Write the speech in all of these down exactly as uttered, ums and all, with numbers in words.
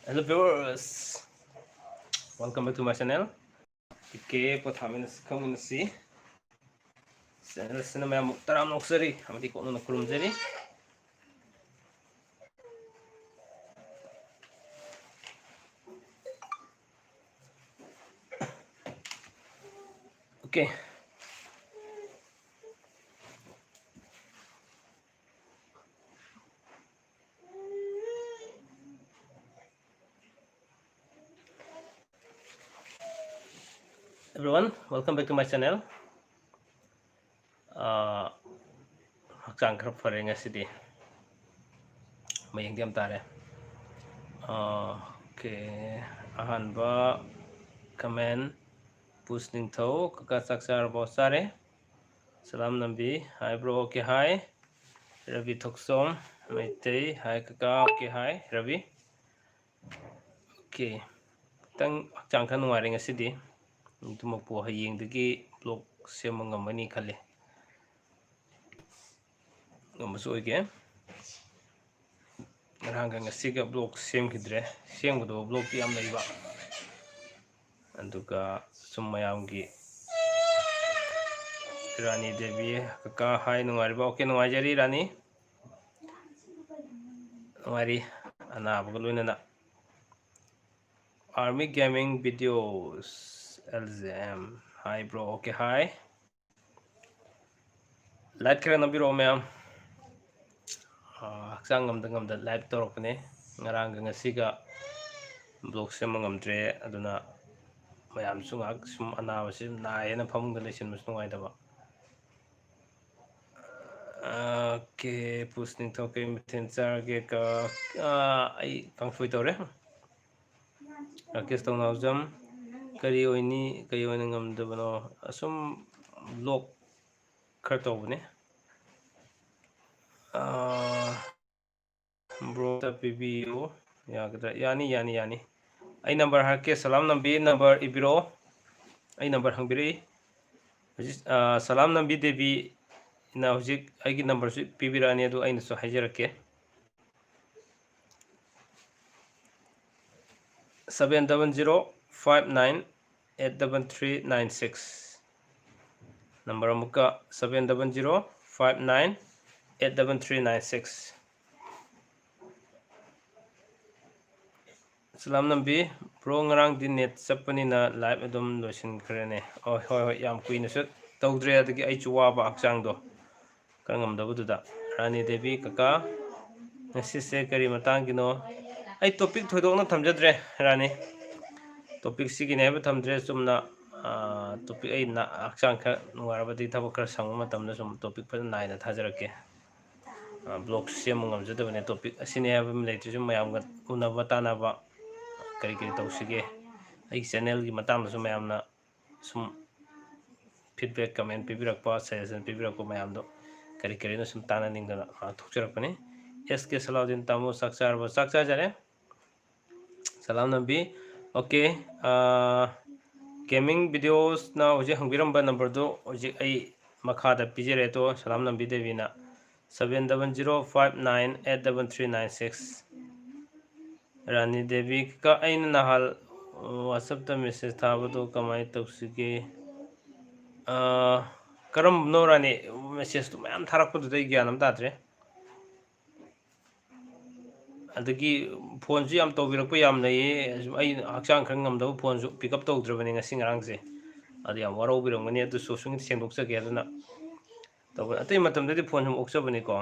Hello viewers, welcome back to my channel. K K ꯄꯣꯊꯥꯃꯤꯟꯅꯁꯤ, ꯈꯪꯃꯤꯟꯅꯁꯤ꯫ Channel ꯑꯁꯤꯅ ꯃꯌꯥꯝꯕꯨ ꯇꯔꯥꯝꯅ ꯑꯣꯛꯆꯔꯤ ꯑꯃꯗꯤ ꯀꯣꯛꯅꯅ ꯈꯨꯔꯨꯝꯖꯔꯤ꯫ Okay. Everyone, welcome back to my channel. ꯑꯥ, ꯍꯛꯆꯥꯡ ꯈꯔ ꯐꯔꯦ ꯉꯁꯤꯗꯤ꯫ ꯃꯌꯦꯡꯗꯤ ꯌꯥꯝ ꯇꯥꯔꯦ꯫ ꯑꯥ, okay. ꯑꯍꯥꯟꯕ comment, ꯄꯨꯁ ꯅꯤꯡꯊꯧ, "ꯀꯀꯥ ꯆꯥꯛ ꯆꯥꯔꯕꯣ?" ꯆꯥꯔꯦ꯫ ꯁꯂꯥꯝ ꯅꯝꯕꯤ, "Hi bro, okay, hi." Ravi ꯊꯣꯛꯆꯣꯝ ꯃꯩꯇꯩ, "Hi ꯀꯀꯥ, okay, hi ꯔꯕꯤ." Okay, ꯈꯤꯇꯪ ꯍꯛꯆꯥꯡ ꯈꯔ ꯅꯨꯡꯉꯥꯏꯔꯦ ꯉꯁꯤꯗꯤ꯫ ꯑꯗꯨꯃꯛꯄꯨ ꯍꯌꯦꯡꯗꯒꯤ vlog ꯁꯦꯝꯕ ꯉꯝꯒꯅꯤ ꯈꯜꯂꯤ꯫ ꯉꯝꯕꯁꯨ ꯑꯣꯏꯒꯦ꯫ ꯉꯔꯥꯡꯒ ꯉꯁꯤꯒ vlog ꯁꯦꯝꯈꯤꯗ꯭ꯔꯦ꯫ ꯁꯦꯝꯒꯗꯕ vlogꯇꯤ ꯌꯥꯝ ꯂꯩꯕ꯫ ꯑꯗꯨꯒ ꯁꯨꯝ ꯃꯌꯥꯝꯒꯤ, ꯔꯥꯅꯤ ꯗꯦꯕꯤ, "ꯀꯀꯥ, hi, ꯅꯨꯡꯉꯥꯏꯔꯤꯕꯣ?" Okay, ꯅꯨꯡꯉꯥꯏꯖꯔꯤ ꯔꯥꯅꯤ꯫ ꯅꯨꯡꯉꯥꯏꯔꯤ, ꯑꯅꯥꯕꯒ ꯂꯣꯏꯅꯅ꯫ Army Gaming Videos, L J M, "Hi bro, okay, hi." Like ꯈꯔ ꯅꯝꯕꯤꯔꯛꯑꯣ ꯃꯌꯥꯝ꯫ ꯑꯥ, ꯍꯛꯆꯥꯡ ꯉꯝꯗ ꯉꯝꯗ live ꯇꯧꯔꯛꯄꯅꯦ꯫ ꯉꯔꯥꯡꯒ ꯉꯁꯤꯒ vlog ꯁꯦꯝꯕ ꯉꯝꯗ꯭ꯔꯦ, ꯑꯗꯨꯅ ꯃꯌꯥꯝꯁꯨ ꯉꯥꯏꯍꯥꯛ ꯁꯨꯝ ꯑꯅꯥꯕꯁꯤ ꯅꯥꯏꯌꯦꯅ ꯐꯃꯨꯡꯗ ꯂꯩꯁꯤꯟꯕꯁꯨ ꯅꯨꯡꯉꯥꯏꯇꯕ꯫ Okay, ꯄꯨꯁ ꯅꯤꯡꯊꯧ, "ꯀꯩ ꯃꯊꯦꯜ ꯆꯥꯔꯒꯦ?" ꯀ-, ꯑꯥ, ꯑꯩ ꯀꯥꯡꯁꯣꯏ ꯇꯧꯔꯦ꯫ ꯔꯥꯀꯦꯁ ꯇꯧꯅꯥꯎꯖꯝ, "ꯀꯔꯤ ꯑꯣꯏꯅꯤ, ꯀꯔꯤ ꯑꯣꯏꯅ ꯉꯝꯗꯕꯅꯣ?" ꯑꯁꯨꯝ vlog ꯈꯔ ꯇꯧꯕꯅꯦ꯫ ꯑꯥ, bro ꯇ ꯄꯤꯕꯤꯌꯨ꯫ ꯌꯥꯒꯗ꯭ꯔꯥ? ꯌꯥꯅꯤ, ꯌꯥꯅꯤ, ꯌꯥꯅꯤ꯫ ꯑꯩ number ꯍꯥꯏꯔꯛꯀꯦ, ꯁꯂꯥꯝ ꯅꯝꯕꯤ number ꯏꯕꯤꯔꯛꯑꯣ꯫ ꯑꯩ number ꯍꯪꯕꯤꯔꯛꯏ꯫ ꯍꯧꯖꯤꯛ, ꯑꯥ, ꯁꯂꯥꯝ ꯅꯝꯕꯤ ꯗꯦꯕꯤꯅ ꯍꯧꯖꯤꯛ ꯑꯩꯒꯤ numberꯁꯨ ꯄꯤꯕꯤꯔꯛꯑꯅꯤ, ꯑꯗꯨ ꯑꯩꯅꯁꯨ ꯍꯥꯏꯖꯔꯛꯀꯦ꯫ seven double zero five nine eight double three nine six꯫ Number ꯑꯃꯨꯛꯀ, seven double zero five nine eight double three nine six꯫ ꯁꯂꯥꯝ ꯅꯝꯕꯤ꯫ ꯕ꯭ꯔꯣ, ꯉꯔꯥꯡꯗꯤ ꯅꯦꯠ ꯆꯞꯄꯅꯤꯅ ꯂꯥꯏꯚ ꯑꯗꯨꯝ ꯂꯣꯏꯁꯤꯟꯈ꯭ꯔꯦꯅꯦ꯫ ꯑꯣ, ꯍꯣꯏ, ꯍꯣꯏ, ꯌꯥꯝ ꯀꯨꯏꯅꯁꯨ ꯇꯧꯗ꯭ꯔꯦ, ꯑꯗꯒꯤ ꯑꯩꯁꯨ ꯋꯥꯕ ꯍꯛꯆꯥꯡꯗꯣ ꯈꯔ ꯉꯝꯗꯕꯗꯨꯗ꯫ ꯔꯥꯅꯤ ꯗꯦꯕꯤ ꯀꯀꯥ, ꯉꯁꯤꯁꯦ ꯀꯔꯤ ꯃꯇꯥꯡꯒꯤꯅꯣ? ꯑꯩ ꯇꯣꯄꯤꯛ ꯊꯣꯏꯗꯣꯛꯅ ꯊꯝꯖꯗ꯭ꯔꯦ, ꯔꯥꯅꯤ꯫ ꯇꯣꯄꯤꯛꯁꯤꯒꯤꯅꯦ ꯍꯥꯏꯕ ꯊꯝꯗ꯭ꯔꯦ, ꯆꯨꯝꯅ, ꯑꯥ, ꯇꯣꯄꯤꯛ ꯑꯩ ꯅ-, ꯍꯛꯆꯥꯡ ꯈꯔ ꯅꯨꯡꯉꯥꯏꯔꯕꯗꯤ ꯊꯕꯛ ꯈꯔ ꯁꯪꯕ ꯃꯇꯝꯗ ꯁꯨꯝ ꯇꯣꯄꯤꯛ ꯐꯖꯅ ꯅꯥꯏꯅ ꯊꯥꯖꯔꯛꯀꯦ꯫ ꯑꯥ, ꯕ꯭ꯂꯣꯒ ꯁꯦꯝꯕ ꯉꯝꯖꯗꯕꯅꯦ꯫ ꯇꯣꯄꯤꯛ ꯑꯁꯤꯅꯦ ꯍꯥꯏꯕ ꯑꯃ ꯂꯩꯇ꯭ꯔꯁꯨ ꯃꯌꯥꯝꯒ ꯎꯅꯕ ꯇꯥꯟꯅꯕ, ꯀꯔꯤ ꯀꯔꯤ ꯇꯧꯁꯤꯒꯦ, ꯑꯩꯒꯤ ꯆꯦꯅꯦꯜꯒꯤ ꯃꯇꯥꯡꯗꯁꯨ ꯃꯌꯥꯝꯅ ꯁꯨꯝ ꯐꯤꯗꯕꯦꯛ, ꯀꯃꯦꯟ ꯄꯤꯕꯤꯔꯛꯄ, ꯁꯖꯦꯁꯟ ꯄꯤꯕꯤꯔꯛꯄ ꯃꯌꯥꯝꯗꯣ ꯀꯔꯤ ꯀꯔꯤꯅꯣ ꯁꯨꯝ ꯇꯥꯟꯅꯅꯤꯡꯗꯅ, ꯑꯥ, ꯊꯣꯛꯆꯔꯛꯄꯅꯤ꯫ ꯑꯦꯁ ꯀꯦ ꯁꯂꯥꯎꯗꯤꯟ ꯇꯥꯃꯣ, ꯆꯥꯛ ꯆꯥꯔꯕꯣ? ꯆꯥꯛ ꯆꯥꯖꯔꯦ꯫ ꯁꯂꯥꯝ ꯅꯝꯕꯤ꯫ ꯑꯣꯀꯦ, ꯑꯥ, ꯒꯦꯃꯤꯡ ꯚꯤꯗꯤꯑꯣꯁꯅ ꯍꯧꯖꯤꯛ ꯍꯪꯕꯤꯔꯝꯕ ꯅꯝꯕꯔꯗꯨ ꯍꯧꯖꯤꯛ ꯑꯩ ꯃꯈꯥꯗ ꯄꯤꯖꯔꯦ꯫ ꯑꯗꯣ ꯁꯂꯥꯝ ꯅꯝꯕꯤ ꯗꯦꯕꯤꯅ seven double zero five nine eight double three nine six꯫ ꯔꯥꯅꯤ ꯗꯦꯕꯤ ꯀ-, ꯑꯩꯅ ꯅꯍꯥꯟ WhatsApp-ꯇ ꯃꯦꯁꯦꯖ ꯊꯥꯕꯗꯣ ꯀꯃꯥꯏꯅ ꯇꯧꯁꯤꯒꯦ? ꯑꯥ, ꯀꯔꯝꯕꯅꯣ ꯔꯥꯅꯤ? ꯃꯦꯁꯦꯖꯇꯣ ꯃꯌꯥꯝ ꯊꯥꯔꯛꯄꯗꯨꯗ ꯑꯩ ꯒ꯭ꯌꯥꯟ ꯑꯃ ꯇꯥꯗ꯭ꯔꯦ꯫ ꯑꯗꯒꯤ ꯐꯣꯟꯁꯨ ꯌꯥꯝ ꯇꯧꯕꯤꯔꯛꯄ ꯌꯥꯝ ꯂꯩꯌꯦ꯫ ꯑꯩ ꯍꯛꯆꯥꯡ ꯈꯔ ꯉꯝꯗꯕ ꯐꯣꯟꯁꯨ pick up ꯇꯧꯗ꯭ꯔꯕꯅꯤ ꯉꯁꯤ ꯉꯔꯥꯡꯁꯦ꯫ ꯑꯗꯨ ꯌꯥꯝ ꯋꯥꯔꯧꯕꯤꯔꯝꯒꯅꯤ꯫ ꯑꯗꯨꯁꯨ ꯁꯨꯝ ꯁꯦꯡꯗꯣꯛꯆꯒꯦ꯫ ꯑꯗꯨꯅ ꯇꯧꯕ, ꯑꯇꯩ ꯃꯇꯝꯗꯗꯤ ꯐꯣꯟ ꯁꯨꯝ ꯑꯣꯛꯆꯕꯅꯤꯀꯣ꯫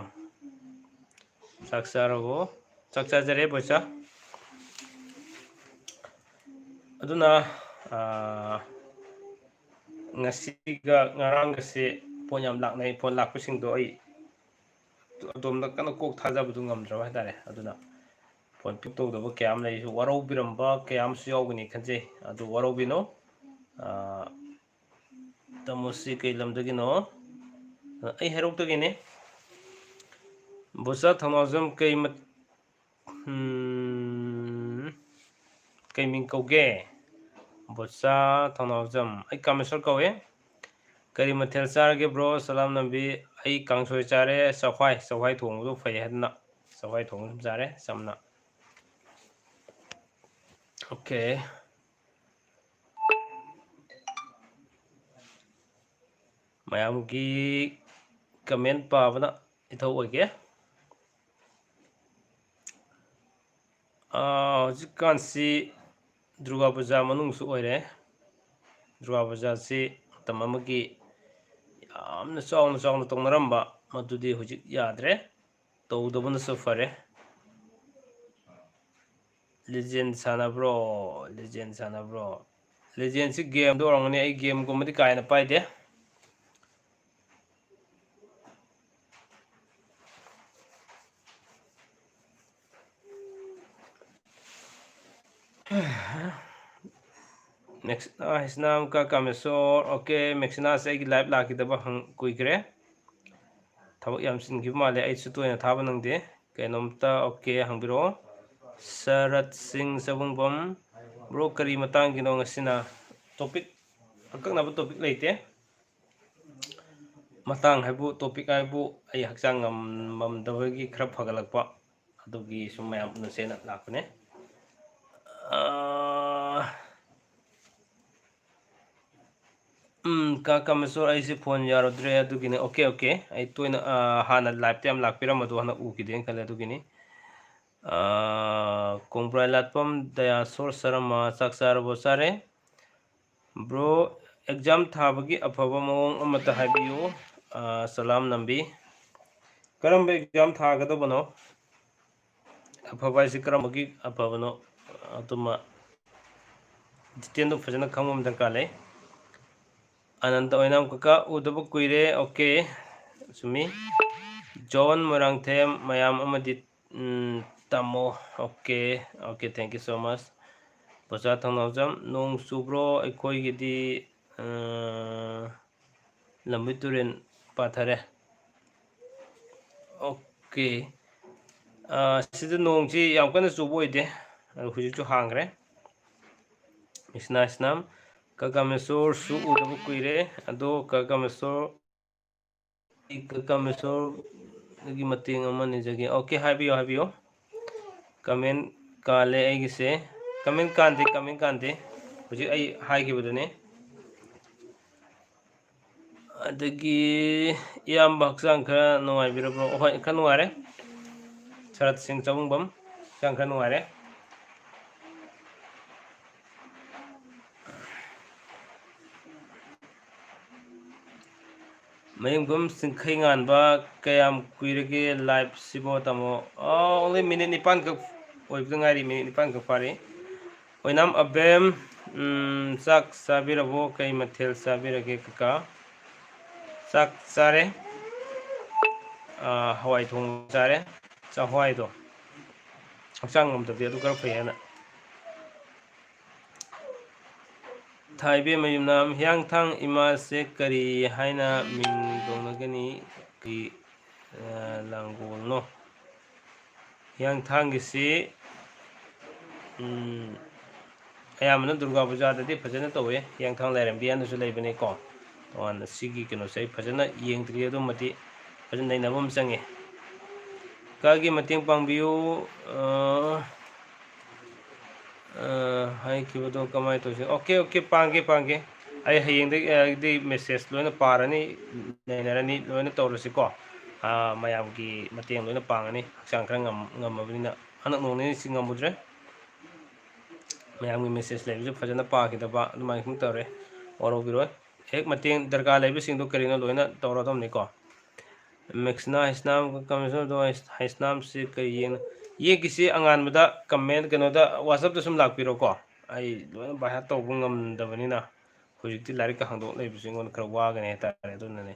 ꯆꯥꯛ ꯆꯥꯔꯕꯣ? ꯆꯥꯛ ꯆꯥꯖꯔꯦ, ꯕꯣꯏꯆꯥ꯫ ꯑꯗꯨꯅ, ꯑꯥ, ꯉꯁꯤꯒ ꯉꯔꯥꯡꯒꯁꯦ ꯐꯣꯟ ꯌꯥꯝ ꯂꯥꯛꯅꯩ꯫ ꯐꯣꯟ ꯂꯥꯛꯄꯁꯤꯡꯗꯣ ꯑꯩ ꯑꯗꯣꯝꯗ ꯀꯟꯅ ꯀꯣꯛ ꯊꯥꯖꯕꯗꯨ ꯉꯝꯗ꯭ꯔꯕ ꯍꯥꯏꯇꯥꯔꯦ꯫ ꯑꯗꯨꯅ ꯐꯣꯟ pick ꯇꯧꯗꯕ ꯀꯌꯥ ꯑꯃ ꯂꯩꯔꯤꯁꯨ ꯋꯥꯔꯧꯕꯤꯔꯝꯕ ꯀꯌꯥ ꯑꯃꯁꯨ ꯌꯥꯎꯒꯅꯤ ꯈꯟꯖꯩ꯫ ꯑꯗꯨ ꯋꯥꯔꯧꯕꯤꯅꯨ꯫ ꯑꯥ, ꯇꯥꯃꯣꯁꯤ ꯀꯩ ꯂꯝꯗꯒꯤꯅꯣ? ꯑꯩ ꯍꯩꯔꯣꯛꯇꯒꯤꯅꯤ꯫ ꯕꯣꯆꯥ ꯊꯧꯅꯥꯎꯖꯝ ꯀꯩ ꯃ-, ꯎꯝ, ꯀꯩ ꯃꯤꯡ ꯀꯧꯒꯦ? ꯕꯣꯆꯥ ꯊꯧꯅꯥꯎꯖꯝ꯫ ꯑꯩ ꯀꯥꯃꯦꯁꯣꯔ ꯀꯧꯏ꯫ ꯀꯔꯤ ꯃꯊꯦꯜ ꯆꯥꯔꯒꯦ, ꯕ꯭ꯔꯣ? ꯁꯂꯥꯝ ꯅꯝꯕꯤ꯫ ꯑꯩ ꯀꯥꯡꯁꯣꯏ ꯆꯥꯔꯦ, ꯆꯥꯛꯍ꯭ꯋꯥꯏ꯫ ꯆꯥꯛꯍ꯭ꯋꯥꯏ ꯊꯣꯡꯕꯗꯨ ꯐꯩ ꯍꯥꯏꯗꯅ ꯆꯥꯛꯍ꯭ꯋꯥꯏ ꯊꯣꯡꯕ ꯑꯗꯨꯝ ꯆꯥꯔꯦ, ꯆꯝꯅ꯫ Okay. ꯃꯌꯥꯝꯒꯤ comment ꯄꯥꯕꯅ ꯏꯊꯧ ꯑꯣꯏꯒꯦ꯫ ꯑꯥ, ꯍꯧꯖꯤꯛꯀꯥꯟꯁꯤ ꯗꯨꯔꯒꯥ ꯄꯨꯖꯥ ꯃꯅꯨꯡꯁꯨ ꯑꯣꯏꯔꯦ꯫ ꯗꯨꯔꯒꯥ ꯄꯨꯖꯥꯁꯤ ꯃꯇꯝ ꯑꯃꯒꯤ ꯌꯥꯝꯅ ꯆꯥꯎꯅ ꯆꯥꯎꯅ ꯇꯧꯅꯔꯝꯕ, ꯃꯗꯨꯗꯤ ꯍꯧꯖꯤꯛ ꯌꯥꯗ꯭ꯔꯦ꯫ ꯇꯧꯗꯕꯅꯁꯨ ꯐꯔꯦ꯫ Legend ꯁꯥꯟꯅꯕ꯭ꯔꯣ? Legend ꯁꯥꯟꯅꯕ꯭ꯔꯣ? Legendꯁꯤ gameꯗ ꯑꯣꯏꯔꯝꯒꯅꯤ꯫ ꯑꯩ gameꯒꯨꯝꯕꯗꯤ ꯀꯥ ꯍꯦꯟꯅ ꯄꯥꯏꯗꯦ꯫ ꯃꯦꯛꯁ-, ꯑ, ꯏꯁꯅꯥꯝ ꯀ ꯀꯥꯃꯦꯁꯣꯔ꯫ Okay, ꯃꯦꯛꯁꯤꯅꯥꯁꯦ ꯑꯩꯒꯤ live ꯂꯥꯛꯈꯤꯗꯕ ꯍꯪ-, ꯀꯨꯏꯈ꯭ꯔꯦ꯫ ꯊꯕꯛ ꯌꯥꯝ ꯆꯤꯟꯈꯤꯕ ꯃꯥꯜꯂꯦ, ꯑꯩꯁꯨ ꯇꯣꯏꯅ ꯊꯥꯕ ꯅꯪꯗꯦ꯫ ꯀꯩꯅꯣꯝꯇ, okay, ꯍꯪꯕꯤꯔꯛꯑꯣ꯫ ꯁꯔꯠ ꯁꯤꯡ ꯁꯕꯨꯡꯕꯝ꯫ Bro, ꯀꯔꯤ ꯃꯇꯥꯡꯒꯤꯅꯣ ꯉꯁꯤꯅ? Topic, ꯑꯀꯛꯅꯕ topic ꯂꯩꯇꯦ꯫ ꯃꯇꯥꯡ ꯍꯥꯏꯕꯨ, topic ꯍꯥꯏꯕꯨ, ꯑꯩ ꯍꯛꯆꯥꯡ ꯉꯝꯃꯝꯗꯕꯒꯤ ꯈꯔ ꯐꯒꯠꯂꯛꯄ, ꯑꯗꯨꯒꯤ ꯁꯨꯝ ꯃꯌꯥꯝ ꯎꯅꯁꯦꯅ ꯂꯥꯛꯄꯅꯦ꯫ ꯑꯥ, ꯎꯝ, ꯀꯥ ꯀꯥꯃꯦꯁꯣꯔ, ꯑꯩꯁꯦ phone ꯌꯥꯔꯨꯗ꯭ꯔꯦ, ꯑꯗꯨꯒꯤꯅꯦ꯫ Okay, okay, ꯑꯩ ꯇꯣꯏꯅ, ꯑꯥ, ꯍꯥꯟꯅ liveꯇ ꯌꯥꯝ ꯂꯥꯛꯄꯤꯔꯝꯕꯗꯣ ꯍꯟꯗꯛ ꯎꯈꯤꯗꯦꯅ ꯈꯜꯂꯦ, ꯑꯗꯨꯒꯤꯅꯤ꯫ ꯑꯥ, ꯀꯣꯡꯕ꯭ꯔꯥꯏ ꯂꯥꯠꯄꯝ ꯗꯌꯥꯁꯣꯔ ꯁꯔꯃ, ꯆꯥꯛ ꯆꯥꯔꯕꯣ? ꯆꯥꯔꯦ꯫ Bro, exam ꯊꯥꯕꯒꯤ ꯑꯐꯕ ꯃꯑꯣꯡ ꯑꯃꯇ ꯍꯥꯏꯕꯤꯌꯨ꯫ ꯑꯥ, ꯁꯂꯥꯝ ꯅꯝꯕꯤ꯫ ꯀꯔꯝꯕ exam ꯊꯥꯒꯗꯧꯕꯅꯣ? ꯑꯐꯕ ꯍꯥꯏꯁꯤ ꯀꯔꯝꯕꯒꯤ ꯑꯐꯕꯅꯣ? ꯑꯗꯨꯃ detailꯗꯣ ꯐꯖꯅ ꯈꯪꯕ ꯑꯃ ꯗꯔꯀꯥꯔ ꯂꯩ꯫ ꯑꯅꯟꯇ ꯑꯣꯏꯅꯥꯝ ꯀꯀꯥ, ꯎꯗꯕ ꯀꯨꯏꯔꯦ꯫ Okay, ꯆꯨꯝꯃꯤ꯫ ꯖꯣꯟ ꯃꯣꯏꯔꯥꯡꯊꯦꯝ, ꯃꯌꯥꯝ ꯑꯃꯗꯤ, ꯎꯝ, ꯇꯥꯃꯣ꯫ Okay, okay, thank you so much꯫ ꯕꯣꯆꯥ ꯊꯧꯅꯥꯎꯖꯝ, ꯅꯣꯡ ꯆꯨꯕ꯭ꯔꯣ? ꯑꯩꯈꯣꯏꯒꯤꯗꯤ, ꯑ, ꯂꯝꯕꯤ ꯇꯨꯔꯦꯜ ꯄꯥꯊꯔꯦ꯫ Okay꯫ ꯑ, ꯁꯤꯗ ꯅꯣꯡꯁꯤ ꯌꯥꯝ ꯀꯟꯅ ꯆꯨꯕ ꯑꯣꯏꯗꯦ, ꯑꯗꯣ ꯍꯧꯖꯤꯛꯁꯨ ꯍꯥꯡꯈ꯭ꯔꯦ꯫ ꯏꯁꯅꯥ ꯏꯁꯅꯥꯝ, ꯀꯀꯥ ꯃꯦꯁꯣꯔꯁꯨ ꯎꯗꯕ ꯀꯨꯏꯔꯦ꯫ ꯑꯗꯣ ꯀꯀꯥ ꯃꯦꯁꯣꯔ, ꯑꯩ ꯀꯀꯥ ꯃꯦꯁꯣꯔꯒꯤ ꯃꯇꯦꯡ ꯑꯃ ꯅꯤꯖꯒꯦ꯫ Okay, ꯍꯥꯏꯕꯤꯌꯨ, ꯍꯥꯏꯕꯤꯌꯨ꯫ Comment ꯀꯥꯜꯂꯦ ꯑꯩꯒꯤꯁꯦ꯫ ꯀꯃꯦꯟ ꯀꯥꯟꯗꯦ, ꯀꯃꯦꯟ ꯀꯥꯟꯗꯦ꯫ ꯍꯧꯖꯤꯛ ꯑꯩ ꯍꯥꯏꯈꯤꯕꯗꯨꯅꯤ꯫ ꯑꯗꯒꯤ ꯏꯌꯥꯝꯕ ꯍꯛꯆꯥꯡ ꯈꯔ ꯅꯨꯡꯉꯥꯏꯕꯤꯔꯕ꯭ꯔꯣ? ꯍꯣꯏ, ꯈꯔ ꯅꯨꯡꯉꯥꯏꯔꯦ꯫ ꯁꯔꯠ ꯁꯤꯡ ꯆꯥꯕꯨꯡꯕꯝ, ꯍꯛꯆꯥꯡ ꯈꯔ ꯅꯨꯡꯉꯥꯏꯔꯦ꯫ ꯃꯌꯨꯝꯒꯨꯝ ꯆꯤꯡꯈꯩ ꯉꯥꯟꯕ, ꯀꯌꯥꯝ ꯀꯨꯏꯔꯒꯦ live ꯁꯤꯕꯣ ꯇꯥꯃꯣ? ꯑꯣ, only ꯃꯤꯅꯤꯠ ꯅꯤꯄꯥꯟ ꯈꯛ ꯑꯣꯏꯕꯗ ꯉꯥꯏꯔꯤ, ꯃꯤꯅꯤꯠ ꯅꯤꯄꯥꯟ ꯈꯛ ꯐꯥꯔꯤ꯫ ꯑꯣꯏꯅꯥꯝ ꯑꯕꯦꯝ, ꯎꯝ, ꯆꯥꯛ ꯆꯥꯕꯤꯔꯕꯣ? ꯀꯩ ꯃꯊꯦꯜ ꯆꯥꯕꯤꯔꯒꯦ ꯀꯀꯥ? ꯆꯥꯛ ꯆꯥꯔꯦ꯫ ꯑꯥ, ꯍꯋꯥꯏ ꯊꯣꯡꯕ ꯆꯥꯔꯦ꯫ ꯆꯥꯛꯍꯋꯥꯏꯗꯣ꯫ ꯍꯛꯆꯥꯡ ꯉꯝꯗꯕꯗꯤ ꯑꯗꯨ ꯈꯔ ꯐꯩ ꯍꯥꯏꯅ꯫ ꯊꯥꯏꯕꯦꯝꯃ ꯌꯨꯝꯅꯥꯝ, ꯍꯤꯌꯥꯡꯊꯥꯡ ꯏꯃꯥꯁꯦ ꯀꯔꯤ ꯍꯥꯏꯅ ꯃꯤꯡ ꯀꯧꯅꯒꯅꯤ? ꯀꯔꯤ, ꯑ, ꯂꯥꯡꯒꯣꯜꯅꯣ? ꯍꯤꯌꯥꯡꯊꯥꯡꯒꯤꯁꯤ, ꯎꯝ, ꯑꯌꯥꯝꯕꯅ ꯗꯨꯔꯒꯥ ꯄꯨꯖꯥꯗꯗꯤ ꯐꯖꯅ ꯇꯧꯋꯦ꯫ ꯍꯤꯌꯥꯡꯊꯥꯡ ꯂꯥꯏꯔꯦꯝꯕꯤ ꯍꯥꯏꯅꯁꯨ ꯂꯩꯕꯅꯤꯀꯣ꯫ ꯇꯣꯉꯥꯟꯅ ꯁꯤꯒꯤ ꯀꯩꯅꯣꯁꯦ ꯑꯩ ꯐꯖꯅ ꯌꯦꯡꯗ꯭ꯔꯤ, ꯑꯗꯨꯃꯗꯤ ꯐꯖꯅ ꯅꯩꯅꯕ ꯑꯃ ꯆꯪꯉꯦ꯫ ꯀꯥꯒꯤ ꯃꯇꯦꯡ ꯄꯥꯡꯕꯤꯌꯨ꯫ ꯑ, ꯑ, ꯍꯥꯏꯈꯤꯕꯗꯣ ꯀꯃꯥꯏꯅ ꯇꯧꯁꯤ? OK, OK, ꯄꯥꯡꯒꯦ, ꯄꯥꯡꯒꯦ꯫ ꯑꯩ ꯍꯌꯦꯡꯗꯒꯤ, ꯑ, ꯗꯤ message ꯂꯣꯏꯅ ꯄꯥꯔꯅꯤ, ꯅꯩꯅꯔꯅꯤ, ꯂꯣꯏꯅ ꯇꯧꯔꯁꯤꯀꯣ꯫ ꯑ, ꯃꯌꯥꯝꯒꯤ ꯃꯇꯦꯡ ꯂꯣꯏꯅ ꯄꯥꯡꯉꯅꯤ꯫ ꯍꯛꯆꯥꯡ ꯈꯔ ꯉꯝ-, ꯉꯝꯃꯕꯅꯤꯅ, ꯍꯟꯗꯛ ꯅꯣꯡ ꯅꯤꯅꯤꯁꯤ ꯉꯝꯃꯨꯗ꯭ꯔꯦ꯫ ꯃꯌꯥꯝꯒꯤ message ꯂꯩꯕꯁꯨ ꯐꯖꯅ ꯄꯥꯈꯤꯗꯕ, ꯑꯗꯨꯃꯥꯏꯅ ꯁꯨꯝ ꯇꯧꯔꯦ꯫ ꯋꯥꯔꯧꯕꯤꯔꯣꯏ꯫ ꯍꯦꯛ ꯃꯇꯦꯡ ꯗꯔꯀꯥꯔ ꯂꯩꯕꯁꯤꯡꯗꯣ ꯀꯔꯤꯅꯣ ꯂꯣꯏꯅ ꯇꯧꯔꯗꯧꯅꯤꯀꯣ꯫ ꯃꯦꯛꯁꯤꯅꯥ ꯍꯩꯁꯅꯥꯝ ꯀꯃꯤꯁꯅꯔꯗꯣ ꯍꯩꯁꯅꯥꯝꯁꯤ ꯀꯔꯤ ꯌꯦꯡ-, ꯌꯦꯛꯀꯤꯁꯤ ꯑꯉꯥꯟꯕꯗ comment ꯀꯩꯅꯣꯗ WhatsApp-ꯇ ꯁꯨꯝ ꯂꯥꯛꯄꯤꯔꯣꯀꯣ꯫ ꯑꯩ ꯂꯣꯏꯅ by heart ꯇꯧꯕ ꯉꯝꯗꯕꯅꯤꯅ ꯍꯧꯖꯤꯛꯇꯤ ꯂꯥꯏꯔꯤꯛꯀ ꯍꯥꯡꯗꯣꯛ ꯂꯩꯕꯁꯦ ꯑꯩꯉꯣꯟꯗ ꯈꯔ ꯋꯥꯒꯅꯤ ꯍꯥꯏꯇꯥꯔꯦ, ꯑꯗꯨꯅꯅꯦ꯫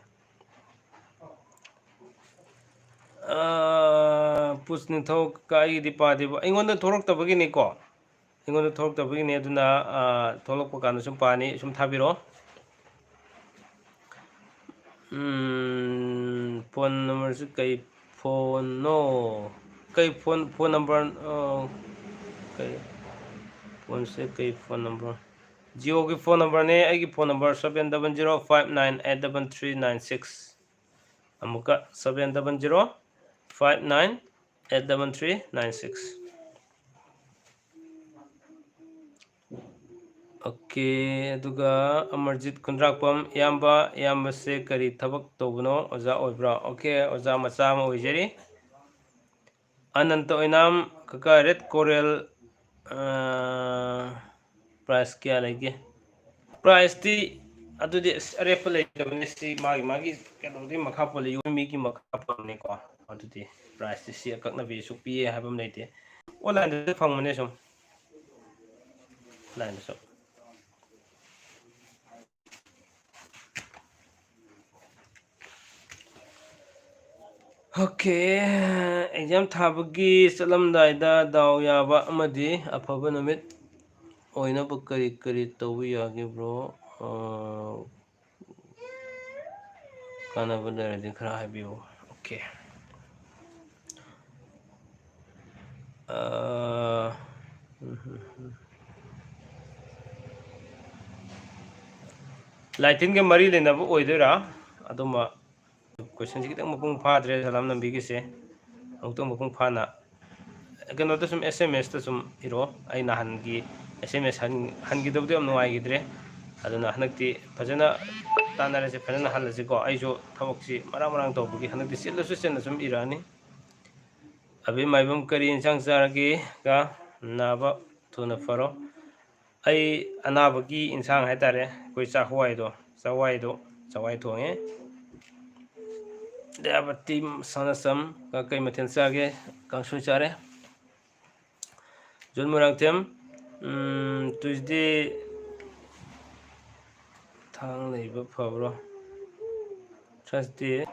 ꯑꯥ, ꯄꯨꯁ ꯅꯤꯡꯊꯧ ꯀ-, ꯑꯩꯒꯤꯗꯤ ꯄꯥꯗꯦꯕ꯫ ꯑꯩꯉꯣꯟꯗ ꯊꯣꯛꯂꯛꯇꯕꯒꯤꯅꯤꯀꯣ꯫ ꯑꯩꯉꯣꯟꯗ ꯊꯣꯛꯂꯛꯇꯕꯒꯤꯅꯦ, ꯑꯗꯨꯅ, ꯑꯥ, ꯊꯣꯛꯂꯛꯄ ꯀꯥꯟꯗ ꯁꯨꯝ ꯄꯥꯅꯤ, ꯁꯨꯝ ꯊꯥꯕꯤꯔꯛꯑꯣ꯫ ꯎꯝ, phone number-ꯁꯤ ꯀꯩ phone-ꯅꯣ? ꯀꯩ phone, phone number, ꯑꯣ, ꯀꯩ phone-ꯁꯦ ꯀꯩ phone number? Jio-ꯒꯤ phone number-ꯅꯦ, ꯑꯩꯒꯤ phone number seven double zero five nine eight double three nine six꯫ ꯑꯃꯨꯛꯀ seven double zero five nine eight double three nine six꯫ Okay, ꯑꯗꯨꯒ ꯑꯃꯔꯖꯤꯠ ꯈꯨꯟꯗ꯭ꯔꯥꯛꯄꯝ, "ꯏꯌꯥꯝꯕ, ꯏꯌꯥꯝꯕꯁꯦ ꯀꯔꯤ ꯊꯕꯛ ꯇꯧꯕꯅꯣ? ꯑꯣꯖꯥ ꯑꯣꯏꯕ꯭ꯔꯥ?" ꯑꯣꯀꯦ, ꯑꯣꯖꯥ ꯃꯆꯥ ꯑꯃ ꯑꯣꯏꯖꯔꯤ꯫ ꯑꯅꯟꯇ ꯑꯣꯏꯅꯥꯝ, "ꯀꯀꯥ, ꯔꯦꯠ ꯀꯣꯔꯦꯜ, ꯑꯥ, ꯄ꯭ꯔꯥꯏꯁ ꯀꯌꯥ ꯂꯩꯒꯦ?" ꯄ꯭ꯔꯥꯏꯁꯇꯤ ꯑꯗꯨꯗꯤ ꯑꯁ ꯑꯔꯦꯞꯄ ꯂꯩꯇꯕꯅꯤ, ꯁꯤ ꯃꯥꯒꯤ ꯃꯥꯒꯤ ꯀꯩꯅꯣꯗꯨꯒꯤ ꯃꯈꯥ ꯄꯣꯜꯂꯤ, ꯌꯣꯟꯕ ꯃꯤꯒꯤ ꯃꯈꯥ ꯄꯣꯟꯕꯅꯤꯀꯣ꯫ ꯑꯗꯨꯗꯤ ꯄ꯭ꯔꯥꯏꯁꯇꯤ ꯁꯤ ꯑꯀꯛꯅꯕꯤ ꯑꯁꯨꯛ ꯄꯤꯌꯦ ꯍꯥꯏꯕ ꯑꯃ ꯂꯩꯇꯦ, ꯑꯣꯟꯂꯥꯏꯟꯗꯁꯨ ꯐꯪꯕꯅꯦ ꯁꯨꯝ, ꯑꯣꯟꯂꯥꯏꯟꯗꯁꯨ꯫ ꯑꯣꯀꯦ, ꯑꯦꯛꯖꯥꯝ ꯊꯥꯕꯒꯤ ꯆꯠꯂꯝꯗꯥꯏꯗ ꯗꯥꯎ ꯌꯥꯕ ꯑꯃꯗꯤ ꯑꯐꯕ ꯅꯨꯃꯤꯠ ꯑꯣꯏꯅꯕ ꯀꯔꯤ ꯀꯔꯤ ꯇꯧꯕ ꯌꯥꯒꯦ, ꯕ꯭ꯔꯣ? ꯑ, ꯀꯥꯟꯅꯕ ꯂꯩꯔꯗꯤ ꯈꯔ ꯍꯥꯏꯕꯤꯌꯨ꯫ ꯑꯣꯀꯦ꯫ ꯑ, ꯎꯝ, ꯎꯝ, ꯎꯝ꯫ ꯂꯥꯏꯇꯤꯟꯒ ꯃꯔꯤ ꯂꯩꯅꯕ ꯑꯣꯏꯗꯣꯏꯔꯥ? ꯑꯗꯨꯝꯕ ꯀꯣꯏꯁꯟꯁꯤ ꯈꯤꯇꯪ ꯃꯄꯨꯡ ꯐꯥꯗ꯭ꯔꯦ, ꯁꯂꯥꯝ ꯅꯝꯕꯤꯒꯤꯁꯦ꯫ ꯑꯃꯨꯛꯇꯪ ꯃꯄꯨꯡ ꯐꯥꯅ ꯀꯩꯅꯣꯗ ꯁꯨꯝ, ꯑꯦꯁ ꯑꯦꯝ ꯑꯦꯁꯇ ꯁꯨꯝ ꯏꯔꯛꯑꯣ꯫ ꯑꯩ ꯅꯍꯥꯟꯒꯤ ꯑꯦꯁ ꯑꯦꯝ ꯑꯦꯁ ꯍꯟ-, ꯍꯟꯈꯤꯗꯕꯗꯣ ꯌꯥꯝ ꯅꯨꯡꯉꯥꯏꯈꯤꯗ꯭ꯔꯦ꯫ ꯑꯗꯨꯅ ꯍꯟꯗꯛꯇꯤ ꯐꯖꯅ ꯇꯥꯟꯅꯔꯁꯦ, ꯐꯖꯅ ꯍꯜꯂꯁꯤꯀꯣ꯫ ꯑꯩꯁꯨ ꯊꯕꯛꯁꯤ ꯃꯔꯥꯡ ꯃꯔꯥꯡ ꯇꯧꯕꯒꯤ ꯍꯟꯗꯛꯇꯤ ꯆꯤꯜꯂꯁꯨ ꯆꯤꯟꯅ ꯁꯨꯝ ꯏꯔꯛꯑꯅꯤ꯫ ꯑꯕꯤ ꯃꯥꯏꯕꯝ, "ꯀꯔꯤ ꯏꯟꯁꯥꯡ ꯆꯥꯔꯒꯦ? ꯀ ꯅꯥꯕ ꯊꯨꯅ ꯐꯔꯣ꯫" ꯑꯩ ꯑꯅꯥꯕꯒꯤ ꯏꯟꯁꯥꯡ ꯍꯥꯏꯇꯥꯔꯦ, ꯑꯩꯈꯣꯏ ꯆꯥꯛꯍꯋꯥꯏꯗꯣ, ꯆꯥꯛꯍꯋꯥꯏꯗꯣ, ꯆꯥꯛꯍꯋꯥꯏ ꯊꯣꯡꯉꯦ꯫ ꯗꯌꯥꯕꯇꯤ ꯁꯅꯥꯁꯝ, "ꯀ-, ꯀꯩ ꯃꯊꯦꯜ ꯆꯥꯒꯦ?" "ꯀꯥꯡꯁꯣꯏ ꯆꯥꯔꯦ꯫" ꯖꯣꯟ ꯃꯣꯏꯔꯥꯡꯊꯦꯝ, ꯎꯝ, "Tuesday ꯊꯥꯡ ꯂꯩꯕ ꯐꯕ꯭ꯔꯣ? Thursday,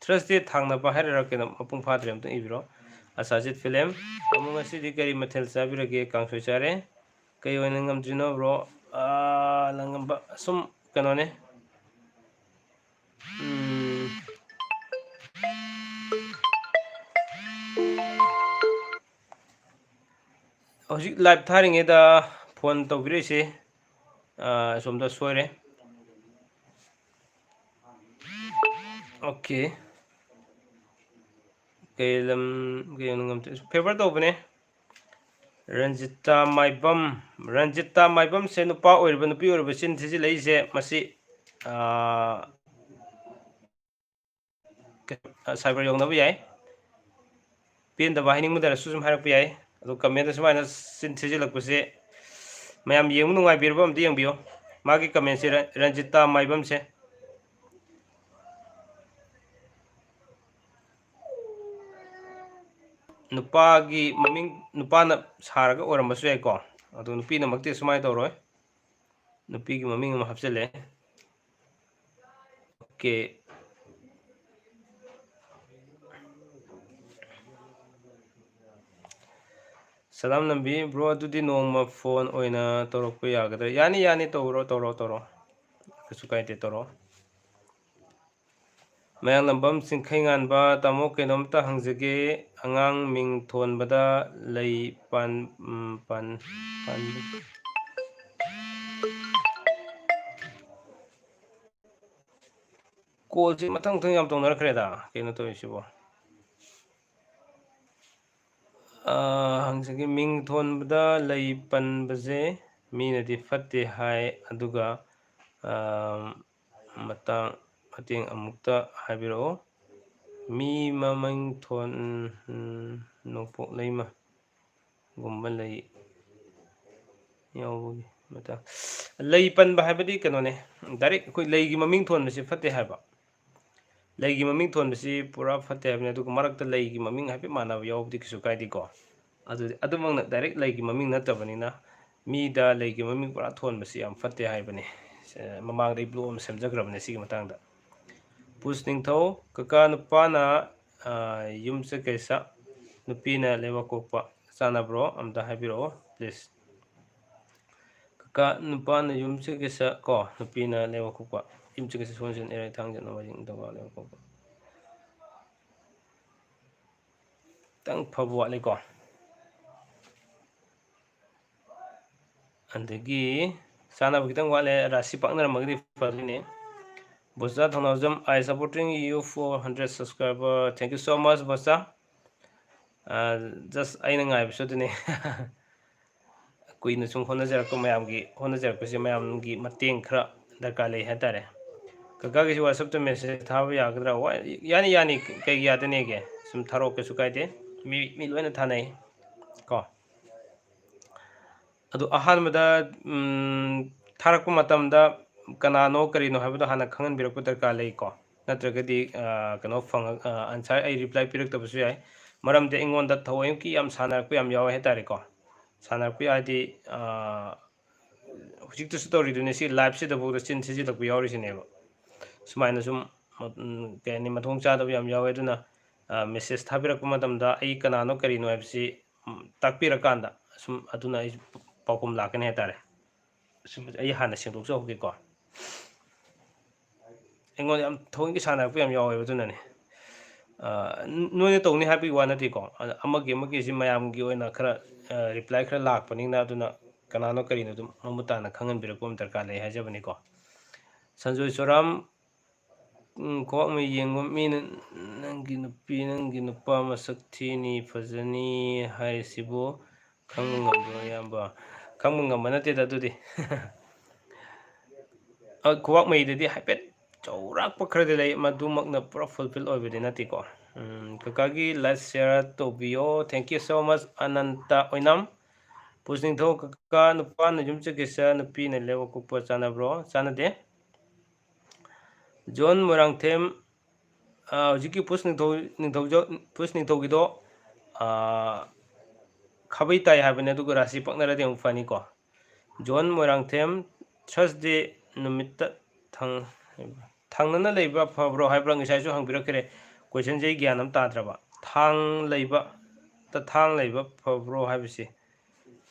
Thursday ꯊꯥꯡꯅꯕ ꯍꯥꯏꯔꯔꯥ ꯀꯩꯅꯣ, ꯃꯄꯨꯡ ꯐꯥꯗ꯭ꯔꯦ, ꯑꯝꯇ ꯏꯕꯤꯔꯣ꯫" ꯑꯁꯥꯖꯤꯠ ꯐꯤꯂꯦꯝ, "ꯇꯥꯃꯣ, ꯉꯁꯤꯗꯤ ꯀꯔꯤ ꯃꯊꯦꯜ ꯆꯥꯕꯤꯔꯒꯦ?" "ꯀꯥꯡꯁꯣꯏ ꯆꯥꯔꯦ꯫" "ꯀꯩ ꯑꯣꯏꯅ ꯉꯝꯗ꯭ꯔꯤꯅꯣ, ꯕ꯭ꯔꯣ?" ꯑꯥ, ꯂꯪꯉꯝꯕ ꯁꯨꯝ ꯀꯩꯅꯣꯅꯦ꯫ ꯎꯝ꯫ ꯍꯧꯖꯤꯛ ꯂꯥꯏꯚ ꯊꯥꯔꯤꯉꯩꯗ ꯐꯣꯟ ꯇꯧꯕꯤꯔꯛꯏꯁꯦ, ꯑꯥ, ꯑꯁꯣꯝꯗ ꯁꯣꯏꯔꯦ꯫ ꯑꯣꯀꯦ꯫ ꯀꯩ ꯂꯝ, ꯀꯩ ꯂꯝ ꯉꯝꯇ-, ꯐꯦꯚꯔ ꯇꯧꯕꯅꯦ꯫ ꯔꯟꯖꯤꯇꯥ ꯃꯥꯏꯕꯝ, ꯔꯟꯖꯤꯇꯥ ꯃꯥꯏꯕꯝꯁꯦ ꯅꯨꯄꯥ ꯑꯣꯏꯔꯤꯕ, ꯅꯨꯄꯤ ꯑꯣꯏꯔꯤꯕ ꯆꯤꯟ ꯊꯤꯖꯤꯜꯂꯛꯏꯁꯦ ꯃꯁꯤ, ꯑꯥ, ꯀ-, ꯑ, cyber ꯌꯧꯅꯕ ꯌꯥꯏ꯫ ꯄꯦꯟꯗꯕ ꯍꯥꯏꯅꯤꯡꯕ ꯂꯩꯔꯁꯨ ꯁꯨꯝ ꯍꯥꯏꯔꯛꯄ ꯌꯥꯏ꯫ ꯑꯗꯣ comment ꯁꯨꯃꯥꯏꯅ ꯆꯤꯟ ꯊꯤꯖꯤꯜꯂꯛꯄꯁꯦ ꯃꯌꯥꯝ ꯌꯦꯡꯕ ꯅꯨꯡꯉꯥꯏꯕꯤꯔꯕ ꯑꯝꯇ ꯌꯦꯡꯕꯤꯌꯨ꯫ ꯃꯥꯒꯤ commentꯁꯦ ꯔ-, ꯔꯟꯖꯤꯇꯥ ꯃꯥꯏꯕꯝꯁꯦ꯫ ꯅꯨꯄꯥꯒꯤ ꯃꯃꯤꯡ ꯅꯨꯄꯥꯅ ꯁꯥꯔꯒ ꯑꯣꯏꯔꯝꯕꯁꯨ ꯌꯥꯏꯀꯣ꯫ ꯑꯗꯣ ꯅꯨꯄꯤꯅꯃꯛꯇꯤ ꯁꯨꯃꯥꯏꯅ ꯇꯧꯔꯣꯏ꯫ ꯅꯨꯄꯤꯒꯤ ꯃꯃꯤꯡ ꯑꯃ ꯍꯥꯞꯆꯤꯜꯂꯦ꯫ OK꯫ ꯁꯂꯥꯝ ꯅꯝꯕꯤ, bro, ꯑꯗꯨꯗꯤ ꯅꯣꯡꯃ phone ꯑꯣꯏꯅ ꯇꯧꯔꯛꯄ ꯌꯥꯒꯗ꯭ꯔꯥ? ꯌꯥꯅꯤ, ꯌꯥꯅꯤ, ꯇꯧꯔꯣ, ꯇꯧꯔꯣ, ꯇꯧꯔꯣ꯫ ꯀꯩꯁꯨ ꯀꯥꯏꯗꯦ, ꯇꯧꯔꯣ꯫ ꯃꯌꯥꯡꯂꯝꯕꯝ ꯆꯤꯡꯈꯩꯉꯥꯟꯕ, ꯇꯥꯃꯣ, ꯀꯩꯅꯣꯝꯇ ꯍꯪꯖꯒꯦ꯫ ꯑꯉꯥꯡ ꯃꯤꯡ ꯊꯣꯟꯕꯗ ꯂꯩ ꯄꯥꯟ-, ꯎꯝ, ꯄꯥꯟ-, ꯄꯥꯟꯕꯤ꯫ Callꯁꯦ ꯃꯊꯪ ꯃꯊꯪ ꯌꯥꯝ ꯇꯧꯅꯔꯛꯈ꯭ꯔꯦꯗ, ꯀꯩꯅꯣ ꯇꯧꯔꯤꯁꯤꯕꯣ? ꯑ, ꯍꯪꯖꯒꯦ, ꯃꯤꯡ ꯊꯣꯟꯕꯗ ꯂꯩ ꯄꯟꯕꯁꯦ ꯃꯤꯅꯗꯤ ꯐꯠꯇꯦ ꯍꯥꯏ, ꯑꯗꯨꯒ, ꯑ, ꯃꯇꯥꯡ, ꯃꯇꯦꯡ ꯑꯃꯨꯛꯇ ꯍꯥꯏꯕꯤꯔꯛꯑꯣ꯫ ꯃꯤ ꯃꯃꯤꯡ ꯊꯣꯟ-, ꯎꯝ, ꯅꯣꯡꯄꯣꯛ ꯂꯩꯃ꯫ ꯒꯨꯝꯕ ꯂꯩ ꯌꯥꯎꯕꯒꯤ ꯃꯇꯥꯡ꯫ ꯂꯩ ꯄꯟꯕ ꯍꯥꯏꯕꯗꯤ ꯀꯩꯅꯣꯅꯦ, direct ꯑꯩꯈꯣꯏ ꯂꯩꯒꯤ ꯃꯃꯤꯡ ꯊꯣꯟꯕꯁꯤ ꯐꯠꯇꯦ ꯍꯥꯏꯕ꯫ ꯂꯩꯒꯤ ꯃꯃꯤꯡ ꯊꯣꯟꯕꯁꯤ ꯄꯨꯔꯥ ꯐꯠꯇꯦ ꯍꯥꯏꯕꯅꯤ, ꯑꯗꯨꯒ ꯃꯔꯛꯇ ꯂꯩꯒꯤ ꯃꯃꯤꯡ ꯍꯥꯏꯐꯦꯠ ꯃꯥꯟꯅꯕ ꯌꯥꯎꯕꯗꯤ ꯀꯩꯁꯨ ꯀꯥꯏꯗꯦꯀꯣ꯫ ꯑꯗꯨꯗꯤ ꯑꯗꯨꯃꯛꯅ direct ꯂꯩꯒꯤ ꯃꯃꯤꯡ ꯅꯠꯇꯕꯅꯤꯅ, ꯃꯤꯗ ꯂꯩꯒꯤ ꯃꯃꯤꯡ ꯄꯨꯔꯥ ꯊꯣꯟꯕꯁꯤ ꯌꯥꯝ ꯐꯠꯇꯦ ꯍꯥꯏꯕꯅꯤ꯫ ꯁꯦ-, ꯃꯃꯥꯡꯗ ꯑꯩ vlog ꯑꯃ ꯁꯦꯝꯖꯈ꯭ꯔꯕꯅꯦ ꯁꯤꯒꯤ ꯃꯇꯥꯡꯗ꯫ ꯄꯨꯁ ꯅꯤꯡꯊꯧ, ꯀꯀꯥ ꯅꯨꯄꯥꯅ, ꯑ, ꯌꯨꯝꯁꯀꯩꯁ, ꯅꯨꯄꯤꯅ ꯂꯩꯕꯥꯛꯄꯣꯛꯄ꯫ ꯆꯥꯟꯅꯕ꯭ꯔꯣ? ꯑꯝꯇ ꯍꯥꯏꯕꯤꯔꯛꯑꯣ, please꯫ ꯀꯀꯥ ꯅꯨꯄꯥꯅ ꯌꯨꯝꯁꯀꯩꯁ ꯀꯣ, ꯅꯨꯄꯤꯅ ꯂꯩꯕꯥꯛꯄꯣꯛꯄ꯫ ꯌꯨꯝꯁꯀꯩꯁ ꯁꯒꯣꯜꯁꯦꯟ, ꯏꯔꯥꯏ, ꯊꯥꯡꯖ, ꯅꯣꯡꯃꯥꯏꯖꯤꯡ, ꯅꯤꯡꯊꯧꯀꯥꯕ, ꯂꯩꯕꯥꯛꯄꯣꯛꯄ꯫ ꯈꯤꯇꯪ ꯐꯕ ꯋꯥꯠꯂꯤꯀꯣ꯫ ꯑꯗꯒꯤ ꯆꯥꯟꯅꯕ ꯈꯤꯇꯪ ꯋꯥꯠꯂꯦ, ꯔꯥꯁꯤ ꯄꯥꯛꯅꯔꯝꯃꯒꯗꯤ ꯐꯗꯣꯏꯅꯦ꯫ ꯕꯣꯆꯥ ꯊꯧꯅꯥꯎꯖꯝ, "I supporting you four hundred subscriber, thank you so much, ꯕꯣꯆꯥ꯫" ꯑ, just ꯑꯩꯅ ꯉꯥꯏꯕꯁꯨ ꯑꯗꯨꯅꯦ꯫ ꯀꯨꯏꯅ ꯁꯨꯝ ꯍꯣꯠꯅꯖꯔꯛꯄ ꯃꯌꯥꯝꯒꯤ ꯍꯣꯠꯅꯖꯔꯛꯄꯁꯦ ꯃꯌꯥꯝꯒꯤ ꯃꯇꯦꯡ ꯈꯔ ꯗꯔꯀꯥꯔ ꯂꯩ ꯍꯥꯏꯇꯥꯔꯦ꯫ ꯀꯀꯥꯒꯤꯁꯤ WhatsApp-ꯇ message ꯊꯥꯕ ꯌꯥꯒꯗ꯭ꯔꯥ? ꯋꯥ-, ꯌꯥꯅꯤ, ꯌꯥꯅꯤ, ꯀꯩꯒꯤ ꯌꯥꯗꯅꯦꯒꯦ? ꯁꯨꯝ ꯊꯥꯔꯛꯑꯣ, ꯀꯩꯁꯨ ꯀꯥꯏꯗꯦ꯫ ꯃꯤ, ꯃꯤ ꯂꯣꯏꯅ ꯊꯥꯅꯩ ꯀꯣ꯫ ꯑꯗꯨ ꯑꯍꯥꯟꯕꯗ, ꯎꯝ, ꯊꯥꯔꯛꯄ ꯃꯇꯝꯗ ꯀꯅꯥꯅꯣ ꯀꯔꯤꯅꯣ ꯍꯥꯏꯕꯗꯣ ꯍꯥꯟꯅ ꯈꯪꯍꯟꯕꯤꯔꯛꯄ ꯗꯔꯀꯥꯔ ꯂꯩꯀꯣ꯫ ꯅꯠꯇ꯭ꯔꯒꯗꯤ, ꯑ, ꯀꯩꯅꯣ ꯐꯪꯉ-, ꯑ, answer ꯑꯩ reply ꯄꯤꯔꯛꯇꯕꯁꯨ ꯌꯥꯏ꯫ ꯃꯔꯝꯗꯤ ꯑꯩꯉꯣꯟꯗ ꯊꯑꯣꯏꯀꯤ ꯌꯥꯝ ꯁꯥꯟꯅꯔꯛꯄ ꯌꯥꯝ ꯌꯥꯎꯋꯦ ꯍꯥꯏꯇꯥꯔꯦꯀꯣ꯫ ꯁꯥꯟꯅꯔꯛꯄ ꯍꯥꯏꯗꯤ, ꯑ, ꯍꯧꯖꯤꯛꯇꯁꯨ ꯇꯧꯔꯤꯗꯨꯅꯤ, ꯁꯤ live-ꯁꯤꯗꯐꯥꯎꯗ ꯆꯤꯟ ꯊꯤꯖꯤꯜꯂꯛꯄ ꯌꯥꯎꯔꯤꯁꯤꯅꯦꯕ꯫ ꯁꯨꯃꯥꯏꯅ ꯁꯨꯝ, ꯎꯝ, ꯀꯩ ꯍꯥꯏꯅꯤ, ꯃꯊꯣꯡ ꯆꯥꯗꯕ ꯌꯥꯝ ꯌꯥꯎꯋꯦ꯫ ꯑꯗꯨꯅ, ꯑ, message ꯊꯥꯕꯤꯔꯛꯄ ꯃꯇꯝꯗ ꯑꯩ ꯀꯅꯥꯅꯣ ꯀꯔꯤꯅꯣ ꯍꯥꯏꯕꯁꯤ, ꯎꯝ, ꯇꯥꯛꯄꯤꯔꯀꯥꯟꯗ ꯁꯨꯝ ꯑꯗꯨꯅ ꯑꯩ ꯄꯥꯎꯈꯨꯝ ꯂꯥꯛꯀꯅꯤ ꯍꯥꯏꯇꯥꯔꯦ꯫ ꯁꯨꯝ ꯑꯩ ꯍꯥꯟꯅ ꯁꯦꯡꯗꯣꯛꯆꯍꯧꯒꯦꯀꯣ꯫ ꯑꯩꯉꯣꯟꯗ ꯌꯥꯝ ꯊꯑꯣꯏꯀꯤ ꯁꯥꯟꯅꯔꯛꯄ ꯌꯥꯝ ꯌꯥꯎꯋꯦꯕ, ꯑꯗꯨꯅꯅꯦ꯫ ꯑ, ꯅꯣꯏꯅ ꯇꯧꯅꯤ ꯍꯥꯏꯕꯒꯤ ꯋꯥ ꯅꯠꯇꯦꯀꯣ꯫ ꯑꯗ ꯑꯃꯒꯤ ꯑꯃꯒꯤꯁꯤ ꯃꯌꯥꯝꯒꯤ ꯑꯣꯏꯅ ꯈꯔ, ꯑ, reply ꯈꯔ ꯂꯥꯛꯄꯅꯤꯅ, ꯑꯗꯨꯅ ꯀꯅꯥꯅꯣ ꯀꯔꯤꯅꯣ ꯑꯗꯨꯝ ꯃꯃꯨꯠ ꯇꯥꯅ ꯈꯪꯍꯟꯕꯤꯔꯛꯄ ꯑꯃ ꯗꯔꯀꯥꯔ ꯂꯩ ꯍꯥꯏꯖꯕꯅꯤꯀꯣ꯫ ꯁꯟꯖꯣꯏ ꯆꯣꯔꯥꯝ, ꯎꯝ, ꯈꯨꯋꯥꯛꯃꯩ ꯌꯦꯡꯕ ꯃꯤꯅ ꯅꯪꯒꯤ ꯅꯨꯄꯤ, ꯅꯪꯒꯤ ꯅꯨꯄꯥ ꯃꯁꯛ ꯊꯤꯅꯤ, ꯐꯖꯅꯤ ꯍꯥꯏꯔꯤꯁꯤꯕꯨ ꯈꯪꯕ ꯉꯝꯕ꯭ꯔꯣ, ꯏꯌꯥꯝꯕ? ꯈꯪꯕ ꯉꯝꯕ ꯅꯠꯇꯦꯗ ꯑꯗꯨꯗꯤ꯫ ꯑ, ꯈꯨꯋꯥꯛꯃꯩꯗꯗꯤ ꯍꯥꯏꯐꯦꯠ ꯆꯥꯎꯔꯥꯛꯄ ꯈꯔꯗꯤ ꯂꯩ, ꯃꯗꯨꯃꯛꯅ ꯄꯨꯔꯥ fulfill ꯑꯣꯏꯕꯗꯤ ꯅꯠꯇꯦꯀꯣ꯫ ꯎꯝ, ꯀꯀꯥꯒꯤ like share ꯇꯧꯕꯤꯌꯣ꯫ Thank you so much, ꯑꯅꯟꯇ ꯑꯣꯏꯅꯥꯝ꯫ ꯄꯨꯁ ꯅꯤꯡꯊꯧ, ꯀꯀꯥ, ꯅꯨꯄꯥꯅ ꯌꯨꯝ ꯆꯠꯈꯤꯁ, ꯅꯨꯄꯤꯅ ꯂꯦꯞ ꯑꯀꯨꯞꯄ ꯆꯥꯟꯅꯕ꯭ꯔꯣ? ꯆꯥꯟꯅꯗꯦ꯫ ꯖꯣꯟ ꯃꯣꯏꯔꯥꯡꯊꯦꯝ, ꯑ, ꯍꯧꯖꯤꯛꯀꯤ ꯄꯨꯁ ꯅꯤꯡꯊꯧ, ꯅꯤꯡꯊꯧꯖ-, ꯄꯨꯁ ꯅꯤꯡꯊꯧꯒꯤꯗꯣ, ꯑ, ꯈꯥꯕꯩ ꯇꯥꯏ ꯍꯥꯏꯕꯅꯦ, ꯑꯗꯨꯒ ꯔꯥꯁꯤ ꯄꯛꯅꯔꯗꯤ ꯑꯃꯨꯛ ꯐꯅꯤꯀꯣ꯫ ꯖꯣꯟ ꯃꯣꯏꯔꯥꯡꯊꯦꯝ, Thursday ꯅꯨꯃꯤꯠꯇ ꯊꯪ-, ꯊꯪꯅꯅ ꯂꯩꯕ ꯐꯕ꯭ꯔꯣ ꯍꯥꯏꯕ꯭ꯔꯥ? ꯉꯁꯥꯏꯁꯨ ꯍꯪꯕꯤꯔꯛꯈ꯭ꯔꯦ꯫ Question-ꯁꯦ ꯑꯩ ꯒ꯭ꯌꯥꯟ ꯑꯃ ꯇꯥꯗ꯭ꯔꯕ꯫ ꯊꯥꯡ ꯂꯩꯕ, ꯇ ꯊꯥꯡ ꯂꯩꯕ ꯐꯕ꯭ꯔꯣ ꯍꯥꯏꯕꯁꯤ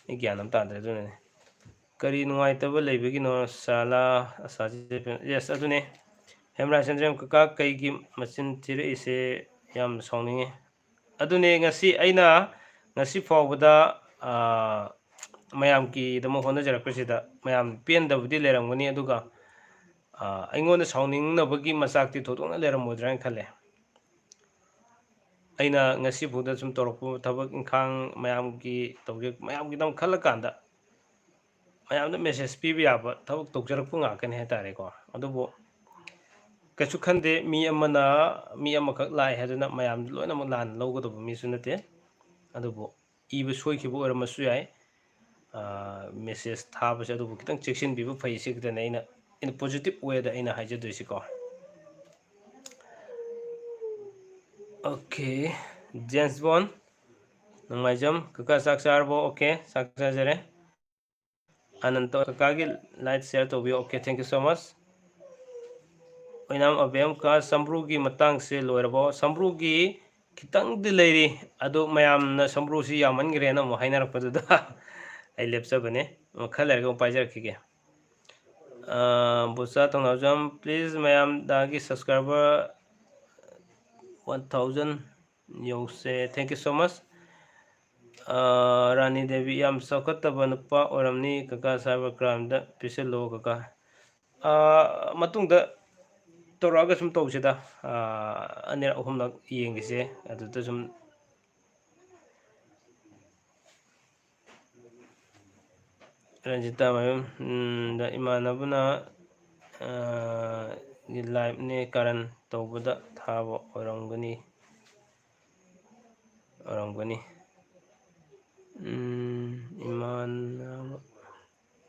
ꯑꯩ ꯒ꯭ꯌꯥꯟ ꯑꯃ ꯇꯥꯗ꯭ꯔꯦ, ꯑꯗꯨꯅꯅꯦ꯫ ꯀꯔꯤ ꯅꯨꯡꯉꯥꯏꯇꯕ ꯂꯩꯕꯒꯤꯅꯣ, ꯁꯥꯂꯥ ꯑꯁꯥꯁꯤ? Yes, ꯑꯗꯨꯅꯦ꯫ ꯍꯦꯝꯔꯥꯖꯦꯟꯗ꯭ꯔ ꯀꯀꯥ ꯀꯩꯒꯤ ꯃꯆꯤꯟ ꯊꯤꯔꯛꯏꯁꯦ? ꯌꯥꯝ ꯁꯥꯎꯅꯤꯡꯉꯤ꯫ ꯑꯗꯨꯅꯦ ꯉꯁꯤ ꯑꯩꯅ ꯉꯁꯤ ꯐꯥꯎꯕꯗ, ꯑ, ꯃꯌꯥꯝꯒꯤꯗꯃꯛ ꯍꯣꯠꯅꯖꯔꯛꯄꯁꯤꯗ ꯃꯌꯥꯝ ꯄꯦꯟꯗꯕꯗꯤ ꯂꯩꯔꯝꯒꯅꯤ, ꯑꯗꯨꯒ, ꯑ, ꯑꯩꯉꯣꯟꯗ ꯁꯥꯎꯅꯤꯡꯅꯕꯒꯤ ꯃꯆꯥꯛꯇꯤ ꯊꯣꯏꯗꯣꯛꯅ ꯂꯩꯔꯝꯃꯣꯏꯗ꯭ꯔꯥ ꯍꯥꯏꯅ ꯈꯜꯂꯦ꯫ ꯑꯩꯅ ꯉꯁꯤ ꯐꯥꯎꯗ ꯁꯨꯝ ꯇꯧꯔꯛꯄ ꯊꯕꯛ ꯏꯪꯈꯥꯡ ꯃꯌꯥꯝꯒꯤ ꯇꯧꯖ-, ꯃꯌꯥꯝꯒꯤꯗꯃꯛ ꯈꯜꯂꯀꯥꯟꯗ ꯃꯌꯥꯝꯗ ꯃꯦꯁꯦꯖ ꯄꯤꯕ ꯌꯥꯕ ꯊꯕꯛ ꯇꯧꯖꯔꯛꯄ ꯉꯥꯛꯇꯅꯤ ꯍꯥꯏꯇꯥꯔꯦꯀꯣ꯫ ꯑꯗꯨꯕꯨ ꯀꯩꯁꯨ ꯈꯟꯗꯦ, ꯃꯤ ꯑꯃꯅ ꯃꯤ ꯑꯃꯈꯛ ꯂꯥꯛꯑꯦ ꯍꯥꯏꯗꯨꯅ ꯃꯌꯥꯝꯗ ꯂꯣꯏꯅꯃꯛ ꯂꯥꯟꯅ ꯂꯧꯒꯗꯕ ꯃꯤꯁꯨ ꯅꯠꯇꯦ꯫ ꯑꯗꯨꯕꯨ ꯏꯕ ꯁꯣꯏꯈꯤꯕ ꯑꯣꯏꯔꯝꯃꯁꯨ ꯌꯥꯏ꯫ ꯃꯦꯁꯦꯖ ꯊꯥꯕꯁꯦ ꯑꯗꯨꯕꯨ ꯈꯤꯇꯪ ꯆꯦꯛꯁꯤꯟꯕꯤꯕ ꯐꯩ, ꯁꯤ ꯈꯛꯇꯅꯦ ꯑꯩꯅ, in a positive way ꯗ ꯑꯩꯅ ꯍꯥꯏꯖꯗꯣꯏꯁꯤꯀꯣ꯫ ꯑꯣꯀꯦ, ꯖꯦꯝꯁ ꯕꯣꯟ ꯅꯣꯡꯃꯥꯏꯖꯝ, ꯀꯀꯥ ꯆꯥꯛ ꯆꯥꯔꯕꯣ? ꯑꯣꯀꯦ, ꯆꯥꯛ ꯆꯥꯖꯔꯦ꯫ ꯑꯅꯟꯇ, ꯀꯀꯥꯒꯤ ꯂꯥꯏꯛ ꯁꯤꯌꯔ ꯇꯧꯕꯤꯌꯨ꯫ Okay, thank you so much꯫ ꯑꯣꯏꯅꯥꯝ ꯑꯕꯦꯝ, ꯀꯀꯥ ꯁꯝꯕ꯭ꯔꯨꯒꯤ ꯃꯇꯥꯡꯁꯦ ꯂꯣꯏꯔꯕꯣ? ꯁꯝꯕ꯭ꯔꯨꯒꯤ ꯈꯤꯇꯪꯗꯤ ꯂꯩꯔꯤ, ꯑꯗꯨ ꯃꯌꯥꯝꯅ ꯁꯝꯕ꯭ꯔꯨꯁꯤ ꯌꯥꯝꯃꯟꯈ꯭ꯔꯦꯅ ꯑꯃꯨꯛ ꯍꯥꯏꯅꯔꯛꯄꯗꯨꯗ ꯑꯩ ꯂꯦꯞꯆꯕꯅꯦ꯫ ꯑꯃꯨꯛ ꯈꯔ ꯂꯩꯔꯒ ꯑꯃꯨꯛ ꯄꯥꯏꯖꯔꯛꯈꯤꯒꯦ꯫ ꯑ, ꯕꯨꯆꯥ ꯊꯧꯅꯥꯎꯖꯝ, please ꯃꯌꯥꯝ ꯗꯥꯒꯤ subscriber one thousand ꯌꯧꯁꯦ꯫ Thank you so much꯫ ꯑ, ꯔꯥꯅꯤ ꯗꯦꯕꯤ, ꯌꯥꯝ ꯆꯥꯎꯈꯠꯇꯕ ꯅꯨꯄꯥ ꯑꯣꯏꯔꯝꯅꯤ, ꯀꯀꯥ cyber crime ꯗ ꯄꯤꯁꯤꯜꯂꯣ ꯀꯀꯥ꯫ ꯑ, ꯃꯇꯨꯡꯗ ꯇꯧꯔꯛꯑꯒ ꯁꯨꯝ ꯇꯧꯁꯤꯗ, ꯑ, ꯑꯅꯤꯔꯛ ꯑꯍꯨꯝꯂꯛ ꯌꯦꯡꯈꯤꯁꯦ, ꯑꯗꯨꯗ ꯁꯨꯝ꯫ ꯔꯟꯖꯤꯇꯥ ꯃꯌꯨꯝ, ꯎꯝ, ꯗ ꯏꯃꯥꯟꯅꯕꯅ, ꯑ, ꯒꯤ live ꯅꯦ ꯀꯥꯔꯟ ꯇꯧꯕꯗ ꯊꯥꯕ ꯑꯣꯏꯔꯝꯒꯅꯤ, ꯑꯣꯏꯔꯝꯒꯅꯤ꯫ ꯎꯝ, ꯏꯃꯥꯟꯅꯕ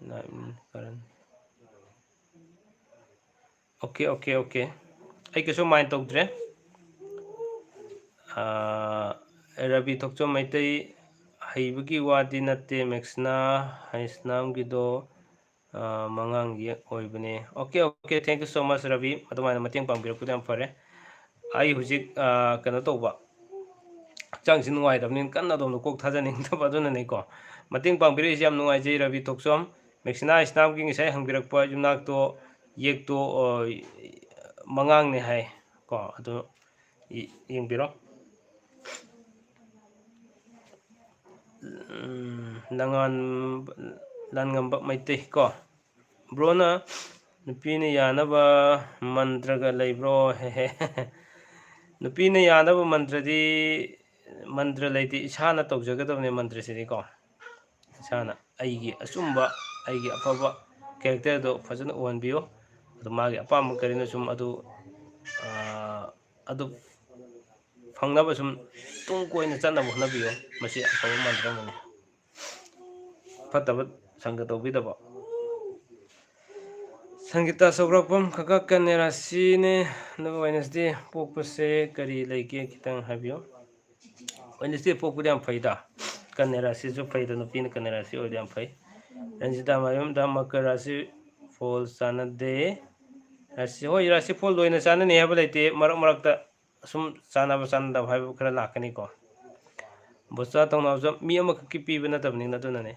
live ꯅꯦ ꯀꯥꯔꯟ꯫ Okay, okay, okay. ꯑꯩ ꯀꯩꯁꯨ mind ꯇꯧꯗ꯭ꯔꯦ꯫ ꯑ, ꯔꯕꯤ ꯊꯣꯛꯆꯣꯝ ꯃꯩꯇꯩ, ꯍꯩꯕꯒꯤ ꯋꯥꯗꯤ ꯅꯠꯇꯦ, ꯃꯦꯛꯁꯅꯥ ꯍꯩꯁꯅꯥꯝꯒꯤꯗꯣ, ꯑ, ꯃꯉꯥꯡ ꯌꯦꯛ ꯑꯣꯏꯕꯅꯦ꯫ Okay, okay, thank you so much Rabi, ꯑꯗꯨꯃꯥꯏꯅ ꯃꯇꯦꯡ ꯄꯥꯡꯕꯤꯔꯛꯄꯗꯣ ꯌꯥꯝ ꯐꯔꯦ꯫ ꯑꯩ ꯍꯧꯖꯤꯛ, ꯑ, ꯀꯩꯅꯣ ꯇꯧꯕ, ꯍꯛꯆꯥꯡꯁꯤ ꯅꯨꯡꯉꯥꯏꯇꯕꯅꯤꯅ ꯀꯟꯅ ꯑꯗꯣꯝꯗ ꯀꯣꯛ ꯊꯥꯖꯅꯤꯡꯗꯕ, ꯑꯗꯨꯅꯅꯤꯀꯣ꯫ ꯃꯇꯦꯡ ꯄꯥꯡꯕꯤꯔꯛꯏꯁꯦ ꯌꯥꯝ ꯅꯨꯡꯉꯥꯏꯖꯩ ꯔꯕꯤ ꯊꯣꯛꯆꯣꯝ꯫ ꯃꯦꯛꯁꯤꯅꯥ ꯏꯁꯅꯥꯝꯒꯤ ꯉꯁꯥꯏ ꯍꯪꯕꯤꯔꯛꯄ ꯌꯨꯝꯅꯥꯛꯇꯣ, ꯌꯦꯛꯇꯣ, ꯑ, ꯃꯉꯥꯡꯅꯦ ꯍꯥꯏ ꯀꯣ, ꯑꯗꯨ ꯌꯦ-, ꯌꯦꯡꯕꯤꯔꯣ꯫ ꯎꯝ, ꯂꯉꯥꯟ-, ꯂꯥꯟꯉꯝꯕ ꯃꯩꯇꯩ ꯀꯣ꯫ ꯕ꯭ꯔꯣꯅ ꯅꯨꯄꯤꯅ ꯌꯥꯅꯕ ꯃꯟꯇ꯭ꯔꯒ ꯂꯩꯕ꯭ꯔꯣ? ꯍꯦ ꯍꯦ꯫ ꯅꯨꯄꯤꯅ ꯌꯥꯅꯕ ꯃꯟꯇ꯭ꯔꯗꯤ, ꯃꯟꯇ꯭ꯔ ꯂꯩꯇꯦ, ꯏꯁꯥꯅ ꯇꯧꯖꯒꯗꯕꯅꯦ ꯃꯟꯇ꯭ꯔꯁꯤꯗꯤꯀꯣ꯫ ꯏꯁꯥꯅ ꯑꯩꯒꯤ ꯑꯆꯨꯝꯕ, ꯑꯩꯒꯤ ꯑꯐꯕ ꯀꯦꯔꯦꯛꯇꯔꯗꯣ ꯐꯖꯅ ꯎꯍꯟꯕꯤꯌꯨ꯫ ꯑꯗꯨ ꯃꯥꯒꯤ ꯑꯄꯥꯝꯕ ꯀꯔꯤꯅꯣ ꯁꯨꯝ ꯑꯗꯨ ꯑꯗꯨ ꯐꯪꯅꯕ ꯁꯨꯝ ꯇꯨꯡ ꯀꯣꯏꯅ ꯆꯠꯅꯕ ꯍꯣꯠꯅꯕꯤꯌꯨ꯫ ꯃꯁꯤ ꯑꯐꯕ ꯃꯟꯇ꯭ꯔ ꯑꯃꯅꯤ꯫ ꯐꯠꯇꯕ ꯁꯪꯒ ꯇꯧꯕꯤꯗꯕ꯫ ꯁꯪꯒꯤꯇꯥ ꯁꯧꯒ꯭ꯔꯥꯛꯄꯝ ꯀꯀꯥ, ꯀꯟꯌꯥ ꯔꯥꯁꯤꯅꯦ꯫ ꯑꯗꯨꯒ ꯋꯦꯅꯁꯗꯦ ꯄꯣꯛꯄꯁꯦ ꯀꯔꯤ ꯂꯩꯒꯦ ꯈꯤꯇꯪ ꯍꯥꯏꯕꯤꯌꯨ꯫ ꯋꯦꯅꯁꯗꯦ ꯄꯣꯛꯄꯗꯤ ꯌꯥꯝ ꯐꯩꯗ꯫ ꯀꯟꯌꯥ ꯔꯥꯁꯤꯁꯨ ꯐꯩꯗ, ꯅꯨꯄꯤꯅ ꯀꯟꯌꯥ ꯔꯥꯁꯤ ꯑꯣꯏꯔꯗꯤ ꯌꯥꯝ ꯐꯩ꯫ ꯔꯟꯖꯤꯇꯥ ꯃꯌꯨꯝꯗ ꯃꯀꯔ ꯔꯥꯁꯤ ꯐꯣꯜ ꯆꯥꯟꯅꯗꯦ꯫ ꯔꯥꯁꯤ, ꯍꯣꯏ, ꯔꯥꯁꯤ ꯐꯣꯜ ꯂꯣꯏꯅ ꯆꯥꯟꯅꯅꯤ ꯍꯥꯏꯕ ꯂꯩꯇꯦ, ꯃꯔꯛ ꯃꯔꯛꯇ ꯁꯨꯝ ꯆꯥꯟꯅꯕ ꯆꯥꯟꯅꯗꯕ ꯍꯥꯏꯕ ꯈꯔ ꯂꯥꯛꯀꯅꯤꯀꯣ꯫ ꯕꯣꯆꯥ ꯊꯧꯅꯥꯎꯖꯝ ꯃꯤ ꯑꯃꯈꯛꯀꯤ ꯄꯤꯕ ꯅꯠꯇꯕꯅꯤꯅ ꯑꯗꯨꯅꯅꯦ꯫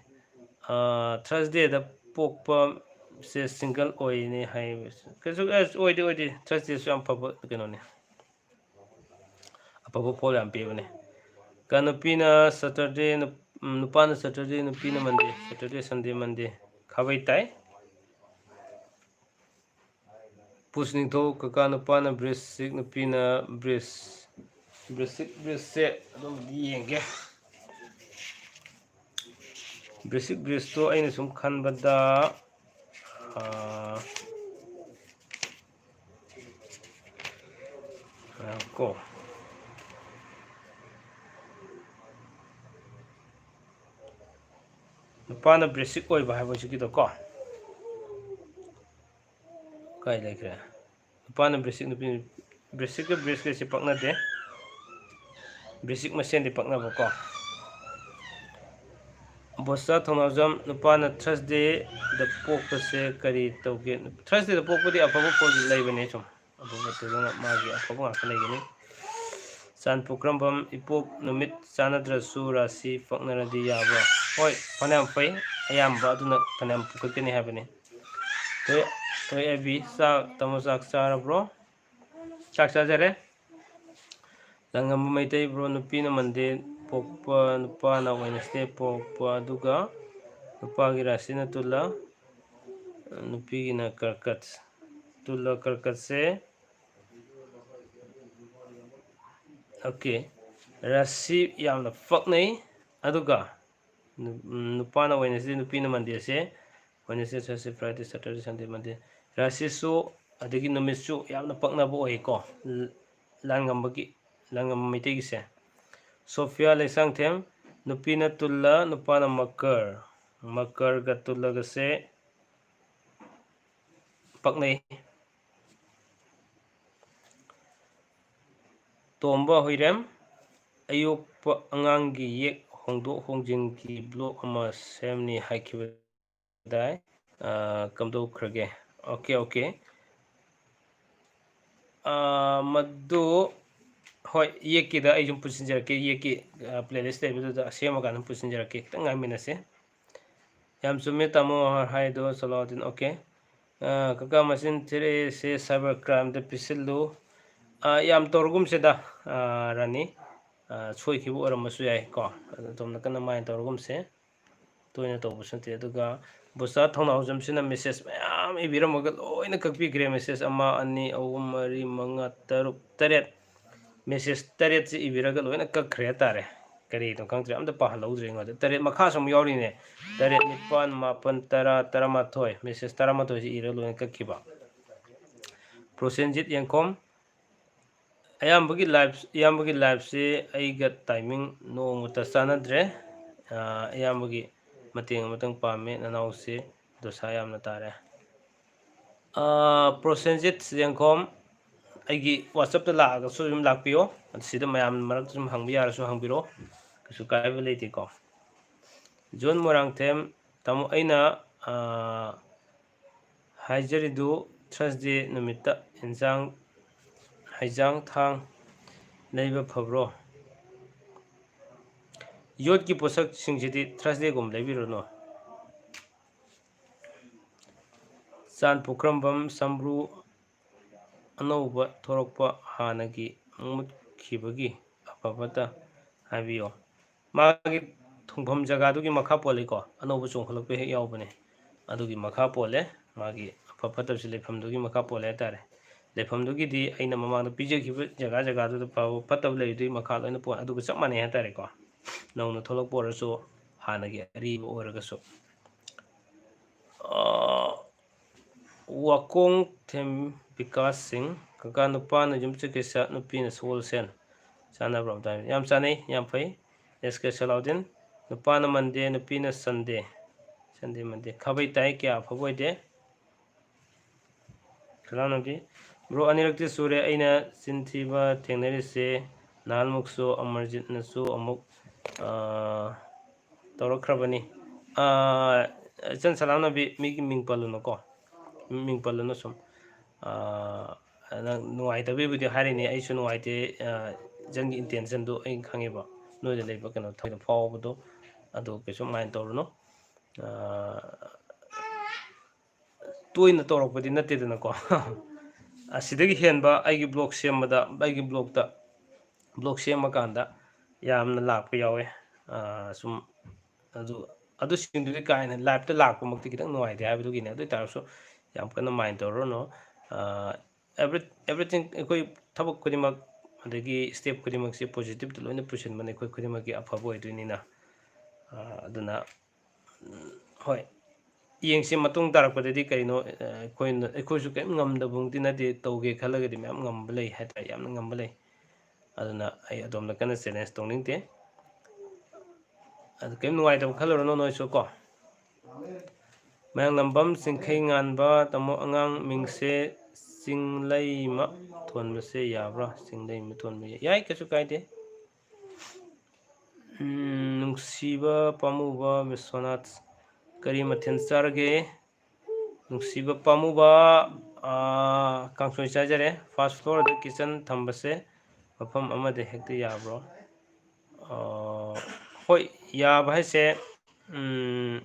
ꯊꯔꯁꯗꯦꯗ ꯄꯣꯛꯄꯁꯦ ꯁꯤꯡꯒꯜ ꯑꯣꯏꯅꯤ ꯍꯥꯏꯕꯁꯦ ꯀꯩꯁꯨ, ꯑꯦ, ꯑꯣꯏꯗꯦ, ꯑꯣꯏꯗꯦ꯫ ꯊꯔꯁꯗꯦꯁꯨ ꯌꯥꯝ ꯐꯕ ꯀꯩꯅꯣꯅꯤ, ꯑꯐꯕ ꯐꯣꯜ ꯌꯥꯝ ꯄꯤꯕꯅꯦ꯫ ꯀ ꯅꯨꯄꯤꯅ ꯁꯇꯔꯗꯦ, ꯅꯨꯞ-, ꯅꯨꯄꯥꯅ ꯁꯇꯔꯗꯦ, ꯅꯨꯄꯤꯅ ꯃꯟꯗꯦ꯫ ꯁꯇꯔꯗꯦ, ꯁꯟꯗꯦ, ꯃꯟꯗꯦ꯫ ꯈꯥꯕꯩ ꯇꯥꯏ꯫ ꯄꯨꯁ ꯅꯤꯡꯊꯧ, ꯀꯀꯥ ꯅꯨꯄꯥꯅ ꯕ꯭ꯔꯤꯁꯤꯛ, ꯅꯨꯄꯤꯅ ꯕ꯭ꯔꯤꯁ꯫ ꯕ꯭ꯔꯤꯁꯤꯛ, ꯕ꯭ꯔꯤꯁꯁꯦ ꯑꯗꯨꯝ ꯌꯦꯡꯒꯦ꯫ ꯕ꯭ꯔꯤꯁꯤꯛ, ꯕ꯭ꯔꯤꯁꯇꯣ ꯑꯩꯅ ꯁꯨꯝ ꯈꯟꯕꯗ, ꯑꯥ, ꯉꯥꯏꯈꯣꯀꯣ꯫ ꯅꯨꯄꯥꯅ ꯕ꯭ꯔꯤꯁꯤꯛ ꯑꯣꯏꯕ ꯍꯥꯏꯕ ꯍꯧꯖꯤꯛꯀꯤꯗꯣ ꯀꯣ꯫ ꯀꯥꯏ ꯂꯩꯈ꯭ꯔꯦ? ꯅꯨꯄꯥꯅ ꯕ꯭ꯔꯤꯁꯤꯛ, ꯅꯨꯄꯤ, ꯕ꯭ꯔꯤꯁꯤꯛꯀ ꯕ꯭ꯔꯤꯁꯀꯁꯦ ꯄꯛꯅꯗꯦ꯫ ꯕ꯭ꯔꯤꯁꯤꯛ ꯃꯁꯦꯟꯗꯤ ꯄꯛꯅꯕꯀꯣ꯫ ꯕꯣꯁꯥ ꯊꯧꯅꯥꯎꯖꯝ, ꯅꯨꯄꯥꯅ ꯊꯔꯁꯗꯦꯗ ꯄꯣꯛꯄꯁꯦ ꯀꯔꯤ ꯇꯧꯒꯦ? ꯊꯔꯁꯗꯦꯗ ꯄꯣꯛꯄꯗꯤ ꯑꯐꯕ ꯐꯣꯜ ꯂꯩꯕꯅꯦ ꯁꯨꯝ꯫ ꯑꯐꯕ ꯃꯇꯝꯗꯅ ꯃꯥꯒꯤ ꯑꯐꯕ ꯉꯥꯛꯇ ꯂꯩꯒꯅꯤ꯫ ꯆꯥꯟꯄꯣꯛ ꯀꯔꯝꯕꯝ, ꯏꯄꯣꯛ ꯅꯨꯃꯤꯠ ꯆꯥꯟꯅꯗ꯭ꯔꯁꯨ ꯔꯥꯁꯤ ꯄꯛꯅꯔꯗꯤ ꯌꯥꯕ꯭ꯔꯥ? ꯍꯣꯏ, ꯐꯅꯌꯥꯝ ꯐꯩ꯫ ꯑꯌꯥꯝꯕ ꯑꯗꯨꯅ ꯐꯅꯌꯥꯝ ꯄꯨꯈꯠꯀꯅꯤ ꯍꯥꯏꯕꯅꯤ꯫ ꯇꯣꯏ-, ꯇꯣꯏ ꯑꯦꯕꯤ, ꯆꯥꯛ, ꯇꯥꯃꯣ ꯆꯥꯛ ꯆꯥꯔꯕ꯭ꯔꯣ? ꯆꯥꯛ ꯆꯥꯖꯔꯦ꯫ ꯂꯪꯉꯝꯕ ꯃꯩꯇꯩ ꯕ꯭ꯔꯣ, ꯅꯨꯄꯤꯅ ꯃꯟꯗꯦ ꯄꯣꯛꯄ, ꯅꯨꯄꯥꯅ ꯋꯦꯅꯁꯗꯦ ꯄꯣꯛꯄ, ꯑꯗꯨꯒ ꯅꯨꯄꯥꯒꯤ ꯔꯥꯁꯤꯅ ꯇꯨꯂꯥ, ꯅꯨꯄꯤꯒꯤꯅ ꯀꯔꯀꯠ꯫ ꯇꯨꯂꯥ ꯀꯔꯀꯠꯁꯦ, ꯑꯣꯀꯦ, ꯔꯥꯁꯤ ꯌꯥꯝꯅ ꯄꯛꯅꯩ꯫ ꯑꯗꯨꯒ ꯅꯨ-, ꯅꯨꯄꯥꯅ ꯋꯦꯅꯁꯗꯦ, ꯅꯨꯄꯤꯅ ꯃꯟꯗꯦꯁꯦ Wednesday, Thursday, Friday, Saturday, Sunday, Monday. ꯔꯥꯁꯤꯁꯨ ꯑꯗꯒꯤ ꯅꯨꯃꯤꯠꯁꯨ ꯌꯥꯝꯅ ꯄꯛꯅꯕ ꯑꯣꯏꯀꯣ, ꯂ-, ꯂꯥꯟꯉꯝꯕꯒꯤ, ꯂꯥꯟꯉꯝꯕ ꯃꯩꯇꯩꯒꯤꯁꯦ꯫ ꯁꯣꯐꯤꯌꯥ ꯂꯩꯁꯥꯡꯊꯦꯝ, ꯅꯨꯄꯤꯅ ꯇꯨꯜꯂ, ꯅꯨꯄꯥꯅ ꯃꯀꯔ꯫ ꯃꯀꯔꯒ ꯇꯨꯜꯂꯒꯁꯦ ꯄꯛꯅꯩ꯫ ꯇꯣꯝꯕ ꯍꯨꯏꯔꯦꯝ, ꯑꯌꯣꯛꯄ ꯑꯉꯥꯡꯒꯤ ꯌꯦꯛ ꯍꯣꯡꯗꯣꯛ ꯍꯣꯡꯖꯤꯟꯒꯤ blog ꯑꯃ ꯁꯦꯝꯅꯤ ꯍꯥꯏꯈꯤꯕꯗꯥꯏ, ꯑ, ꯀꯝꯗꯧꯈ꯭ꯔꯒꯦ? OK, OK. ꯑ, ꯃꯗꯨ, ꯍꯣꯏ, ꯌꯦꯛꯀꯤꯗ ꯑꯩ ꯁꯨꯝ ꯄꯨꯁꯤꯟꯖꯔꯛꯀꯦ, ꯌꯦꯛꯀꯤ, ꯑ, playlist ꯂꯩꯕꯗꯨꯗ ꯁꯦꯝꯃꯀꯥꯟꯗ ꯄꯨꯁꯤꯟꯖꯔꯛꯀꯦ, ꯈꯤꯇꯪ ꯉꯥꯏꯃꯤꯟꯅꯁꯦ꯫ ꯌꯥꯝ ꯆꯨꯝꯃꯦ ꯇꯥꯃꯣ ꯍꯥꯏꯗꯣ, ꯁꯂꯥꯎꯗꯤꯟ, OK. ꯑ, ꯀꯀꯥ, ꯃꯆꯤꯟ ꯊꯤꯔꯛꯏꯁꯦ cyber crimeꯗ ꯄꯤꯁꯤꯜꯂꯨ꯫ ꯑ, ꯌꯥꯝ ꯇꯧꯔꯒꯨꯝꯁꯤꯗ, ꯑ, ꯔꯥꯅꯤ꯫ ꯑ, ꯁꯣꯏꯈꯤꯕ ꯑꯣꯏꯔꯝꯕꯁꯨ ꯌꯥꯏ ꯀꯣ꯫ ꯑꯗꯣ ꯑꯗꯣꯝꯅ ꯀꯟꯅ ꯃꯥꯏꯟ ꯇꯧꯔꯒꯨꯝꯁꯦ꯫ ꯇꯣꯏꯅ ꯇꯧꯕꯁꯨ ꯅꯠꯇꯦ꯫ ꯑꯗꯨꯒ ꯕꯣꯁꯥ ꯊꯧꯅꯥꯎꯖꯝꯁꯤꯅ message ꯃꯌꯥꯝ ꯏꯕꯤꯔꯝꯃꯒ ꯂꯣꯏꯅ ꯀꯛꯄꯤꯈ꯭ꯔꯦ꯫ Message ꯑꯃ, ꯑꯅꯤ, ꯑꯍꯨꯝ, ꯃꯔꯤ, ꯃꯉꯥ, ꯇꯔꯨꯛ, ꯇꯔꯦꯠ꯫ Message ꯇꯔꯦꯠꯁꯤ ꯏꯕꯤꯔꯒ ꯂꯣꯏꯅ ꯀꯛꯈ꯭ꯔꯦ ꯍꯥꯏꯇꯥꯔꯦ꯫ ꯀꯔꯤꯅꯣ ꯈꯪꯗ꯭ꯔꯦ, ꯑꯝꯇ ꯄꯥꯍꯜꯍꯧꯗ꯭ꯔꯦ ꯑꯩꯉꯣꯟꯗ꯫ ꯇꯔꯦꯠ ꯃꯈꯥꯁꯨ ꯑꯃꯨꯛ ꯌꯥꯎꯔꯤꯅꯦ꯫ ꯇꯔꯦꯠ, ꯅꯤꯄꯥꯟ, ꯃꯥꯄꯟ, ꯇꯔꯥ, ꯇꯔꯥꯃꯥꯊꯣꯏ꯫ Message ꯇꯔꯥꯃꯥꯊꯣꯏꯁꯤ ꯏꯔꯒ ꯂꯣꯏꯅ ꯀꯛꯈꯤꯕ꯫ ꯄ꯭ꯔꯣꯁꯦꯟꯖꯤꯠ ꯌꯦꯡꯈꯣꯝ, ꯑꯌꯥꯝꯕꯒꯤ live, ꯏꯌꯥꯝꯕꯒꯤ liveꯁꯤ ꯑꯩꯒ timing ꯅꯣꯡꯃꯇ ꯆꯥꯟꯅꯗ꯭ꯔꯦ꯫ ꯑ, ꯏꯌꯥꯝꯕꯒꯤ ꯃꯇꯦꯡ ꯑꯃꯇꯪ ꯄꯥꯝꯃꯦ, ꯅꯅꯥꯎꯁꯤ ꯗꯣꯁꯥ ꯌꯥꯝꯅ ꯇꯥꯔꯦ꯫ ꯑ, ꯄ꯭ꯔꯣꯁꯦꯟꯖꯤꯠ ꯌꯦꯡꯈꯣꯝ, ꯑꯩꯒꯤ WhatsAppꯇ ꯂꯥꯛꯑꯒꯁꯨ ꯑꯗꯨꯝ ꯂꯥꯛꯄꯤꯌꯣ꯫ ꯑꯗꯨ ꯁꯤꯗ ꯃꯌꯥꯝ ꯃꯔꯛꯇ ꯁꯨꯝ ꯍꯪꯕ ꯌꯥꯔꯁꯨ ꯍꯪꯕꯤꯔꯛꯑꯣ, ꯀꯩꯁꯨ ꯀꯥꯏꯕ ꯂꯩꯇꯦꯀꯣ꯫ ꯖꯣꯟ ꯃꯣꯏꯔꯥꯡꯊꯦꯝ, ꯇꯥꯃꯣ, ꯑꯩꯅ, ꯑ, ꯍꯥꯏꯖꯔꯤꯗꯨ Thursday ꯅꯨꯃꯤꯠꯇ ꯏꯟꯁꯥꯡ, ꯍꯩꯖꯥꯡ ꯊꯥꯡ ꯂꯩꯕ ꯐꯕ꯭ꯔꯣ? ꯌꯣꯠꯀꯤ ꯄꯣꯠꯁꯛꯁꯤꯡꯁꯤꯗꯤ Thursdayꯒꯨꯝꯕ ꯂꯩꯕꯤꯔꯨꯅꯨ꯫ ꯆꯥꯟ ꯄꯨꯈ꯭ꯔꯝꯕꯝ ꯁꯝꯕ꯭ꯔꯨ, ꯑꯅꯧꯕ ꯊꯣꯔꯛꯄ ꯍꯥꯟꯅꯒꯤ ꯃꯨꯠꯈꯤꯕꯒꯤ ꯑꯐ ꯐꯠꯇ ꯍꯥꯏꯕꯤꯌꯣ꯫ ꯃꯥꯒꯤ ꯊꯨꯡꯐꯝ ꯖꯒꯥꯗꯨꯒꯤ ꯃꯈꯥ ꯄꯣꯜꯂꯤꯀꯣ, ꯑꯅꯧꯕ ꯆꯣꯡꯈꯠꯂꯛꯄ ꯍꯦꯛ ꯌꯥꯎꯕꯅꯦ꯫ ꯑꯗꯨꯒꯤ ꯃꯈꯥ ꯄꯣꯜꯂꯦ, ꯃꯥꯒꯤ ꯑꯐ ꯐꯠꯇꯕꯁꯤ ꯂꯩꯐꯝꯗꯨꯒꯤ ꯃꯈꯥ ꯄꯣꯜꯂꯦ ꯍꯥꯏꯇꯥꯔꯦ꯫ ꯂꯩꯐꯝꯗꯨꯒꯤꯗꯤ ꯑꯩꯅ ꯃꯃꯥꯡꯗ ꯄꯤꯖꯈꯤꯕ ꯖꯒꯥ ꯖꯒꯥꯗꯨꯗ ꯐꯕ ꯐꯠꯇꯕ ꯂꯩꯔꯤꯗꯨꯒꯤ ꯃꯈꯥ ꯂꯣꯏꯅ ꯄꯣꯜꯂꯦ, ꯑꯗꯨꯒ ꯆꯞ ꯃꯥꯟꯅꯩ ꯍꯥꯏꯇꯥꯔꯦꯀꯣ꯫ ꯅꯧꯅ ꯊꯣꯛꯂꯛꯄ ꯑꯣꯏꯔꯁꯨ, ꯍꯥꯟꯅꯒꯤ ꯑꯔꯤꯕ ꯑꯣꯏꯔꯒꯁꯨ꯫ ꯋꯥꯀꯣꯡꯊꯦꯝ ꯕꯤꯀꯥꯁ ꯁꯤꯡ꯫ ꯀꯀꯥ, ꯅꯨꯄꯥꯅ ꯌꯨꯝꯁꯀꯩꯁ, ꯅꯨꯄꯤꯅ ꯁꯒꯣꯜꯁꯦꯟ꯫ ꯆꯥꯟꯅꯕ꯭ꯔꯣ ꯑꯝꯇ ꯍꯥꯏꯕꯤꯌꯨ꯫ ꯌꯥꯝ ꯆꯥꯟꯅꯩ, ꯌꯥꯝ ꯐꯩ꯫ ꯑꯦꯁ ꯀꯦ ꯁꯂꯥꯎꯗꯤꯟ꯫ ꯅꯨꯄꯥꯅ ꯃꯟꯗꯦ, ꯅꯨꯄꯤꯅ ꯁꯟꯗꯦ꯫ ꯁꯟꯗꯦ, ꯃꯟꯗꯦ꯫ ꯈꯥꯕꯩ ꯇꯥꯏ, ꯀꯌꯥ ꯑꯐꯕ ꯑꯣꯏꯗꯦ꯫ ꯁꯂꯥꯝꯅꯕꯤ꯫ ꯕ꯭ꯔꯣ, ꯑꯅꯤꯔꯛꯇꯤ ꯁꯨꯔꯦ ꯑꯩꯅ ꯆꯤꯟ ꯊꯤꯕ ꯊꯦꯡꯅꯔꯤꯁꯦ꯫ ꯅꯍꯥꯟꯃꯨꯛꯁꯨ ꯑꯃꯔꯖꯤꯠꯅꯁꯨ ꯑꯃꯨꯛ, ꯑꯥ, ꯇꯧꯔꯛꯈ꯭ꯔꯕꯅꯤ꯫ ꯑꯥ, ꯏꯆꯟ ꯁꯂꯥꯝꯅꯕꯤ, ꯃꯤꯒꯤ ꯃꯤꯡ ꯄꯜꯂꯨꯅꯨꯀꯣ꯫ ꯃꯤꯡ ꯄꯜꯂꯨꯅꯨ ꯁꯨꯝ꯫ ꯑꯥ, ꯅꯪ ꯅꯨꯡꯉꯥꯏꯇꯕꯒꯤꯕꯨꯗꯤ ꯍꯥꯏꯔꯤꯅꯤ, ꯑꯩꯁꯨ ꯅꯨꯡꯉꯥꯏꯇꯦ꯫ ꯑꯥ, ꯏꯆꯟꯒꯤ intentionꯗꯨ ꯑꯩ ꯈꯪꯉꯦꯕ, ꯅꯣꯏꯗ ꯂꯩꯕ ꯀꯩꯅꯣ ꯊꯣꯏꯅ ꯐꯥꯎꯕꯗꯣ, ꯑꯗꯨ ꯀꯩꯁꯨ mind ꯇꯧꯔꯨꯅꯨ꯫ ꯑꯥ, ꯇꯣꯏꯅ ꯇꯧꯔꯛꯄꯗꯤ ꯅꯠꯇꯦꯗꯅꯀꯣ꯫ ꯑꯁꯤꯗꯒꯤ ꯍꯦꯟꯕ ꯑꯩꯒꯤ vlog ꯁꯦꯝꯕꯗ, ꯑꯩꯒꯤ vlogꯇ, vlog ꯁꯦꯝꯃꯀꯥꯟꯗ ꯌꯥꯝꯅ ꯂꯥꯛꯄ ꯌꯥꯎꯋꯦ꯫ ꯑꯥ, ꯁꯨꯝ ꯑꯗꯨ, ꯑꯗꯨꯁꯤꯡꯗꯨꯗꯤ ꯀꯥ ꯍꯦꯟꯅ liveꯇ ꯂꯥꯛꯄꯃꯛꯇꯤ ꯈꯤꯇꯪ ꯅꯨꯡꯉꯥꯏꯇꯦ ꯍꯥꯏꯕꯗꯨꯒꯤꯅꯤ꯫ ꯑꯗꯨ ꯑꯣꯏ ꯇꯥꯔꯁꯨ ꯌꯥꯝ ꯀꯟꯅ mind ꯇꯧꯔꯨꯔꯅꯨ꯫ ꯑꯥ, every-, everything, ꯑꯩꯈꯣꯏ ꯊꯕꯛ ꯈꯨꯗꯤꯡꯃꯛ, ꯑꯗꯒꯤ step ꯈꯨꯗꯤꯡꯃꯛꯁꯦ positiveꯇ ꯂꯣꯏꯅ ꯄꯨꯁꯤꯟꯕꯅ ꯑꯩꯈꯣꯏ ꯈꯨꯗꯤꯡꯃꯛꯀꯤ ꯑꯐꯕ ꯑꯣꯏꯗꯣꯏꯅꯤꯅ꯫ ꯑꯥ, ꯑꯗꯨꯅ, ꯎꯝ, ꯍꯣꯏ, ꯌꯦꯡꯁꯤ ꯃꯇꯨꯡ ꯇꯥꯔꯛꯄꯗꯗꯤ ꯀꯩꯅꯣ, ꯑꯥ, ꯑꯩꯈꯣꯏꯅ, ꯑꯩꯈꯣꯏꯁꯨ ꯀꯔꯤꯝ ꯉꯝꯗꯕꯃꯛꯇꯤ ꯅꯠꯇꯦ, ꯇꯧꯒꯦ ꯈꯜꯂꯒꯗꯤ ꯃꯌꯥꯝ ꯉꯝꯕ ꯂꯩ ꯍꯥꯏꯇꯥꯔꯦ, ꯌꯥꯝꯅ ꯉꯝꯕ ꯂꯩ꯫ ꯑꯗꯨꯅ ꯑꯩ ꯑꯗꯣꯝꯗ ꯀꯟꯅ challenge ꯇꯧꯅꯤꯡꯗꯦ꯫ ꯑꯗꯨ ꯀꯔꯤꯝ ꯅꯨꯡꯉꯥꯏꯇꯕ ꯈꯜꯂꯨꯔꯅꯨ ꯅꯣꯏꯁꯨ ꯀꯣ꯫ ꯃꯌꯥꯡꯂꯝꯕꯝ ꯆꯤꯡꯈꯩ ꯉꯥꯟꯕ, ꯇꯥꯃꯣ, ꯑꯉꯥꯡ ꯃꯤꯡꯁꯦ ꯆꯤꯡꯂꯩꯃ ꯊꯣꯟꯕꯁꯦ ꯌꯥꯕ꯭ꯔꯥ? ꯆꯤꯡꯂꯩꯃ ꯊꯣꯟꯕ ꯌꯥꯏ, ꯌꯥꯏ, ꯀꯩꯁꯨ ꯀꯥꯏꯗꯦ꯫ ꯎꯝ, ꯅꯨꯡꯁꯤꯕ ꯄꯥꯝꯃꯨꯕ ꯕꯤꯁ꯭ꯋꯥꯅꯥꯊ, ꯀꯔꯤ ꯃꯊꯦꯜ ꯆꯥꯔꯒꯦ? ꯅꯨꯡꯁꯤꯕ ꯄꯥꯝꯃꯨꯕ, ꯑꯥ, ꯀꯥꯡꯁꯣꯏ ꯆꯥꯖꯔꯦ꯫ First floorꯗ kitchen ꯊꯝꯕꯁꯦ ꯃꯐꯝ ꯑꯃꯗ ꯍꯦꯛꯇ ꯌꯥꯕ꯭ꯔꯣ? ꯑꯥ, ꯍꯣꯏ, ꯌꯥꯕ ꯍꯥꯏꯁꯦ, ꯎꯝ,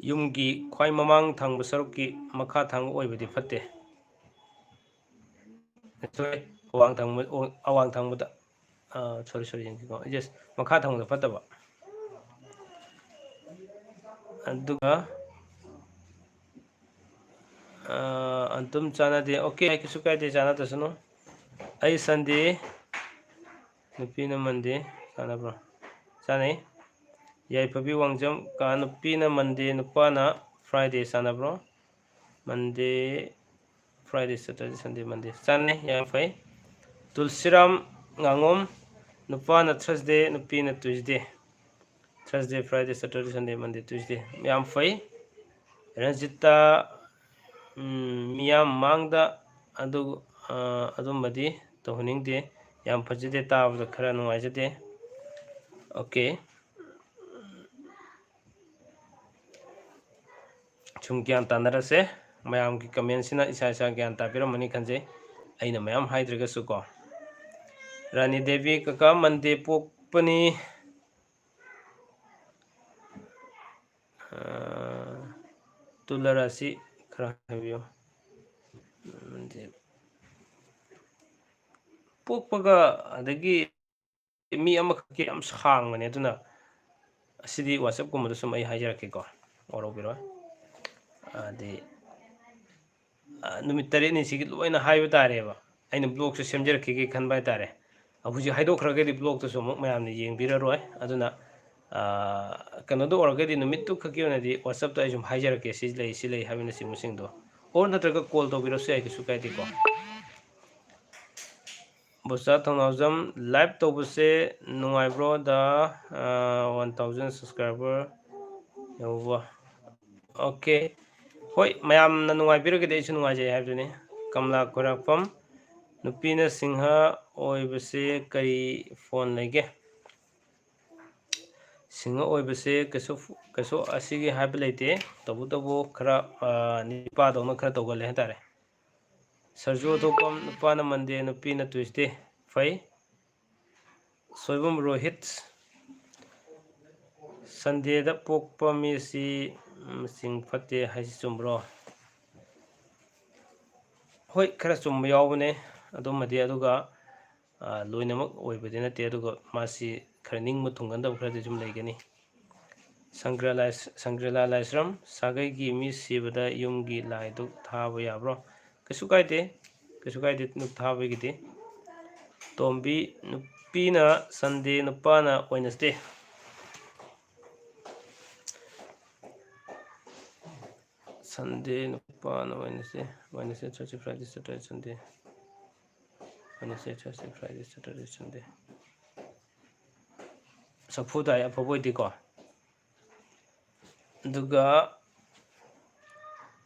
ꯌꯨꯝꯒꯤ ꯈ꯭ꯋꯥꯏ ꯃꯃꯥꯡ ꯊꯪꯕ ꯁꯔꯨꯛꯀꯤ ꯃꯈꯥ ꯊꯪꯕ ꯑꯣꯏꯕꯗꯤ ꯐꯠꯇꯦ꯫ Sorry, ꯑꯋꯥꯡ ꯊꯪꯕ, ꯑꯋꯥꯡ ꯊꯪꯕꯗ꯫ ꯑꯥ, sorry, sorry, ꯌꯦꯡꯒꯦꯀꯣ꯫ Yes, ꯃꯈꯥ ꯊꯪꯕꯗ ꯐꯠꯇꯕ꯫ ꯑꯗꯨꯒ, ꯑꯥ, ꯑꯗꯨꯝ ꯆꯥꯟꯅꯗꯦ꯫ Okay, ꯀꯩꯁꯨ ꯀꯥꯏꯗꯦ, ꯆꯥꯟꯅꯗꯁꯅꯨ꯫ ꯑꯩ Sunday, ꯅꯨꯄꯤꯅ Monday, ꯆꯥꯟꯅꯕ꯭ꯔꯣ? ꯆꯥꯟꯅꯩ꯫ ꯌꯥꯏꯐꯕꯤ ꯋꯥꯡꯖꯝ, ꯀꯥ ꯅꯨꯄꯤꯅ Monday, ꯅꯨꯄꯥꯅ Friday ꯆꯥꯟꯅꯕ꯭ꯔꯣ? Monday, Friday, Saturday, Sunday, Monday ꯆꯥꯟꯅꯩ, ꯌꯥꯝ ꯐꯩ꯫ ꯇꯨꯜꯁꯤꯔꯥꯝ ꯉꯥꯉꯣꯝ, ꯅꯨꯄꯥꯅ Thursday, ꯅꯨꯄꯤꯅ Tuesday꯫ Thursday, Friday, Saturday, Sunday, Monday, Tuesday꯫ ꯌꯥꯝ ꯐꯩ꯫ ꯔꯟꯖꯤꯇꯥ, ꯎꯝ, ꯃꯤꯌꯥꯝ ꯃꯥꯡꯗ ꯑꯗꯨ, ꯑ, ꯑꯗꯨꯝꯕꯗꯤ ꯇꯧꯍꯟꯅꯤꯡꯗꯦ꯫ ꯌꯥꯝ ꯐꯖꯗꯦ, ꯇꯥꯕꯗ ꯈꯔ ꯅꯨꯡꯉꯥꯏꯖꯗꯦ꯫ Okay꯫ ꯁꯨꯝ ꯒ꯭ꯌꯥꯟ ꯇꯥꯅꯔꯁꯦ꯫ ꯃꯌꯥꯝꯒꯤ comment ꯁꯤꯅ ꯏꯁꯥ ꯏꯁꯥ ꯒ꯭ꯌꯥꯟ ꯇꯥꯕꯤꯔꯝꯃꯅꯤ ꯈꯟꯖꯩ, ꯑꯩꯅ ꯃꯌꯥꯝ ꯍꯥꯏꯗ꯭ꯔꯒꯁꯨ ꯀꯣ꯫ ꯔꯥꯅꯤ ꯗꯦꯕꯤ, ꯀꯀꯥ Monday ꯄꯣꯛꯄꯅꯤ꯫ ꯑ, ꯇꯨꯂꯔꯥꯁꯤ ꯈꯔ ꯍꯥꯏꯕꯤꯌꯨ꯫ Monday ꯄꯣꯛꯄꯒ ꯑꯗꯒꯤ ꯃꯤ ꯑꯃꯈꯛꯀꯤ ꯌꯥꯝ ꯁꯥꯡꯕꯅꯦ, ꯑꯗꯨꯅ ꯑꯁꯤꯗꯤ WhatsApp ꯀꯨꯝꯕꯗ ꯁꯨꯝ ꯑꯩ ꯍꯥꯏꯖꯔꯛꯀꯦꯀꯣ, ꯋꯥꯔꯧꯕꯤꯔꯣꯏ꯫ ꯑꯗꯤ, ꯑ, ꯅꯨꯃꯤꯠ ꯇꯔꯦꯠꯅꯤꯁꯤꯒꯤ ꯂꯣꯏꯅ ꯍꯥꯏꯕ ꯇꯥꯔꯦꯕ꯫ ꯑꯩꯅ vlog ꯁꯦ ꯁꯦꯝꯖꯔꯛꯈꯤꯒꯦ ꯈꯟꯕ ꯍꯥꯏꯇꯥꯔꯦ꯫ ꯍꯧꯖꯤꯛ ꯍꯥꯏꯗꯣꯛꯈ꯭ꯔꯒꯗꯤ vlog ꯇꯨꯁꯨ ꯑꯃꯨꯛ ꯃꯌꯥꯝꯅ ꯌꯦꯡꯕꯤꯔꯔꯣꯏ꯫ ꯑꯗꯨꯅ, ꯑ, ꯀꯩꯅꯣꯗ ꯑꯣꯏꯔꯒꯗꯤ ꯅꯨꯃꯤꯠꯇꯨ ꯈꯛꯀꯤ ꯑꯣꯏꯅꯗꯤ WhatsApp ꯇ ꯑꯩ ꯁꯨꯝ ꯍꯥꯏꯖꯔꯛꯀꯦ, ꯁꯤ ꯂꯩ, ꯁꯤ ꯂꯩ ꯍꯥꯏꯕꯅꯆꯤꯡꯕꯁꯤꯡꯗꯣ꯫ Or ꯅꯠꯇ꯭ꯔꯒ call ꯇꯧꯕꯤꯔꯁꯨ ꯌꯥꯏ, ꯀꯩꯁꯨ ꯀꯥꯏꯗꯦꯀꯣ꯫ ꯕꯣꯆꯥ ꯊꯧꯅꯥꯎꯖꯝ, live ꯇꯧꯕꯁꯦ ꯅꯨꯡꯉꯥꯏꯕ꯭ꯔꯣ ꯗꯥ? ꯑ, one thousand subscriber ꯌꯧꯕ꯫ Okay꯫ ꯍꯣꯏ, ꯃꯌꯥꯝꯅ ꯅꯨꯡꯉꯥꯏꯕꯤꯔꯒꯗꯤ ꯑꯩꯁꯨ ꯅꯨꯡꯉꯥꯏꯖꯩ ꯍꯥꯏꯕꯗꯨꯅꯤ꯫ ꯀꯃꯂꯥ ꯈꯣꯏꯔꯥꯛꯄꯝ, ꯅꯨꯄꯤꯅ ꯁꯤꯡꯍ ꯑꯣꯏꯕꯁꯦ ꯀꯔꯤ phone ꯂꯩꯒꯦ? ꯁꯤꯡꯍ ꯑꯣꯏꯕꯁꯦ ꯀꯩꯁꯨ, ꯀꯩꯁꯨ ꯑꯁꯤꯒꯤ ꯍꯥꯏꯕ ꯂꯩꯇꯦ꯫ ꯇꯧꯕꯇꯕꯨ ꯈꯔ, ꯑ, ꯅꯨꯄꯥꯗꯧꯅ ꯈꯔ ꯇꯧꯒꯜꯂꯦ ꯍꯥꯏꯇꯥꯔꯦ꯫ ꯁꯔꯖꯨ ꯊꯣꯛꯄꯝ, ꯅꯨꯄꯥꯅ Monday, ꯅꯨꯄꯤꯅ Tuesday꯫ ꯐꯩ꯫ ꯁꯣꯏꯕꯝ ꯔꯣꯍꯤꯠ, Sunday ꯗ ꯄꯣꯛꯄ ꯃꯤꯁꯤ ꯃꯆꯤꯡ ꯐꯠꯇꯦ ꯍꯥꯏꯁꯤ ꯆꯨꯝꯕ꯭ꯔꯣ? ꯍꯣꯏ, ꯈꯔ ꯆꯨꯝꯕ ꯌꯥꯎꯕꯅꯦ ꯑꯗꯨꯃꯗꯤ, ꯑꯗꯨꯒ, ꯑ, ꯂꯣꯏꯅꯃꯛ ꯑꯣꯏꯕꯗꯤ ꯅꯠꯇꯦ, ꯑꯗꯨꯒ ꯃꯥꯁꯤ ꯈꯔ ꯅꯤꯡꯕ ꯊꯨꯡꯒꯟꯗꯕ ꯈꯔꯗꯤ ꯑꯗꯨꯝ ꯂꯩꯒꯅꯤ꯫ ꯁꯪꯒ꯭ꯔꯂꯥꯏ-, ꯁꯪꯒ꯭ꯔꯤꯂꯥ ꯂꯥꯏꯁ꯭ꯔꯝ, ꯁꯥꯒꯩꯒꯤ ꯃꯤ ꯁꯤꯕꯗ ꯌꯨꯝꯒꯤ ꯂꯥꯏꯗꯨꯛ ꯊꯥꯕ ꯌꯥꯕ꯭ꯔꯣ? ꯀꯩꯁꯨ ꯀꯥꯏꯗꯦ, ꯀꯩꯁꯨ ꯀꯥꯏꯗꯦ ꯗꯨꯛ ꯊꯥꯕꯒꯤꯗꯤ꯫ ꯇꯣꯝꯕꯤ, ꯅꯨꯄꯤꯅ Sunday, ꯅꯨꯄꯥꯅ Wednesday꯫ Sunday ꯅꯨꯄꯥꯅ Wednesday, Wednesday, Thursday, Friday, Saturday, Sunday, Wednesday, Thursday, Friday, Saturday, Sunday. ꯁꯛꯐꯨ ꯇꯥꯏ, ꯑꯐꯕ ꯑꯣꯏꯗꯦꯀꯣ꯫ ꯑꯗꯨꯒ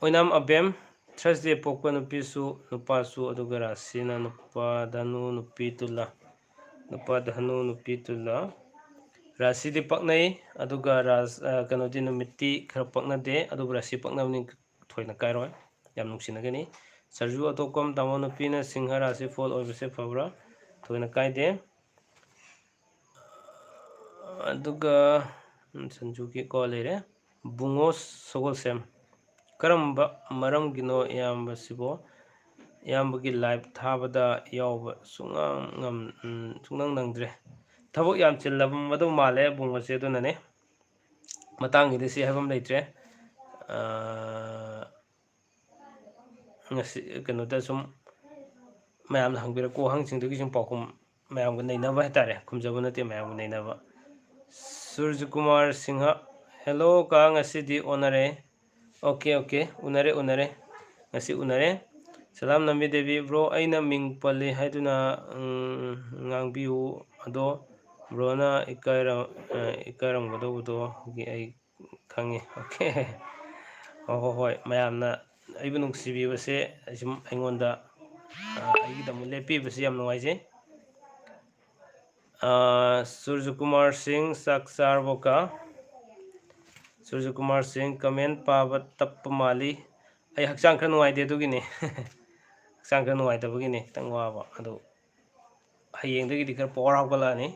ꯑꯣꯏꯅꯥꯝ ꯑꯕꯦꯝ, Thursday ꯄꯣꯛꯄ ꯅꯨꯄꯤꯁꯨ ꯅꯨꯄꯥꯁꯨ, ꯑꯗꯨꯒ ꯔꯥꯁꯤꯅ ꯅꯨꯄꯥ ꯙꯅꯨ ꯅꯨꯄꯤ ꯇꯨꯂꯥ, ꯅꯨꯄꯥ ꯙꯅꯨ ꯅꯨꯄꯤ ꯇꯨꯂꯥ꯫ ꯔꯥꯁꯤꯗꯤ ꯄꯛꯅꯩ, ꯑꯗꯨꯒ ꯔꯥꯁ-, ꯑ, ꯀꯩꯅꯣꯗꯤ ꯅꯨꯃꯤꯠꯇꯤ ꯈꯔ ꯄꯛꯅꯗꯦ, ꯑꯗꯨꯕꯨ ꯔꯥꯁꯤ ꯄꯛꯅꯕꯅꯤ, ꯊꯣꯏꯅ ꯀꯥꯏꯔꯣꯏ, ꯌꯥꯝ ꯅꯨꯡꯁꯤꯅꯒꯅꯤ꯫ ꯁꯔꯖꯨ ꯑꯇꯣꯞꯄꯝ, ꯇꯥꯃꯣ ꯅꯨꯄꯤꯅ ꯁꯤꯡꯍ ꯔꯥꯁꯤ ꯐꯣꯜ ꯑꯣꯏꯕꯁꯦ ꯐꯕ꯭ꯔꯥ? ꯊꯣꯏꯅ ꯀꯥꯏꯗꯦ꯫ ꯑꯗꯨꯒ, ꯎꯝ, ꯁꯟꯖꯨꯒꯤ ꯀꯣ ꯂꯩꯔꯦ꯫ ꯕꯨꯡꯉꯣ ꯁꯒꯣꯜꯁꯦꯝ, ꯀꯔꯝꯕ ꯃꯔꯝꯒꯤꯅꯣ ꯏꯌꯥꯝꯕꯁꯤꯕꯣ? ꯏꯌꯥꯝꯕꯒꯤ live ꯊꯥꯕꯗ ꯌꯥꯎꯕ ꯁꯨꯡꯉꯝ ꯉꯝ-, ꯎꯝ, ꯁꯨꯡꯅꯪ ꯅꯪꯗ꯭ꯔꯦ꯫ ꯊꯕꯛ ꯌꯥꯝ ꯆꯤꯜꯂꯕ ꯃꯗꯨ ꯃꯥꯜꯂꯦ ꯕꯨꯡꯉꯣꯁꯦ, ꯑꯗꯨꯅꯅꯦ꯫ ꯃꯇꯥꯡꯒꯤꯗꯤ ꯁꯤ ꯍꯥꯏꯐꯝ ꯂꯩꯇ꯭ꯔꯦ꯫ ꯑꯥ, ꯉꯁꯤ ꯀꯩꯅꯣꯗ ꯁꯨꯝ ꯃꯌꯥꯝꯅ ꯍꯪꯕꯤꯔꯛꯄ ꯋꯥꯍꯪꯁꯤꯡꯗꯨꯒꯤ ꯁꯨꯝ ꯄꯥꯎꯈꯨꯝ, ꯃꯌꯥꯝꯒ ꯅꯩꯅꯕ ꯍꯥꯏꯇꯥꯔꯦ, ꯈꯨꯝꯖꯕ ꯅꯠꯇꯦ, ꯃꯌꯥꯝꯒ ꯅꯩꯅꯕ꯫ ꯁꯨꯔꯖꯀꯨꯃꯥꯔ ꯁꯤꯡꯍ, hello ꯀꯥ, ꯉꯁꯤꯗꯤ ꯑꯣꯟꯅꯔꯦ꯫ Okay, okay, ꯎꯅꯔꯦ, ꯎꯅꯔꯦ, ꯉꯁꯤ ꯎꯅꯔꯦ꯫ ꯁꯂꯥꯝ ꯅꯝꯕꯤ ꯗꯦꯕꯤ, bro, ꯑꯩꯅ ꯃꯤꯡ ꯄꯜꯂꯤ ꯍꯥꯏꯗꯨꯅ, ꯎꯝ, ꯉꯥꯡꯕꯤꯌꯨ, ꯑꯗꯣ broꯅ ꯏꯀꯥꯏꯔ-, ꯑ, ꯏꯀꯥꯏꯔꯝꯒꯗꯧꯕꯗꯣ ꯑꯩ ꯈꯪꯉꯤ꯫ Okay꯫ ꯍꯣꯏ, ꯍꯣꯏ, ꯍꯣꯏ, ꯃꯌꯥꯝꯅ ꯑꯩꯕꯨ ꯅꯨꯡꯁꯤꯕꯤꯕꯁꯦ ꯑꯩ ꯁꯨꯝ ꯑꯩꯉꯣꯟꯗ, ꯑ, ꯑꯩꯒꯤꯗꯃꯛ ꯂꯦꯞꯄꯤꯕꯁꯦ ꯌꯥꯝ ꯅꯨꯡꯉꯥꯏꯖꯩ꯫ ꯑ, ꯁꯨꯔꯖꯀꯨꯃꯥꯔ ꯁꯤꯡ, ꯆꯥꯛ ꯆꯥꯔꯕꯣ ꯀꯥ? ꯁꯨꯔꯖꯀꯨꯃꯥꯔ ꯁꯤꯡ, comment ꯄꯥꯕ ꯇꯞꯄ ꯃꯥꯜꯂꯤ꯫ ꯑꯩ ꯍꯛꯆꯥꯡ ꯈꯔ ꯅꯨꯡꯉꯥꯏꯇꯦ, ꯑꯗꯨꯒꯤꯅꯤ꯫ ꯍꯛꯆꯥꯡ ꯈꯔ ꯅꯨꯡꯉꯥꯏꯇꯕꯒꯤꯅꯤ, ꯈꯤꯇꯪ ꯋꯥꯕ꯫ ꯑꯗꯨ ꯍꯌꯦꯡꯗꯒꯤꯗꯤ ꯈꯔ power ꯍꯧꯒꯠꯂꯛꯑꯅꯤ꯫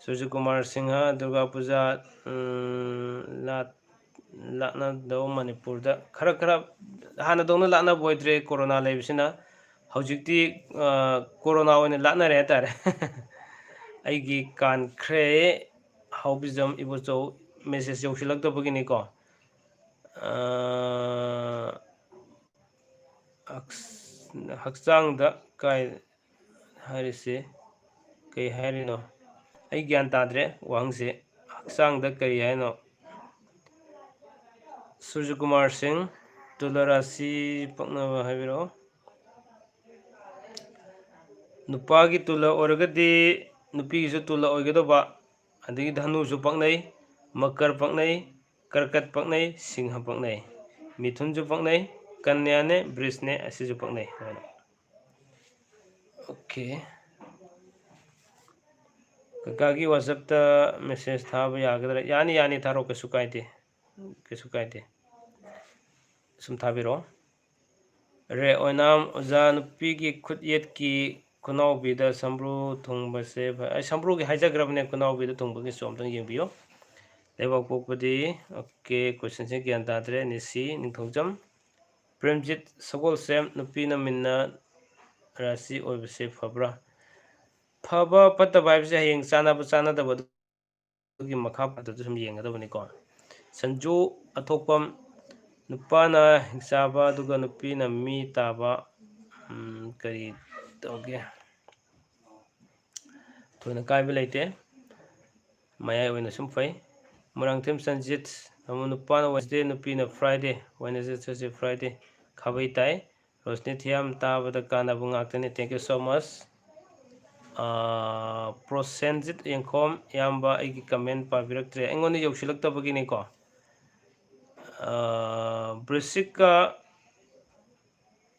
ꯁꯨꯔꯖꯀꯨꯃꯥꯔ ꯁꯤꯡꯍ, ꯗꯨꯔꯒꯥ ꯄꯨꯖꯥ, ꯎꯝ, ꯂꯥꯠ-, ꯂꯥꯠꯅꯗꯧ ꯃꯅꯤꯄꯨꯔꯗ ꯈꯔ ꯈꯔ ꯍꯥꯟꯅꯗꯧꯅ ꯂꯥꯠꯅꯕ ꯑꯣꯏꯗ꯭ꯔꯦ, ꯀꯣꯔꯣꯅꯥ ꯂꯩꯕꯁꯤꯅ꯫ ꯍꯧꯖꯤꯛꯇꯤ, ꯑ, ꯀꯣꯔꯣꯅꯥ ꯑꯣꯏꯅ ꯂꯥꯠꯅꯔꯦ ꯍꯥꯏꯇꯥꯔꯦ꯫ ꯑꯩꯒꯤ ꯀꯥꯟꯈ꯭ꯔꯦ ꯍꯥꯎꯕꯤꯖꯝ ꯏꯕꯣꯆꯧ, message ꯌꯧꯁꯤꯜꯂꯛꯇꯕꯒꯤꯅꯤꯀꯣ꯫ ꯑ, ꯍꯛꯁ-, ꯍꯛꯆꯥꯡꯗ ꯀꯥꯏ ꯍꯥꯏꯔꯤꯁꯤ ꯀꯩ ꯍꯥꯏꯔꯤꯅꯣ? ꯑꯩ ꯒ꯭ꯌꯥꯟ ꯇꯥꯗ꯭ꯔꯦ ꯋꯥꯍꯪꯁꯤ꯫ ꯍꯛꯆꯥꯡꯗ ꯀꯔꯤ ꯍꯥꯏꯅꯣ? ꯁꯨꯔꯖꯀꯨꯃꯥꯔ ꯁꯤꯡ, ꯇꯨꯂ ꯔꯥꯁꯤ ꯄꯛꯅꯕ ꯍꯥꯏꯕꯤꯔꯛꯑꯣ꯫ ꯅꯨꯄꯥꯒꯤ ꯇꯨꯂ ꯑꯣꯏꯔꯒꯗꯤ ꯅꯨꯄꯤꯒꯤꯁꯨ ꯇꯨꯂ ꯑꯣꯏꯒꯗꯧꯕ, ꯑꯗꯒꯤ ꯙꯅꯨꯁꯨ ꯄꯛꯅꯩ, ꯃꯀꯔ ꯄꯛꯅꯩ, ꯀꯔꯀꯠ ꯄꯛꯅꯩ, ꯁꯤꯡꯍ ꯄꯛꯅꯩ, ꯃꯤꯊꯨꯟꯁꯨ ꯄꯛꯅꯩ, ꯀꯟꯌꯥꯅꯦ, ꯕ꯭ꯔꯤꯖꯅꯦ, ꯑꯁꯤꯁꯨ ꯄꯛꯅꯩ꯫ ꯑꯣꯀꯦ꯫ ꯀꯀꯥꯒꯤ WhatsApp-ꯇ message ꯊꯥꯕ ꯌꯥꯒꯗ꯭ꯔꯥ? ꯌꯥꯅꯤ, ꯌꯥꯅꯤ, ꯊꯥꯔꯛꯑꯣ, ꯀꯩꯁꯨ ꯀꯥꯏꯗꯦ, ꯀꯩꯁꯨ ꯀꯥꯏꯗꯦ꯫ ꯁꯨꯝ ꯊꯥꯕꯤꯔꯛꯑꯣ꯫ ꯔꯦ ꯑꯣꯏꯅꯥꯝ, ꯑꯣꯖꯥ, ꯅꯨꯄꯤꯒꯤ ꯈꯨꯠ ꯌꯦꯠꯀꯤ ꯈꯨꯅꯥꯎꯕꯤꯗ ꯁꯝꯕ꯭ꯔꯨ ꯊꯨꯡꯕꯁꯦ ꯐ-, ꯑꯩ ꯁꯝꯕ꯭ꯔꯨꯒꯤ ꯍꯥꯏꯖꯈ꯭ꯔꯕꯅꯦ, ꯈꯨꯅꯥꯎꯕꯤꯗ ꯊꯨꯡꯕꯒꯤꯁꯨ ꯑꯝꯇꯪ ꯌꯦꯡꯕꯤꯌꯨ꯫ ꯂꯩꯕꯥꯛꯄꯣꯛꯄꯗꯤ, ꯑꯣꯀꯦ, question-ꯁꯦ ꯒ꯭ꯌꯥꯟ ꯇꯥꯗ꯭ꯔꯦ꯫ ꯅꯤꯁꯤ ꯅꯤꯡꯊꯧꯖꯝ꯫ ꯄ꯭ꯔꯦꯝꯖꯤꯠ ꯁꯒꯣꯜꯁꯦꯝ, ꯅꯨꯄꯤꯅ ꯃꯤꯟꯅ ꯔꯥꯁꯤ ꯑꯣꯏꯕꯁꯦ ꯐꯕ꯭ꯔꯥ? ꯐꯕ ꯐꯠꯇꯕ ꯍꯥꯏꯕꯁꯦ ꯍꯌꯦꯡ ꯆꯥꯟꯅꯕ ꯆꯥꯟꯅꯗꯕ ꯑꯗꯨꯒꯤ ꯃꯈꯥ ꯄꯣꯟꯅ ꯁꯨꯝ ꯌꯦꯡꯒꯗꯕꯅꯤꯀꯣ꯫ ꯁꯟꯖꯨ ꯑꯊꯣꯛꯄꯝ, ꯅꯨꯄꯥꯅ ꯍꯤꯡꯆꯥꯕ ꯑꯗꯨꯒ ꯅꯨꯄꯤꯅ ꯃꯤ ꯇꯥꯕ, ꯎꯝ, ꯀꯔꯤ ꯇꯧꯒꯦ? ꯊꯣꯏꯅ ꯀꯥꯏꯕ ꯂꯩꯇꯦ, ꯃꯌꯥꯏ ꯑꯣꯏꯅ ꯁꯨꯝ ꯐꯩ꯫ ꯃꯣꯏꯔꯥꯡꯊꯦꯝ ꯁꯟꯖꯤꯠ, ꯑꯃ ꯅꯨꯄꯥꯅ Wednesday, ꯅꯨꯄꯤꯅ Friday, Wednesday, Thursday, Friday, ꯈꯥꯕꯩ ꯇꯥꯏ꯫ ꯔꯣꯁꯅꯤ ꯊꯤꯌꯥꯝ, ꯇꯥꯕꯗ ꯀꯥꯟꯅꯕ ꯉꯥꯛꯇꯅꯤ, thank you so much꯫ ꯑꯥ, ꯄ꯭ꯔꯣꯁꯦꯟꯖꯤꯠ ꯌꯦꯡꯈꯣꯝ, ꯏꯌꯥꯝꯕ, ꯑꯩꯒꯤ comment ꯄꯥꯕꯤꯔꯛꯇ꯭ꯔꯦ, ꯑꯩꯉꯣꯟꯗ ꯌꯧꯁꯤꯜꯂꯛꯇꯕꯒꯤꯅꯤꯀꯣ꯫ ꯑꯥ, ꯕ꯭ꯔꯤꯁꯤꯛꯀ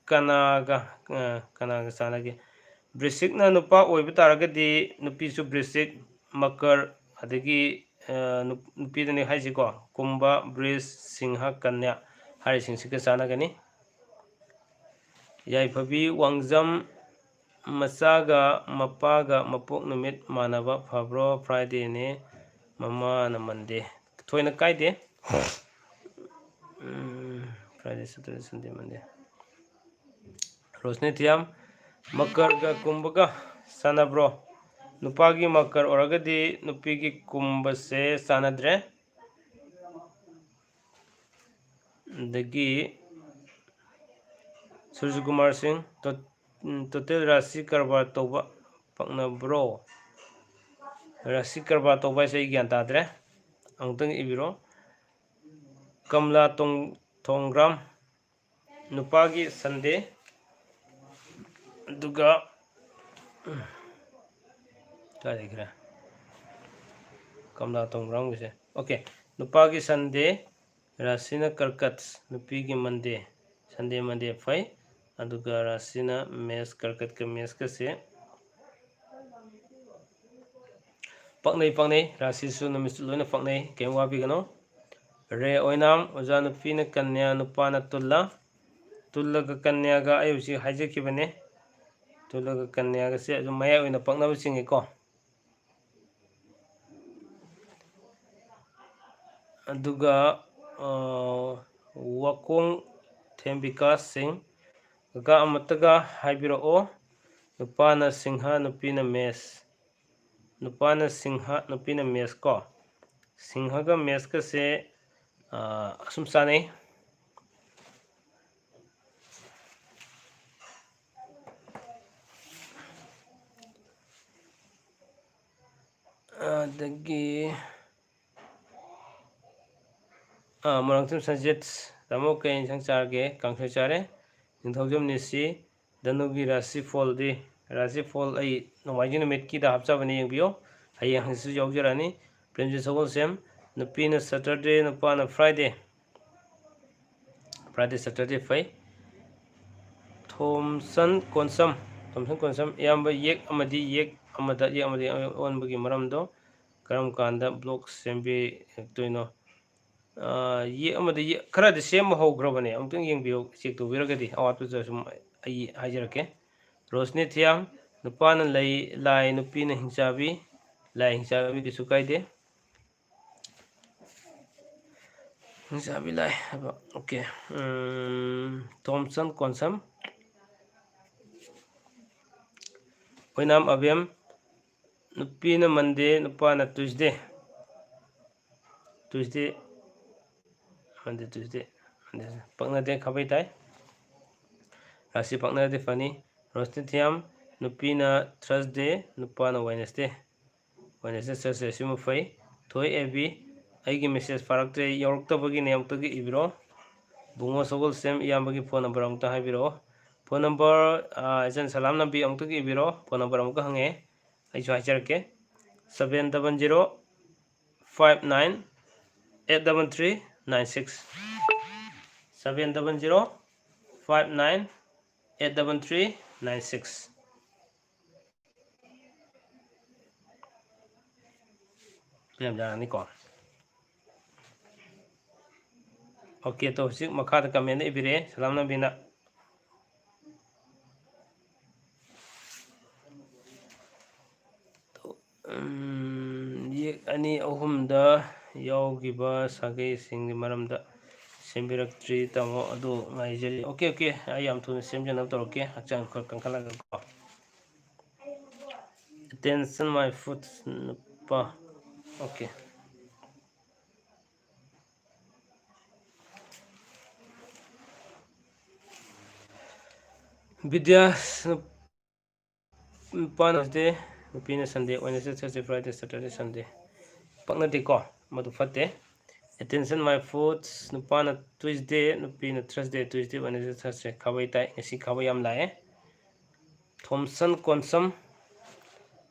ꯀꯅꯥꯒ, ꯑꯥ, ꯀꯅꯥꯒ ꯆꯥꯟꯅꯒꯦ? ꯕ꯭ꯔꯤꯁꯤꯛꯅ ꯅꯨꯄꯥ ꯑꯣꯏꯕ ꯇꯥꯔꯒꯗꯤ ꯅꯨꯄꯤꯁꯨ ꯕ꯭ꯔꯤꯁꯤꯛ, ꯃꯀꯔ, ꯑꯗꯒꯤ, ꯑꯥ, ꯅꯨꯞ-, ꯅꯨꯄꯤꯗꯅꯤ ꯍꯥꯏꯁꯤꯀꯣ, ꯀꯨꯝꯚ, ꯕ꯭ꯔꯤꯖ, ꯁꯤꯡꯍ, ꯀꯟꯌꯥ ꯍꯥꯏꯔꯤꯁꯤꯡꯁꯤꯒ ꯆꯥꯟꯅꯒꯅꯤ꯫ ꯌꯥꯏꯐꯕꯤ ꯋꯥꯡꯖꯝ, ꯃꯆꯥꯒ ꯃꯄꯥꯒ ꯃꯄꯣꯛ ꯅꯨꯃꯤꯠ ꯃꯥꯟꯅꯕ ꯐꯕ꯭ꯔꯣ? Friday-ꯅꯦ, ꯃꯃꯥꯅ Monday꯫ ꯊꯣꯏꯅ ꯀꯥꯏꯗꯦ꯫ ꯎꯝ, Friday, Saturday, Sunday, Monday꯫ Roshni ꯊꯤꯌꯥꯝ, ꯃꯀꯔꯒ ꯀꯨꯝꯚꯒ ꯆꯥꯟꯅꯕ꯭ꯔꯣ? ꯅꯨꯄꯥꯒꯤ ꯃꯀꯔ ꯑꯣꯏꯔꯒꯗꯤ ꯅꯨꯄꯤꯒꯤ ꯀꯨꯝꯚꯁꯦ ꯆꯥꯟꯅꯗ꯭ꯔꯦ꯫ ꯑꯗꯒꯤ ꯁꯨꯔꯖꯀꯨꯃꯥꯔ ꯁꯤꯡ, ꯇꯣ-, ꯎꯝ, total ꯔꯥꯁꯤ ꯀꯔꯕꯥꯔ ꯇꯧꯕ ꯄꯛꯅꯕ꯭ꯔꯣ? ꯔꯥꯁꯤ ꯀꯔꯕꯥꯔ ꯇꯧꯕ ꯍꯥꯏꯁꯦ ꯑꯩ ꯒ꯭ꯌꯥꯟ ꯇꯥꯗ꯭ꯔꯦ, ꯑꯃꯨꯛꯇꯪ ꯏꯕꯤꯔꯣ꯫ ꯀꯃꯂꯥ ꯇꯣꯡ-, ꯊꯣꯡꯒ꯭ꯔꯥꯝ, ꯅꯨꯄꯥꯒꯤ Sunday, ꯑꯗꯨꯒ ꯀꯥꯏ ꯂꯩꯈ꯭ꯔꯦ? ꯀꯃꯂꯥ ꯇꯣꯡꯕ꯭ꯔꯥꯝꯒꯤꯁꯦ꯫ Okay, ꯅꯨꯄꯥꯒꯤ Sunday, ꯔꯥꯁꯤꯅ ꯀꯔꯀꯠ, ꯅꯨꯄꯤꯒꯤ Monday, Sunday Monday ꯐꯩ꯫ ꯑꯗꯨꯒ ꯔꯥꯁꯤꯅ ꯃꯦꯁ, ꯀꯔꯀꯠꯀ ꯃꯦꯁꯀꯁꯦ ꯄꯛꯅꯩ, ꯄꯛꯅꯩ꯫ ꯔꯥꯁꯤꯁꯨ ꯅꯨꯃꯤꯠꯁꯨ ꯂꯣꯏꯅ ꯄꯛꯅꯩ, ꯀꯩꯝ ꯋꯥꯕꯤꯒꯅꯨ꯫ ꯔꯦ ꯑꯣꯏꯅꯥꯝ, ꯑꯣꯖꯥ ꯅꯨꯄꯤꯅ ꯀꯟꯌꯥ, ꯅꯨꯄꯥꯅ ꯇꯨꯂꯥ꯫ ꯇꯨꯂꯒ ꯀꯟꯌꯥꯒ ꯑꯩ ꯍꯧꯖꯤꯛ ꯍꯥꯏꯖꯈꯤꯕꯅꯦ꯫ ꯇꯨꯂꯒ ꯀꯟꯌꯥꯒꯁꯦ ꯑꯗꯨꯝ ꯃꯌꯥꯏ ꯑꯣꯏꯅ ꯄꯛꯅꯕ ꯆꯤꯡꯉꯤꯀꯣ꯫ ꯑꯗꯨꯒ, ꯑ, ꯋꯥꯀꯣꯡ ꯊꯦꯝꯕꯤꯀꯥ ꯁꯤꯡ, ꯀꯀꯥ ꯑꯃꯠꯇꯒ ꯍꯥꯏꯕꯤꯔꯛꯑꯣ, ꯅꯨꯄꯥꯅ ꯁꯤꯡꯍ, ꯅꯨꯄꯤꯅ ꯃꯦꯁ꯫ ꯅꯨꯄꯥꯅ ꯁꯤꯡꯍ, ꯅꯨꯄꯤꯅ ꯃꯦꯁ ꯀꯣ꯫ ꯁꯤꯡꯍꯒ ꯃꯦꯁꯀꯁꯦ, ꯑ, ꯑꯁꯨꯝ ꯆꯥꯅꯩ꯫ ꯑꯗꯒꯤ, ꯑꯥ, ꯃꯣꯏꯔꯥꯡꯊꯦꯝ ꯁꯟꯖꯤꯠ, ꯇꯥꯃꯣ ꯀꯩ ꯏꯟꯁꯥꯡ ꯆꯥꯔꯒꯦ? ꯀꯥꯡꯁꯣꯏ ꯆꯥꯔꯦ꯫ ꯅꯤꯡꯊꯧꯖꯝ ꯅꯤꯁꯤ, ꯙꯅꯨꯒꯤ ꯔꯥꯁꯤ ꯐꯣꯜꯗꯤ, ꯔꯥꯁꯤ ꯐꯣꯜ ꯑꯩ ꯅꯣꯡꯃꯥꯏꯖꯤꯡ ꯅꯨꯃꯤꯠꯀꯤꯗ ꯍꯥꯞꯆꯕꯅꯤ, ꯌꯦꯡꯕꯤꯌꯨ꯫ ꯍꯌꯦꯡ ꯍꯪꯆꯤꯠꯁꯨ ꯌꯥꯎꯖꯔꯛꯑꯅꯤ꯫ ꯄ꯭ꯔꯦꯝꯖꯤꯠ ꯁꯒꯣꯜꯁꯦꯝ, ꯅꯨꯄꯤꯅ Saturday, ꯅꯨꯄꯥꯅ Friday꯫ Friday, Saturday ꯐꯩ꯫ ꯊꯣꯝꯁꯟ ꯀꯣꯟꯁꯝ, ꯊꯣꯝꯁꯟ ꯀꯣꯟꯁꯝ, ꯏꯌꯥꯝꯕ, ꯌꯦꯛ ꯑꯃꯗꯤ ꯌꯦꯛ ꯑꯃꯗ, ꯌꯦꯛ ꯑꯃꯗꯤ ꯑꯣꯟꯕꯒꯤ ꯃꯔꯝꯗꯣ ꯀꯔꯝ ꯀꯥꯟꯗ blog ꯁꯦꯝꯕꯤꯔꯛꯇꯣꯏꯅꯣ? ꯑꯥ, ꯌꯦꯛ ꯑꯃꯗꯤ ꯌꯦꯛ ꯈꯔꯗꯤ ꯁꯦꯝꯕ ꯍꯧꯈ꯭ꯔꯕꯅꯦ, ꯑꯃꯨꯛꯇꯪ ꯌꯦꯡꯕꯤꯌꯨ, check ꯇꯧꯕꯤꯔꯒꯗꯤ꯫ ꯑꯋꯥꯠꯄꯗꯨ ꯁꯨꯝ ꯑꯩ ꯍꯥꯏꯖꯔꯛꯀꯦ꯫ ꯔꯣꯁꯅꯤ ꯊꯤꯌꯥꯝ, ꯅꯨꯄꯥꯅ ꯂꯩ, ꯂꯥꯏ, ꯅꯨꯄꯤꯅ ꯍꯤꯡꯆꯥꯕꯤ, ꯂꯥꯏ ꯍꯤꯡꯆꯥꯕꯤ ꯀꯩꯁꯨ ꯀꯥꯏꯗꯦ꯫ ꯍꯤꯡꯆꯥꯕꯤ ꯂꯥꯏ ꯍꯥꯏꯕ, okay꯫ ꯎꯝ, ꯊꯣꯝꯁꯟ ꯀꯣꯟꯁꯝ, ꯑꯣꯏꯅꯥꯝ ꯑꯕꯦꯝ, ꯅꯨꯄꯤꯅ Monday, ꯅꯨꯄꯥꯅ Tuesday꯫ Tuesday, Monday, Tuesday, Monday, ꯄꯛꯅꯗꯦ, ꯈꯥꯕꯩ ꯇꯥꯏ꯫ ꯔꯥꯁꯤ ꯄꯛꯅꯔꯗꯤ ꯐꯅꯤ꯫ ꯔꯣꯁꯅꯤ ꯊꯤꯌꯥꯝ, ꯅꯨꯄꯤꯅ Thursday, ꯅꯨꯄꯥꯅ Wednesday꯫ Wednesday, Thursday ꯑꯁꯤꯃ ꯐꯩ꯫ ꯊꯣꯏ ꯑꯦ ꯕꯤ, ꯑꯩꯒꯤ message ꯐꯥꯔꯛꯇ꯭ꯔꯦ, ꯌꯧꯔꯛꯇꯕꯒꯤꯅꯦ, ꯑꯃꯨꯛꯇꯒ ꯏꯕꯤꯔꯣ꯫ ꯕꯨꯡꯉꯣ ꯁꯒꯣꯜꯁꯦꯝ ꯏꯌꯥꯝꯕꯒꯤ phone number ꯑꯃꯨꯛꯇ ꯍꯥꯏꯕꯤꯔꯛꯑꯣ꯫ Phone number, ꯑꯥ, ꯏꯆꯟ ꯁꯂꯥꯝ ꯅꯝꯕꯤ ꯑꯃꯨꯛꯇꯒꯤ ꯏꯕꯤꯔꯣ꯫ Phone number ꯑꯃꯨꯛꯀ ꯍꯪꯉꯦ, ꯑꯩꯁꯨ ꯍꯥꯏꯖꯔꯛꯀꯦ: seven double zero five nine eight double three nine six, seven double zero five nine eight double three nine six꯫ ꯌꯥꯝ ꯌꯥꯔꯅꯤꯀꯣ꯫ OK, ꯇꯣ ꯍꯧꯖꯤꯛ ꯃꯈꯥꯗ comment ꯏꯕꯤꯔꯛꯑꯦ ꯁꯂꯥꯝ ꯅꯝꯕꯤꯅ꯫ ꯎꯝ, ꯌꯦꯛ ꯑꯅꯤ ꯑꯍꯨꯝꯗ ꯌꯥꯎꯈꯤꯕ ꯁꯥꯒꯩꯁꯤꯡꯒꯤ ꯃꯔꯝꯗ ꯁꯦꯝꯕꯤꯔꯛꯇ꯭ꯔꯤ, ꯇꯥꯃꯣ, ꯑꯗꯨ ꯉꯥꯏꯖꯔꯤ꯫ OK, OK, ꯑꯩ ꯌꯥꯝ ꯊꯨꯅ ꯁꯦꯝꯖꯅꯕ ꯇꯧꯔꯛꯀꯦ, ꯍꯛꯆꯥꯡ ꯈꯔ ꯀꯟꯈꯠꯂꯒ ꯀꯣ꯫ Attention my foot, ꯅꯨꯄꯥ꯫ OK꯫ ꯕꯤꯗ꯭ꯌꯥ, ꯅꯨꯄꯥꯅ Thursday, ꯅꯨꯄꯤꯅ Sunday, Wednesday, Thursday, Friday, Saturday, Sunday꯫ ꯄꯛꯅꯗꯦꯀꯣ, ꯃꯗꯨ ꯐꯠꯇꯦ꯫ Attention my foot, ꯅꯨꯄꯥꯅ Tuesday, ꯅꯨꯄꯤꯅ Thursday, Tuesday, Wednesday, Thursday꯫ ꯈꯥꯕꯩ ꯇꯥꯏ, ꯉꯁꯤ ꯈꯥꯕꯩ ꯌꯥꯝ ꯂꯥꯛꯑꯦ꯫ ꯊꯣꯝꯁꯟ ꯀꯣꯟꯁꯝ,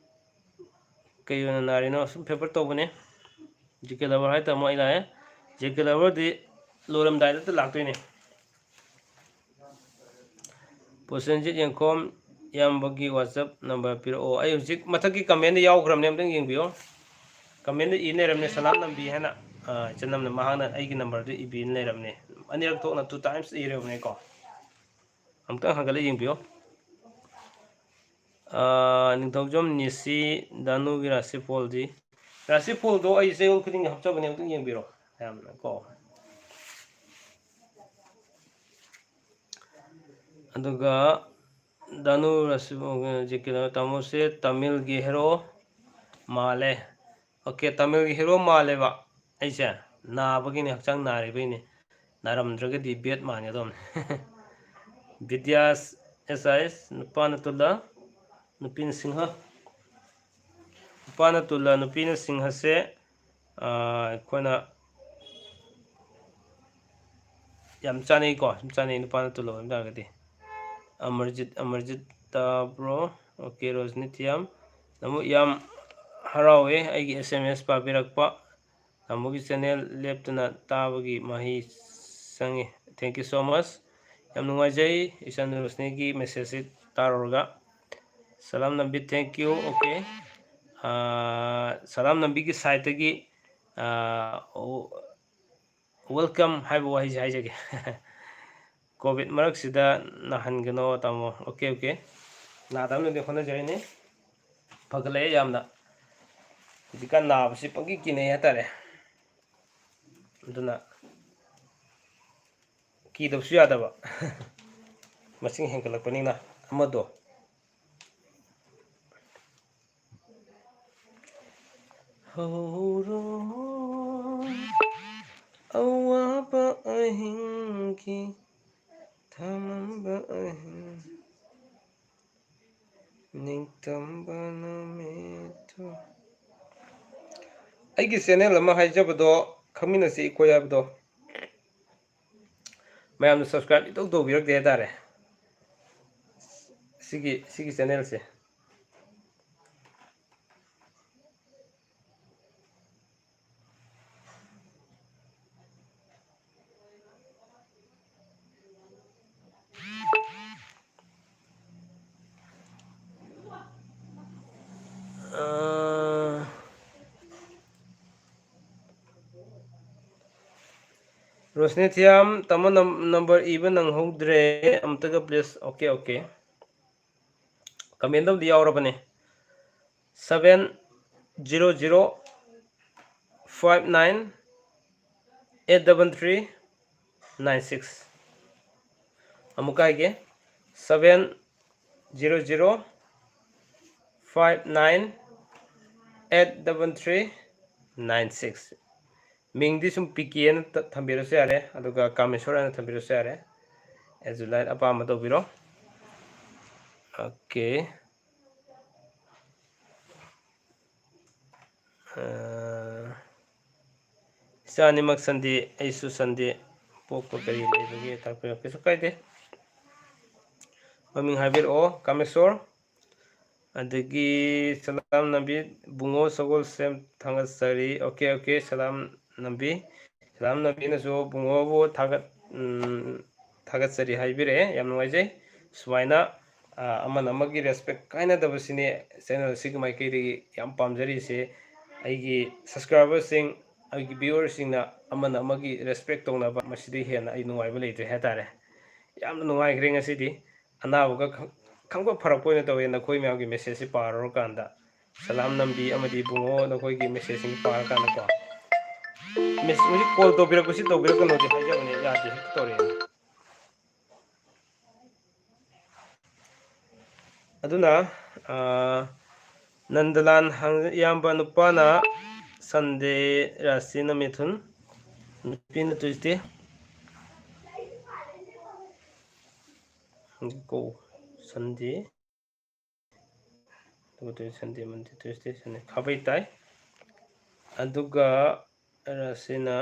ꯀꯩ ꯑꯣꯏꯅ ꯅꯥꯔꯤꯅꯣ? ꯁꯨꯝ favour ꯇꯧꯕꯅꯦ꯫ GK Lover ꯍꯥꯏ ꯇꯥꯃꯣ, ꯑꯩ ꯂꯥꯛꯑꯦ꯫ GK Loverꯗꯤ ꯂꯣꯏꯔꯝꯗꯥꯏꯗꯇ ꯂꯥꯛꯇꯣꯏꯅꯦ꯫ ꯄ꯭ꯔꯣꯁꯦꯟꯖꯤꯠ ꯌꯦꯡꯈꯣꯝ, ꯏꯌꯥꯝꯕꯒꯤ WhatsApp number ꯄꯤꯔꯛꯑꯣ꯫ ꯑꯩ ꯍꯧꯖꯤꯛ ꯃꯊꯛꯀꯤ commentꯗ ꯌꯥꯎꯈ꯭ꯔꯕꯅꯦ, ꯑꯝꯇꯪ ꯌꯦꯡꯕꯤꯌꯣ꯫ Commentꯗ ꯏ ꯂꯩꯔꯝꯅꯦ, ꯁꯂꯥꯝ ꯅꯝꯕꯤ ꯍꯥꯏꯅ, ꯑ, ꯏꯆꯟ ꯑꯃꯅ, ꯃꯍꯥꯛꯅ ꯑꯩꯒꯤ numberꯗꯨ ꯏꯕꯤꯅ ꯂꯩꯔꯝꯅꯦ꯫ ꯑꯅꯤꯔꯛ ꯊꯣꯛꯅ two times ꯏꯔꯕꯅꯦꯀꯣ꯫ ꯑꯃꯨꯛꯇꯪ ꯍꯟꯒꯠꯂ ꯌꯦꯡꯕꯤꯌꯣ꯫ ꯑꯥ, ꯅꯤꯡꯊꯧꯖꯝ ꯅꯤꯁꯤ, ꯗꯥꯅꯨꯒꯤ ꯔꯥꯁꯤꯐꯣꯜꯗꯤ? ꯔꯥꯁꯤꯐꯣꯜꯗꯣ ꯑꯩ ꯆꯌꯣꯜ ꯈꯨꯗꯤꯡꯒꯤ ꯍꯥꯞꯆꯕꯅꯦ, ꯑꯃꯨꯛꯇꯪ ꯌꯦꯡꯕꯤꯔꯣ꯫ ꯌꯥꯝꯅ ꯀꯣ꯫ ꯑꯗꯨꯒ ꯗꯥꯅꯨ ꯔꯥꯁꯤꯐꯣꯜ, ꯖꯤ ꯀꯦ ꯇꯥꯃꯣꯁꯦ ꯇꯥꯃꯤꯜꯒꯤ hero ꯃꯥꯜꯂꯦ꯫ OK, ꯇꯥꯃꯤꯜꯒꯤ hero ꯃꯥꯜꯂꯦꯕ꯫ ꯑꯩꯁꯦ ꯅꯥꯕꯒꯤꯅꯦ, ꯍꯛꯆꯥꯡ ꯅꯥꯔꯤꯕꯩꯅꯦ꯫ ꯅꯥꯔꯝꯗ꯭ꯔꯒꯗꯤ ꯕꯦꯠ ꯃꯥꯟꯒꯗꯧꯕꯅꯦ꯫ ꯕꯤꯗ꯭ꯌꯥꯁ ꯑꯦꯁ ꯑꯥꯏ ꯑꯦꯁ, ꯅꯨꯄꯥꯅ ꯇꯨꯂꯥ, ꯅꯨꯄꯤꯅ ꯁꯤꯡꯍ꯫ ꯅꯨꯄꯥꯅ ꯇꯨꯂꯥ, ꯅꯨꯄꯤꯅ ꯁꯤꯡꯍꯁꯦ, ꯑꯥ, ꯑꯩꯈꯣꯏꯅ ꯌꯥꯝ ꯆꯥꯅꯩꯀꯣ, ꯁꯨꯝ ꯆꯥꯅꯩ ꯅꯨꯄꯥ ꯅꯠꯇ ꯂꯧꯕ ꯇꯥꯔꯒꯗꯤ꯫ ꯑꯃꯔꯖꯤꯠ, ꯑꯃꯔꯖꯤꯠ ꯇꯥꯕ꯭ꯔꯣ? ꯑꯣꯀꯦ, ꯔꯣꯁꯅꯤ ꯊꯤꯌꯥꯝ꯫ ꯅꯃꯨ ꯌꯥꯝ ꯍꯔꯥꯎꯋꯦ ꯑꯩꯒꯤ S M S ꯄꯥꯕꯤꯔꯛꯄ꯫ ꯇꯥꯃꯣꯒꯤ channel ꯂꯦꯞꯇꯅ ꯇꯥꯕꯒꯤ ꯃꯍꯩ ꯆꯪꯉꯤ꯫ Thank you so much꯫ ꯌꯥꯝ ꯅꯨꯡꯉꯥꯏꯖꯩ ꯏꯆꯟ ꯔꯣꯁꯅꯤꯒꯤ message ꯁꯤ ꯇꯥꯔꯨꯔꯒ꯫ Salam Nambi, thank you꯫ Okay. ꯑꯥ, ꯁꯂꯥꯝ ꯅꯝꯕꯤꯒꯤ side ꯇꯒꯤ, ꯑꯥ, welcome ꯍꯥꯏꯕ ꯋꯥꯍꯩꯁꯦ ꯍꯥꯏꯖꯒꯦ꯫ COVID ꯃꯔꯛꯁꯤꯗ ꯅꯥꯍꯟꯒꯅꯣ ꯇꯥꯃꯣ꯫ Okay, okay. ꯅꯥꯗꯅꯕꯗꯤ ꯍꯣꯠꯅꯖꯔꯤꯅꯤ꯫ ꯐꯒꯠꯂꯛꯑꯦ ꯌꯥꯝꯅ꯫ ꯍꯧꯖꯤꯛꯀꯥꯟ ꯅꯥꯕꯁꯤ ꯄꯪꯀꯤ ꯀꯤꯅꯩ ꯍꯥꯏꯇꯥꯔꯦ꯫ ꯑꯗꯨꯅ ꯀꯤꯗꯕꯁꯨ ꯌꯥꯗꯕ꯫ ꯃꯁꯤꯡ ꯍꯦꯟꯒꯠꯂꯛꯄꯅꯤꯅ ꯑꯃꯗꯣ꯫ ꯍꯧꯔꯣ ꯑꯋꯥꯕ ꯑꯍꯤꯡꯒꯤ ꯊꯃꯝꯕ ꯑꯍꯤꯡ ꯅꯤꯡꯇꯝꯕ ꯅꯨꯃꯤꯠꯇꯨ꯫ ꯑꯩꯒꯤ channel ꯑꯃ ꯍꯥꯏꯖꯕꯗꯣ, ꯈꯪꯃꯤꯟꯅꯁꯤ ꯏꯈꯣꯏ ꯍꯥꯏꯕꯗꯣ, ꯃꯌꯥꯝꯅ subscribe ꯏꯇꯧ ꯇꯧꯕꯤꯔꯛꯇꯦ ꯍꯥꯏꯇꯥꯔꯦ꯫ ꯁꯤꯒꯤ, ꯁꯤꯒꯤ channel ꯁꯦ꯫ ꯑꯥ, ꯔꯣꯁꯅꯤ ꯊꯤꯌꯥꯝ, ꯇꯥꯃꯣ ꯅꯝ-, number ꯏꯕ ꯅꯪꯍꯧꯗ꯭ꯔꯦ, ꯑꯃꯨꯛꯇꯒ please꯫ Okay, okay. Comment ꯑꯃꯗꯤ ꯌꯥꯎꯔꯕꯅꯦ, seven zero zero five nine eight double three nine six꯫ ꯑꯃꯨꯛꯀ ꯍꯥꯏꯒꯦ, seven zero zero five nine eight double three nine six꯫ ꯃꯤꯡꯗꯤ ꯁꯨꯝ ꯄꯤ ꯀꯦ ꯑꯅ ꯊ-, ꯊꯝꯕꯤꯔꯁꯨ ꯌꯥꯔꯦ, ꯑꯗꯨꯒ ꯀꯥꯃꯦꯁꯣꯔ ꯑꯅ ꯊꯝꯕꯤꯔꯁꯨ ꯌꯥꯔꯦ꯫ As you like, ꯑꯄꯥꯝꯕ ꯇꯧꯕꯤꯔꯣ꯫ ꯑꯣꯀꯦ꯫ ꯑ, ꯏꯆꯥ ꯑꯅꯤꯃꯛ Sunday, ꯑꯩꯁꯨ Sunday꯫ ꯄꯣꯛꯄ ꯀꯔꯤ ꯂꯩꯕꯒꯦ ꯇꯥꯛꯄꯤꯔꯛꯑꯣ꯫ ꯀꯩꯁꯨ ꯀꯥꯏꯗꯦ꯫ ꯃꯃꯤꯡ ꯍꯥꯏꯕꯤꯔꯛꯑꯣ, ꯀꯥꯃꯦꯁꯣꯔ꯫ ꯑꯗꯒꯤ ꯁꯂꯥꯝ ꯅꯝꯕꯤ, ꯕꯨꯡꯉꯣ ꯁꯒꯣꯜꯁꯦꯝ ꯊꯥꯒꯠꯆꯔꯤ꯫ ꯑꯣꯀꯦ, ꯑꯣꯀꯦ, ꯁꯂꯥꯝ ꯅꯝꯕꯤ꯫ ꯁꯂꯥꯝ ꯅꯝꯕꯤꯅꯁꯨ ꯕꯨꯡꯉꯣꯕꯨ ꯊꯥꯒꯠ-, ꯎꯝ, ꯊꯥꯒꯠꯆꯔꯤ ꯍꯥꯏꯕꯤꯔꯛꯑꯦ꯫ ꯌꯥꯝ ꯅꯨꯡꯉꯥꯏꯖꯩ꯫ ꯁꯨꯃꯥꯏꯅ, ꯑ, ꯑꯃꯅ ꯑꯃꯒꯤ respect ꯀꯥꯏꯅꯗꯕꯁꯤꯅꯦ channel ꯑꯁꯤꯒꯤ ꯃꯥꯏꯀꯩꯗꯒꯤ ꯌꯥꯝ ꯄꯥꯝꯖꯔꯤꯁꯦ꯫ ꯑꯩꯒꯤ subscriberꯁꯤꯡ, ꯑꯩꯒꯤ viewerꯁꯤꯡꯅ ꯑꯃꯅ ꯑꯃꯒꯤ respect ꯇꯧꯅꯕ, ꯃꯁꯤꯗꯒꯤ ꯍꯦꯟꯅ ꯑꯩ ꯅꯨꯡꯉꯥꯏꯕ ꯂꯩꯇ꯭ꯔꯦ ꯍꯥꯏꯇꯥꯔꯦ꯫ ꯌꯥꯝꯅ ꯅꯨꯡꯉꯥꯏꯈ꯭ꯔꯦ ꯉꯁꯤꯗꯤ꯫ ꯑꯅꯥꯕꯒ ꯈꯪ-, ꯈꯪꯕ ꯐꯔꯛꯄ ꯑꯣꯏꯅ ꯇꯧꯋꯦ ꯅꯈꯣꯏ ꯃꯌꯥꯝꯒꯤ messageꯁꯤ ꯄꯥꯔꯨꯔꯀꯥꯟꯗ꯫ ꯁꯂꯥꯝ ꯅꯝꯕꯤ ꯑꯃꯗꯤ ꯏꯕꯨꯡꯉꯣ ꯅꯈꯣꯏꯒꯤ messageꯁꯤꯡ ꯄꯥꯔꯀꯥꯟꯗꯀꯣ꯫ Message, ꯍꯧꯖꯤꯛ call ꯇꯧꯕꯤꯔꯛꯄꯁꯤ ꯇꯧꯕꯤꯔꯛꯀꯅꯣꯗꯤ ꯍꯥꯏꯖꯕꯅꯦ, ꯌꯥꯗꯦ, ꯍꯦꯛꯇ ꯇꯧꯔꯛꯑꯦ꯫ ꯑꯗꯨꯅ, ꯑ, ꯅꯟꯗꯂꯥꯟ ꯍꯪ-, ꯏꯌꯥꯝꯕ ꯅꯨꯄꯥꯅ Sunday, ꯔꯥꯁꯤꯅ ꯃꯤꯊꯨꯟ, ꯅꯨꯄꯤꯅ Tuesday꯫ ꯀꯣ, Sunday꯫ ꯑꯗꯨꯒ Sunday, Monday, Tuesday, Sunday꯫ ꯈꯥꯕꯩ ꯇꯥꯏ꯫ ꯑꯗꯨꯒ ꯔꯥꯁꯤꯅ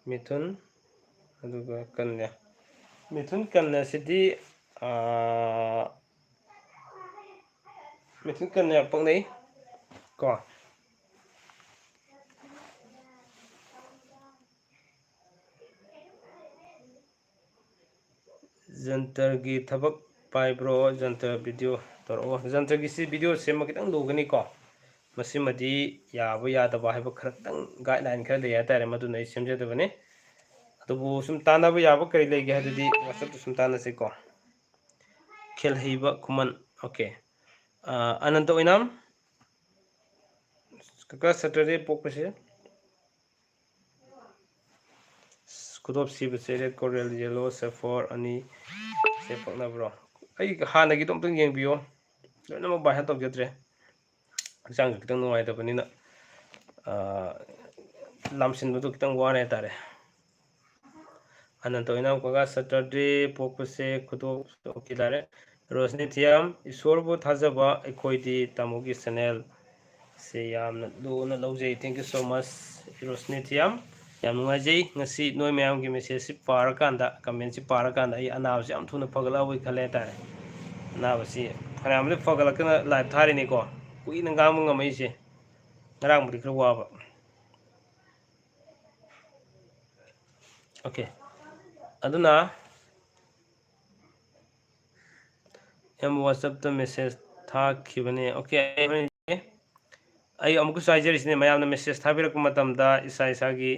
ꯃꯤꯊꯨꯟ, ꯑꯗꯨꯒ ꯀꯟꯌꯥ꯫ ꯃꯤꯊꯨꯟ ꯀꯟꯌꯥꯁꯤꯗꯤ, ꯑꯥ, ꯃꯤꯊꯨꯟ ꯀꯟꯌꯥ ꯄꯛꯅꯩ ꯀꯣ꯫ ꯖꯟꯇꯔꯒꯤ ꯊꯕꯛ ꯄꯥꯏꯕ꯭ꯔꯣ? ꯖꯟꯇꯔ video ꯇꯧꯔꯛꯑꯣ꯫ ꯖꯟꯇꯔꯒꯤꯁꯤ video ꯁꯦꯝꯕ ꯈꯤꯇꯪ ꯂꯨꯒꯅꯤꯀꯣ꯫ ꯃꯁꯤꯃꯗꯤ ꯌꯥꯕ ꯌꯥꯗꯕ ꯍꯥꯏꯕ ꯈꯔꯇꯪ guideline ꯈꯔ ꯂꯩ ꯍꯥꯏꯇꯥꯔꯦ, ꯃꯗꯨꯅ ꯑꯩ ꯁꯦꯝꯖꯗꯕꯅꯤ꯫ ꯑꯗꯨꯕꯨ ꯁꯨꯝ ꯇꯥꯟꯅꯕ ꯌꯥꯕ ꯀꯔꯤ ꯂꯩꯒꯦ ꯍꯥꯏꯗꯨꯗꯤ WhatsAppꯇ ꯁꯨꯝ ꯇꯥꯟꯅꯁꯤꯀꯣ꯫ ꯈꯦꯜꯍꯩꯕ ꯈꯨꯃꯟ, okay꯫ ꯑ, ꯑꯅꯟꯇ ꯑꯣꯏꯅꯥꯝ, ꯀꯀꯥ Saturday ꯄꯣꯛꯄꯁꯦ꯫ ꯈꯨꯗꯣꯞ ꯁꯤꯕꯁꯦ red coral yellow sapphire ꯑꯅꯤ ꯁꯦ ꯄꯛꯅꯕ꯭ꯔꯣ? ꯑꯩ ꯍꯥꯟꯅꯒꯤꯗꯣ ꯑꯝꯇꯪ ꯌꯦꯡꯕꯤꯌꯣ꯫ ꯂꯣꯏꯅꯃꯛ by heart ꯇꯧꯖꯗ꯭ꯔꯦ꯫ ꯍꯛꯆꯥꯡꯁꯨ ꯈꯤꯇꯪ ꯅꯨꯡꯉꯥꯏꯇꯕꯅꯤꯅ, ꯑ, ꯂꯥꯝꯁꯤꯟꯕꯗꯣ ꯈꯤꯇꯪ ꯋꯥꯔꯦ ꯍꯥꯏꯇꯥꯔꯦ꯫ ꯑꯅꯟꯇ ꯑꯣꯏꯅꯥꯝ, ꯀꯀꯥ Saturday ꯄꯣꯛꯄꯁꯦ ꯈꯨꯗꯣꯞ, okay, ꯂꯥꯛꯑꯦ꯫ ꯔꯣꯁꯅꯤ ꯊꯤꯌꯥꯝ, ꯏꯁꯣꯔꯕꯨ ꯊꯥꯖꯕ ꯑꯩꯈꯣꯏꯗꯤ ꯇꯥꯃꯣꯒꯤ channel ꯁꯦ ꯌꯥꯝꯅ ꯂꯨꯅ ꯂꯧꯖꯩ꯫ Thank you so much, Roshni ꯊꯤꯌꯥꯝ꯫ ꯌꯥꯝ ꯅꯨꯡꯉꯥꯏꯖꯩ꯫ ꯉꯁꯤ ꯅꯣꯏ ꯃꯌꯥꯝꯒꯤ ꯃꯦꯁꯦꯖꯁꯤ ꯄꯥꯔꯀꯥꯟꯗ, ꯀꯃꯦꯟꯁꯤ ꯄꯥꯔꯀꯥꯟꯗ ꯑꯩ ꯑꯅꯥꯕꯁꯤ ꯌꯥꯝ ꯊꯨꯅ ꯐꯒꯠꯂꯛꯑꯕꯣꯏ ꯈꯜꯂꯦ ꯍꯥꯏꯇꯥꯔꯦ꯫ ꯑꯅꯥꯕꯁꯤ ꯐꯅꯌꯥꯝꯗꯤ ꯐꯒꯠꯂꯛꯇꯅ ꯂꯥꯏꯞ ꯊꯥꯔꯤꯅꯤꯀꯣ꯫ ꯀꯨꯏꯅ ꯉꯥꯡꯕ ꯉꯝꯃꯛꯏꯁꯦ꯫ ꯉꯔꯥꯡꯕꯨꯗꯤ ꯈꯔ ꯋꯥꯕ꯫ ꯑꯣꯀꯦ꯫ ꯑꯗꯨꯅ ꯌꯥꯝ WhatsApp-ꯇ ꯃꯦꯁꯦꯖ ꯊꯥꯈꯤꯕꯅꯦ꯫ ꯑꯣꯀꯦ, ꯑꯩ ꯍꯣꯔꯦꯟ ꯌꯦꯡꯒꯦ꯫ ꯑꯩ ꯑꯃꯨꯛꯀꯁꯨ ꯍꯥꯏꯖꯔꯤꯁꯤꯅꯦ, ꯃꯌꯥꯝꯅ ꯃꯦꯁꯦꯖ ꯊꯥꯕꯤꯔꯛꯄ ꯃꯇꯝꯗ ꯏꯁꯥ ꯏꯁꯥꯒꯤ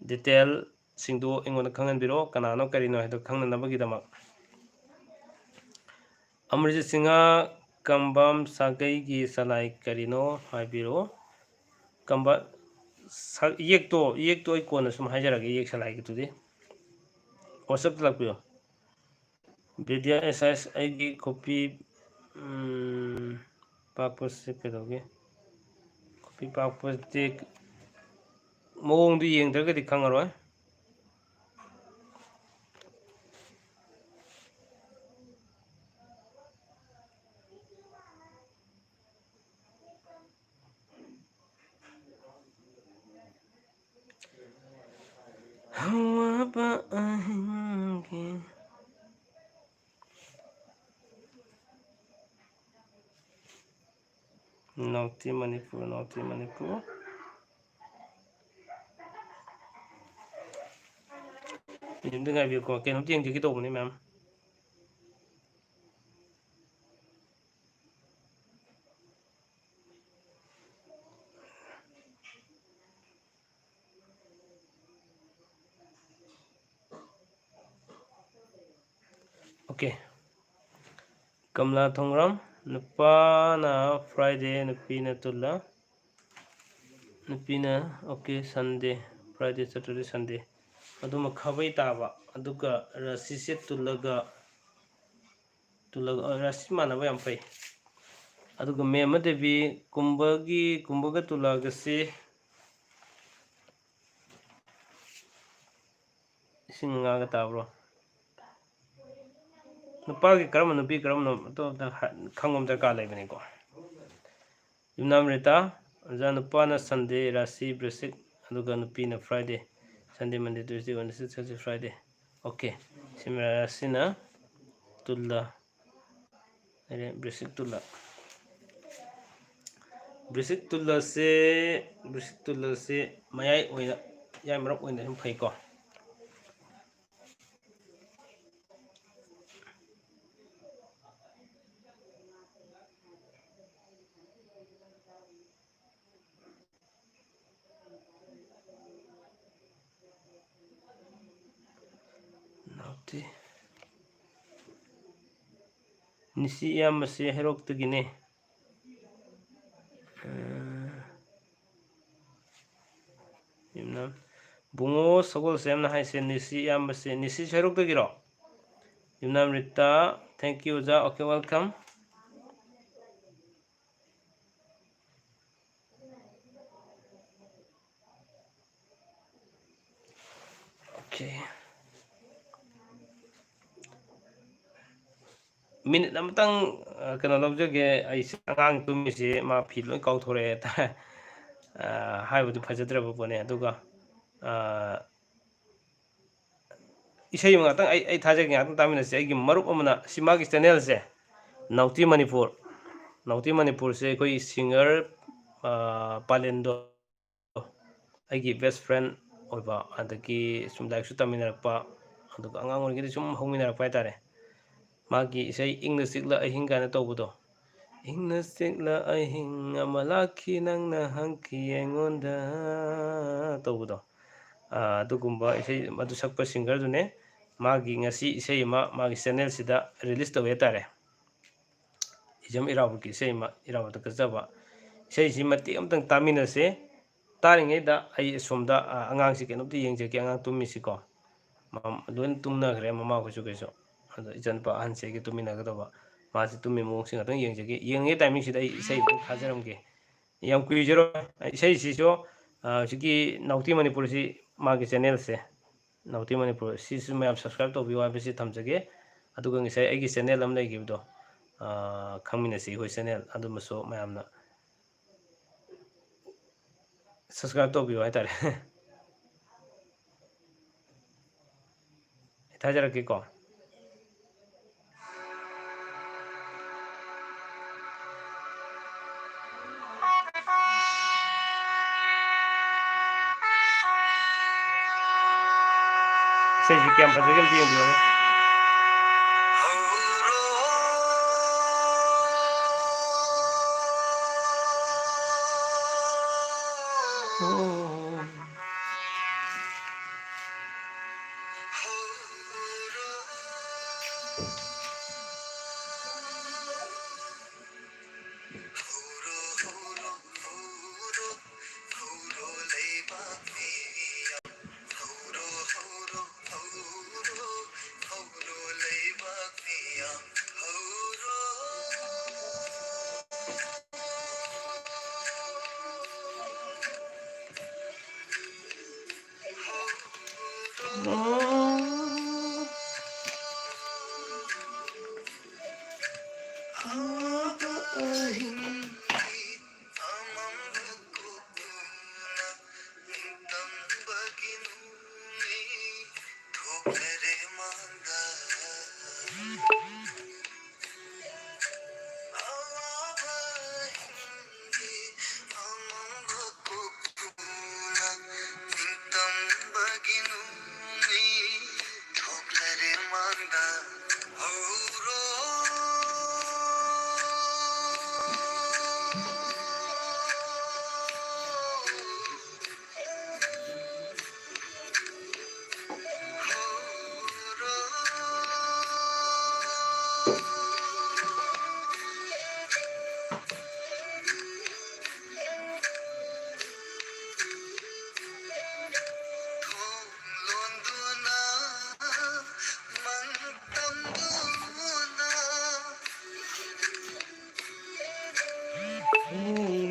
ꯗꯤꯇꯦꯜꯁꯤꯡꯗꯨ ꯑꯩꯉꯣꯟꯗ ꯈꯪꯍꯟꯕꯤꯔꯛꯑꯣ, ꯀꯅꯥꯅꯣ ꯀꯔꯤꯅꯣ ꯍꯥꯏꯗꯣ ꯈꯪꯅꯅꯕꯒꯤꯗꯃꯛ꯫ ꯑꯃꯔꯖꯤꯠ ꯁꯤꯡꯍ, ꯀꯝꯕꯝ ꯁꯥꯒꯩꯒꯤ ꯁꯂꯥꯏ ꯀꯔꯤꯅꯣ ꯍꯥꯏꯕꯤꯔꯛꯑꯣ꯫ ꯀꯝꯕ-, ꯁ-, ꯏꯌꯦꯛꯇꯣ, ꯏꯌꯦꯛꯇꯣ ꯑꯩ ꯀꯣꯟꯅ ꯁꯨꯝ ꯍꯥꯏꯖꯔꯛꯑꯒꯦ, ꯏꯌꯦꯛ ꯁꯂꯥꯏꯒꯤꯗꯨꯗꯤ꯫ WhatsApp-ꯇ ꯂꯥꯛꯄꯤꯌꯣ꯫ ꯕꯤꯗ꯭ꯌꯥ ꯑꯦꯁ ꯑꯥꯏ ꯑꯦꯁ, ꯑꯩꯒꯤ ꯈꯨꯕꯤ, ꯎꯝ, ꯄꯥꯛꯄꯁꯦ ꯀꯩꯗꯧꯒꯦ? ꯈꯨꯕꯤ ꯄꯥꯛꯄꯁꯦ ꯃꯑꯣꯡꯗꯨ ꯌꯦꯡꯗ꯭ꯔꯒꯗꯤ ꯈꯪꯉꯔꯣꯏ꯫ ꯑꯋꯥꯕ ꯑꯍꯤꯡꯒꯤ ꯅꯥꯎꯇꯤ ꯃꯅꯤꯄꯨꯔ, ꯅꯥꯎꯇꯤ ꯃꯅꯤꯄꯨꯔ꯫ ꯃꯤꯅꯤꯠ ꯑꯝꯇ ꯉꯥꯏꯕꯤꯌꯨꯀꯣ, ꯀꯩꯅꯣꯝꯇ ꯌꯦꯡꯖꯒꯦ ꯇꯧꯕꯅꯤ, ꯃꯦꯝ꯫ ꯑꯣꯀꯦ꯫ ꯀꯃꯂꯥ ꯊꯣꯡꯒ꯭ꯔꯥꯝ, ꯅꯨꯄꯥꯅ Friday, ꯅꯨꯄꯤꯅ ꯇꯨꯜꯂ, ꯅꯨꯄꯤꯅ, okay, Sunday, Friday, Saturday, Sunday꯫ ꯑꯗꯨꯃ ꯈꯥꯕꯩ ꯇꯥꯕ, ꯑꯗꯨꯒ ꯔꯥꯁꯤꯁꯦ ꯇꯨꯜꯂꯒ, ꯇꯨꯜꯂꯒ, ꯑ, ꯔꯥꯁꯤ ꯃꯥꯟꯅꯕ ꯌꯥꯝ ꯐꯩ꯫ ꯑꯗꯨꯒ ꯃꯦꯝꯃ ꯗꯦꯕꯤ, ꯀꯨꯝꯕꯒꯤ, ꯀꯨꯝꯕꯒ ꯇꯨꯜꯂꯒꯁꯤ ꯏꯁꯤꯡ ꯉꯥꯒ ꯇꯥꯕ꯭ꯔꯣ? ꯅꯨꯄꯥꯒꯤ ꯀꯔꯝꯕ, ꯅꯨꯄꯤ ꯀꯔꯝꯕꯅꯣ ꯑꯗꯨ ꯑꯝꯇ ꯍꯥ-, ꯈꯪꯕ ꯑꯃ ꯗꯔꯀꯥꯔ ꯂꯩꯕꯅꯤꯀꯣ꯫ ꯌꯨꯝꯅꯥꯝ ꯔꯤꯇꯥ, ꯑꯣꯖꯥ, ꯅꯨꯄꯥꯅ Sunday, ꯔꯥꯁꯤ ꯕ꯭ꯔꯤꯁꯤꯛ, ꯑꯗꯨꯒ ꯅꯨꯄꯤꯅ Friday, Sunday, Monday, Tuesday, Wednesday, Thursday, Friday. Okay, ꯁꯤꯃꯔꯥ ꯔꯥꯁꯤꯅ ꯇꯨꯜꯂ ꯍꯥꯏꯔꯦ, ꯕ꯭ꯔꯤꯁꯤꯛ ꯇꯨꯜꯂ꯫ ꯕ꯭ꯔꯤꯁꯤꯛ ꯇꯨꯜꯂꯁꯦ, ꯕ꯭ꯔꯤꯁꯤꯛ ꯇꯨꯜꯂꯁꯦ ꯃꯌꯥꯏ ꯑꯣꯏꯅ, ꯌꯥꯏ ꯃꯔꯛ ꯑꯣꯏꯅ ꯑꯗꯨꯝ ꯐꯩꯀꯣ꯫ ꯅꯥꯎꯇꯤ꯫ ꯅꯤꯁꯤ ꯏꯌꯥꯝꯕꯁꯦ ꯍꯩꯔꯣꯛꯇꯒꯤꯅꯦ꯫ ꯑ, ꯌꯨꯝꯅꯥꯝ꯫ ꯕꯨꯡꯉꯣ ꯁꯒꯣꯜꯁꯦꯝꯅ ꯍꯥꯏꯁꯦ ꯅꯤꯁꯤ ꯏꯌꯥꯝꯕꯁꯦ, ꯅꯤꯁꯤ ꯍꯩꯔꯣꯛꯇꯒꯤꯔꯣ? ꯌꯨꯝꯅꯥꯝ ꯔꯤꯇꯥ, thank you ꯑꯣꯖꯥ, okay, welcome꯫ Okay. ꯃꯤꯅꯤꯠ ꯑꯃꯇꯪ, ꯑ, ꯀꯩꯅꯣ ꯂꯧꯖꯒꯦ꯫ ꯑꯩꯁꯦ ꯑꯉꯥꯡ ꯇꯨꯝꯃꯤꯁꯦ ꯃꯥ ꯐꯤ ꯂꯣꯏ ꯀꯥꯎꯊꯣꯔꯛꯑꯦ ꯍꯥꯏꯇꯥꯔꯦ꯫ ꯑ, ꯍꯥꯏꯕꯗꯤ ꯐꯖꯗ꯭ꯔꯕ ꯄꯣꯠꯅꯦ꯫ ꯑꯗꯨꯒ, ꯑ, ꯏꯁꯩ ꯑꯃ ꯉꯥꯛꯇꯪ ꯑꯩ, ꯑꯩ ꯊꯥꯖꯒꯦ, ꯉꯥꯛꯇꯪ ꯇꯥꯃꯤꯟꯅꯁꯦ꯫ ꯑꯩꯒꯤ ꯃꯔꯨꯞ ꯑꯃꯅ, ꯁꯤ ꯃꯥꯒꯤ channelꯁꯦ, ꯅꯥꯎꯇꯤ ꯃꯅꯤꯄꯨꯔ, ꯅꯥꯎꯇꯤ ꯃꯅꯤꯄꯨꯔꯁꯦ ꯑꯩꯈꯣꯏ singer, ꯑ, ꯄꯥꯂꯦꯟꯗꯣ, ꯑꯩꯒꯤ best friend ꯑꯣꯏꯕ, ꯑꯗꯒꯤ ꯁꯨꯝ ꯂꯥꯏꯔꯤꯛꯁꯨ ꯇꯝꯃꯤꯟꯅꯔꯛꯄ, ꯑꯗꯨꯒ ꯑꯉꯥꯡ ꯑꯣꯏꯔꯤꯉꯩꯗ ꯁꯨꯝ ꯍꯧꯃꯤꯟꯅꯔꯛꯄ ꯍꯥꯏꯇꯥꯔꯦ꯫ ꯃꯥꯒꯤ ꯏꯁꯩ "ꯏꯪꯅ ꯆꯤꯛꯂ ꯑꯍꯤꯡ" ꯀꯥꯏꯅ ꯇꯧꯕꯗꯣ, "ꯏꯪꯅ ꯆꯤꯛꯂ ꯑꯍꯤꯡ ꯑꯃ ꯂꯥꯛꯈꯤ, ꯅꯪꯅ ꯍꯪꯈꯤ ꯑꯩꯉꯣꯟꯗ" ꯇꯧꯕꯗꯣ, ꯑꯥ, ꯑꯗꯨꯒꯨꯝꯕ ꯏꯁꯩ, ꯃꯗꯨ ꯁꯛꯄ singerꯗꯨꯅꯦ꯫ ꯃꯥꯒꯤ ꯉꯁꯤ ꯏꯁꯩ ꯑꯃ ꯃꯥꯒꯤ channelꯁꯤꯗ release ꯇꯧꯋꯦ ꯍꯥꯏꯇꯥꯔꯦ꯫ ꯏꯖꯝ ꯏꯔꯥꯕꯣꯠꯀꯤ ꯏꯁꯩ ꯑꯃ, ꯏꯔꯥꯕꯣꯠꯇ ꯀꯠꯆꯕ꯫ ꯏꯁꯩꯁꯤ ꯃꯇꯦꯛ ꯑꯃꯇꯪ ꯇꯥꯃꯤꯟꯅꯁꯦ꯫ ꯇꯥꯔꯤꯉꯩꯗ ꯑꯩ ꯑꯁꯣꯝꯗ, ꯑ, ꯑꯉꯥꯡꯁꯤ ꯀꯩꯅꯣꯝꯇ ꯌꯦꯡꯖꯒꯦ, ꯑꯉꯥꯡ ꯇꯨꯝꯃꯤꯁꯤꯀꯣ꯫ ꯃ-, ꯂꯣꯏꯅ ꯇꯨꯝꯅꯈ꯭ꯔꯦ, ꯃꯃꯥꯈꯣꯏꯁꯨ ꯀꯩꯁꯨ꯫ ꯑꯗꯣ ꯏꯆꯟꯅꯨꯄꯥ ꯑꯍꯟꯁꯦ ꯑꯩꯒ ꯇꯨꯝꯃꯤꯟꯅꯒꯗꯧꯕ꯫ ꯃꯥꯁꯤ ꯇꯨꯝꯃꯤ ꯃꯑꯣꯡꯁꯤ ꯉꯥꯛꯇꯪ ꯌꯦꯡꯖꯒꯦ꯫ ꯌꯦꯡꯉꯤꯉꯩ timingꯁꯤꯗ ꯑꯩ ꯏꯁꯩ ꯑꯃꯇꯪ ꯊꯥꯖꯔꯝꯒꯦ꯫ ꯌꯥꯝ ꯀꯨꯏꯖꯔꯣꯏ꯫ ꯏꯁꯩꯁꯤꯁꯨ, ꯑ, ꯍꯧꯖꯤꯛꯀꯤ ꯅꯥꯎꯇꯤ ꯃꯅꯤꯄꯨꯔꯁꯤ ꯃꯥꯒꯤ channelꯁꯦ, ꯅꯥꯎꯇꯤ ꯃꯅꯤꯄꯨꯔ, ꯁꯤꯁꯨ ꯃꯌꯥꯝ subscribe ꯇꯧꯕꯤꯌꯨ ꯍꯥꯏꯕꯁꯤ ꯊꯝꯖꯒꯦ꯫ ꯑꯗꯨꯒ ꯉꯁꯥꯏ ꯑꯩꯒꯤ channel ꯑꯃ ꯂꯩꯈꯤꯕꯗꯣ, ꯑ, ꯈꯪꯃꯤꯟꯅꯁꯤ ꯑꯩꯈꯣꯏ channel, ꯑꯗꯨꯃꯁꯨ ꯃꯌꯥꯝꯅ ꯁꯕꯁꯀ꯭ꯔꯥꯏꯕ ꯇꯧꯕꯤꯌꯨ ꯍꯥꯏꯇꯥꯔꯦ꯫ ꯑꯩ ꯊꯥꯖꯔꯛꯀꯦꯀꯣ꯫ ꯏꯁꯩꯁꯤ ꯀꯌꯥꯝ ꯐꯖꯒꯦ ꯑꯝꯇ ꯌꯦꯡꯕꯤꯌꯨꯅꯦ꯫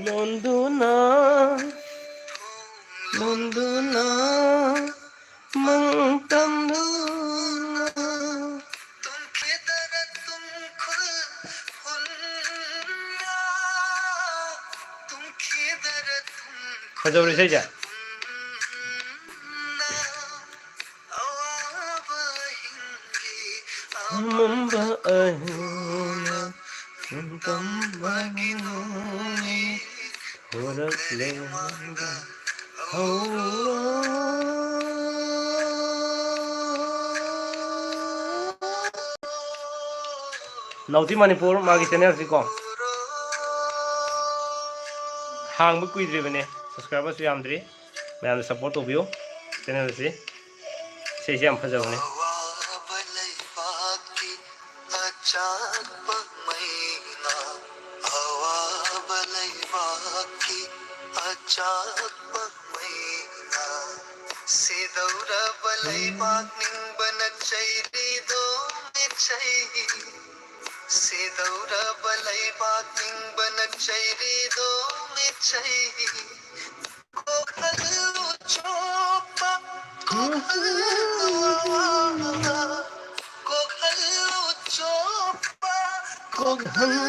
ꯂꯣꯟꯗꯨꯅ, ꯂꯣꯟꯗꯨꯅ, ꯃꯪ ꯇꯝꯗꯨꯅ꯫ ꯀꯩꯗꯧꯔꯦ ꯏꯁꯩꯁꯦ? ꯑꯃꯝꯕ ꯑꯍꯤꯡꯅ ꯅꯤꯡꯇꯝꯕꯒꯤ ꯅꯣꯡꯃꯩ ꯍꯨꯔꯛꯂꯦ ꯃꯥꯡꯗ ꯍꯧꯔꯣ꯫ ꯅꯥꯎꯇꯤ ꯃꯅꯤꯄꯨꯔ ꯃꯥꯒꯤ ꯆꯦꯅꯦꯜꯁꯤꯀꯣ ꯍꯥꯡꯕ ꯀꯨꯏꯗ꯭ꯔꯤꯕꯅꯦ, ꯁꯕꯁꯀ꯭ꯔꯥꯏꯕꯔꯁꯨ ꯌꯥꯝꯗ꯭ꯔꯤ꯫ ꯃꯌꯥꯝꯅ ꯁꯞꯄꯣꯔꯠ ꯇꯧꯕꯤꯌꯨ ꯆꯦꯅꯦꯜꯁꯤ꯫ ꯏꯁꯩꯁꯦ ꯌꯥꯝ ꯐꯖꯕꯅꯦ꯫ ꯑꯋꯥꯕ ꯂꯩꯕꯥꯛꯀꯤ ꯑꯆꯥꯛꯄ ꯃꯩꯅ, ꯑꯋꯥꯕ ꯂꯩꯕꯥꯛꯀꯤ ꯑꯆꯥꯛꯄ ꯃꯩꯅ, ꯁꯤꯗꯧꯔꯕ ꯂꯩꯕꯥꯛ ꯅꯤꯡꯕꯅ ꯆꯩꯔꯤꯗꯣ ꯃꯤꯠꯆꯩ, ꯁꯤꯗꯧꯔꯕ ꯂꯩꯕꯥꯛ ꯅꯤꯡꯕꯅ ꯆꯩꯔꯤꯗꯣ ꯃꯤꯠꯆꯩ꯫ ꯀꯣꯛꯍꯜꯂꯨ ꯆꯣꯞꯄ, ꯀꯣꯛꯍꯜꯂꯨ ꯑꯋꯥꯕ, ꯀꯣꯛꯍꯜꯂꯨ ꯆꯣꯞꯄ, ꯀꯣꯛꯍꯜꯂꯨ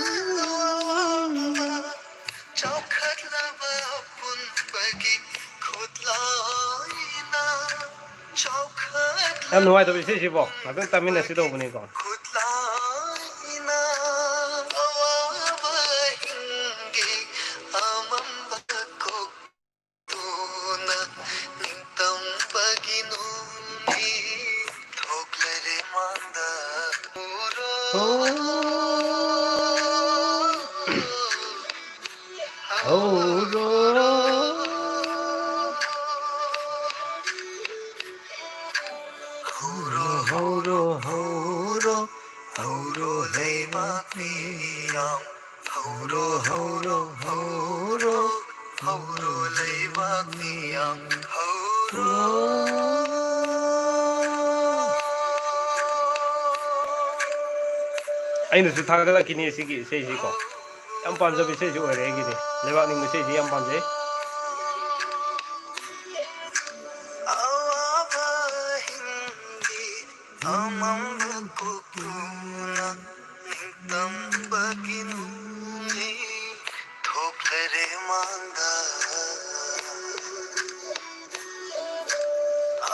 ꯑꯋꯥꯕ, ꯆꯥꯎꯈꯠꯂꯕ ꯑꯄꯨꯟꯕꯒꯤ ꯈꯨꯠꯂꯥꯏꯅ, ꯆꯥꯎꯈꯠꯂꯕ ꯌꯥꯝ ꯅꯨꯡꯉꯥꯏꯇꯕ ꯏꯁꯩꯁꯤꯕꯣ, ꯉꯥꯛꯇꯪ ꯇꯥꯃꯤꯟꯅꯁꯤ ꯇꯧꯕꯅꯤꯀꯣ꯫ ꯈꯨꯠꯂꯥꯏꯅ ꯑꯋꯥꯕ ꯍꯤꯡꯒꯤ ꯑꯃꯝꯕ ꯀꯣꯛ ꯇꯨꯅ ꯅꯤꯡꯇꯝꯕꯒꯤ ꯅꯨꯃꯤꯠ ꯊꯣꯛꯂꯔꯦ ꯃꯥꯡꯗ ꯎꯔꯣ꯫ ꯍꯧꯔꯣ꯫ ꯍꯧꯔꯣ, ꯍꯧꯔꯣ, ꯍꯧꯔꯣ, ꯍꯧꯔꯣ ꯂꯩꯕꯥꯛ ꯃꯤꯌꯥꯝ꯫ ꯍꯧꯔꯣ, ꯍꯧꯔꯣ, ꯍꯧꯔꯣ, ꯍꯧꯔꯣ ꯂꯩꯕꯥꯛ ꯃꯤꯌꯥꯝ, ꯍꯧꯔꯣ꯫ ꯑꯩꯅꯁꯨ ꯊꯥꯒꯠꯂꯛꯈꯤꯅꯤ ꯁꯤꯒꯤ ꯏꯁꯩꯁꯤꯀꯣ꯫ ꯌꯥꯝ ꯄꯥꯝꯖꯕ ꯏꯁꯩꯁꯨ ꯑꯣꯏꯔꯦ ꯑꯩꯒꯤꯗꯤ꯫ ꯂꯩꯕꯥꯛ ꯅꯤꯡꯕ ꯏꯁꯩꯁꯤ ꯌꯥꯝ ꯄꯥꯝꯖꯩ꯫ ꯑꯋꯥꯕ ꯍꯤꯡꯒꯤ ꯑꯃꯝꯕ ꯀꯣꯛꯇꯨꯅ ꯅꯤꯡꯇꯝꯕꯒꯤ ꯅꯨꯃꯤꯠ ꯊꯣꯛꯂꯔꯦ ꯃꯥꯡꯗ꯫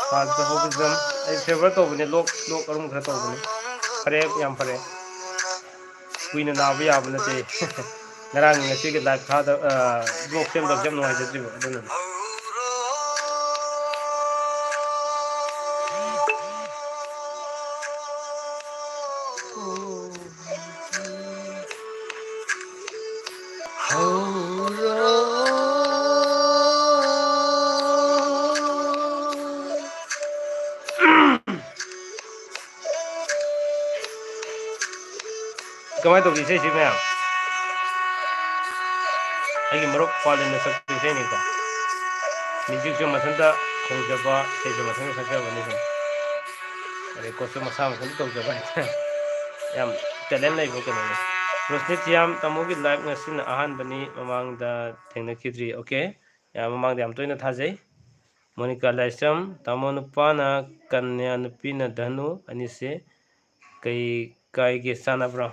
ꯐꯥꯁꯇ ꯍꯧꯕꯁꯤꯗ ꯑꯩ ꯐꯦꯚꯔ ꯇꯧꯕꯅꯦ, ꯂꯣꯛ ꯂꯣꯛ ꯑꯔꯨꯝ ꯈꯔ ꯇꯧꯕꯅꯦ꯫ ꯐꯔꯦ, ꯌꯥꯝ ꯐꯔꯦ꯫ ꯀꯨꯏꯅ ꯅꯥꯕ ꯌꯥꯕ ꯅꯠꯇꯦ꯫ ꯉꯔꯥꯡ ꯉꯁꯤꯒꯤ ꯂꯥꯏꯐ ꯊꯥꯗ ꯕ꯭ꯂꯣꯛ ꯁꯦꯝꯗꯕꯁꯦ ꯌꯥꯝ ꯅꯨꯡꯉꯥꯏꯖꯗ꯭ꯔꯤꯕ, ꯑꯗꯨꯅꯅꯦ꯫ ꯀꯃꯥꯏꯅ ꯇꯧꯒꯦ ꯏꯁꯩꯁꯤ ꯃꯌꯥꯝ? ꯑꯩꯒꯤ ꯃꯔꯨꯞ ꯄꯥꯂꯤꯅ ꯁꯛꯄ ꯏꯁꯩꯅꯤꯀꯣ꯫ ꯃ꯭ꯌꯨꯖꯤꯛꯁꯨ ꯃꯊꯟꯇ ꯈꯣꯡꯖꯕ, ꯏꯁꯩꯁꯨ ꯃꯊꯟꯇ ꯁꯛꯆꯕꯅꯤ ꯁꯨꯝ꯫ ꯔꯦꯀꯣꯔꯠꯁꯨ ꯃꯁꯥ ꯃꯊꯟꯇ ꯇꯧꯖꯕ ꯍꯥꯏꯇꯥꯔꯦ꯫ ꯌꯥꯝ ꯇꯦꯂꯦꯟ ꯂꯩꯕ ꯀꯩꯅꯣꯅꯤ꯫ ꯔꯣꯁꯅꯤ ꯊꯤꯌꯥꯝ, ꯇꯥꯃꯣꯒꯤ ꯂꯥꯏꯚ ꯉꯁꯤꯅ ꯑꯍꯥꯟꯕꯅꯤ, ꯃꯃꯥꯡꯗ ꯊꯦꯡꯅꯈꯤꯗ꯭ꯔꯤ꯫ ꯑꯣꯀꯦ꯫ ꯌꯥꯝ ꯃꯃꯥꯡꯗ ꯌꯥꯝ ꯇꯣꯏꯅ ꯊꯥꯖꯩ꯫ ꯃꯣꯅꯤꯀꯥ ꯂꯥꯏꯁ꯭ꯔꯝ, ꯇꯥꯃꯣ ꯅꯨꯄꯥꯅ ꯀꯟꯌꯥ, ꯅꯨꯄꯤꯅ ꯙꯅꯨ, ꯑꯅꯤꯁꯦ ꯀꯩ ꯀꯥꯏꯒꯦ, ꯆꯥꯟꯅꯕ꯭ꯔꯣ?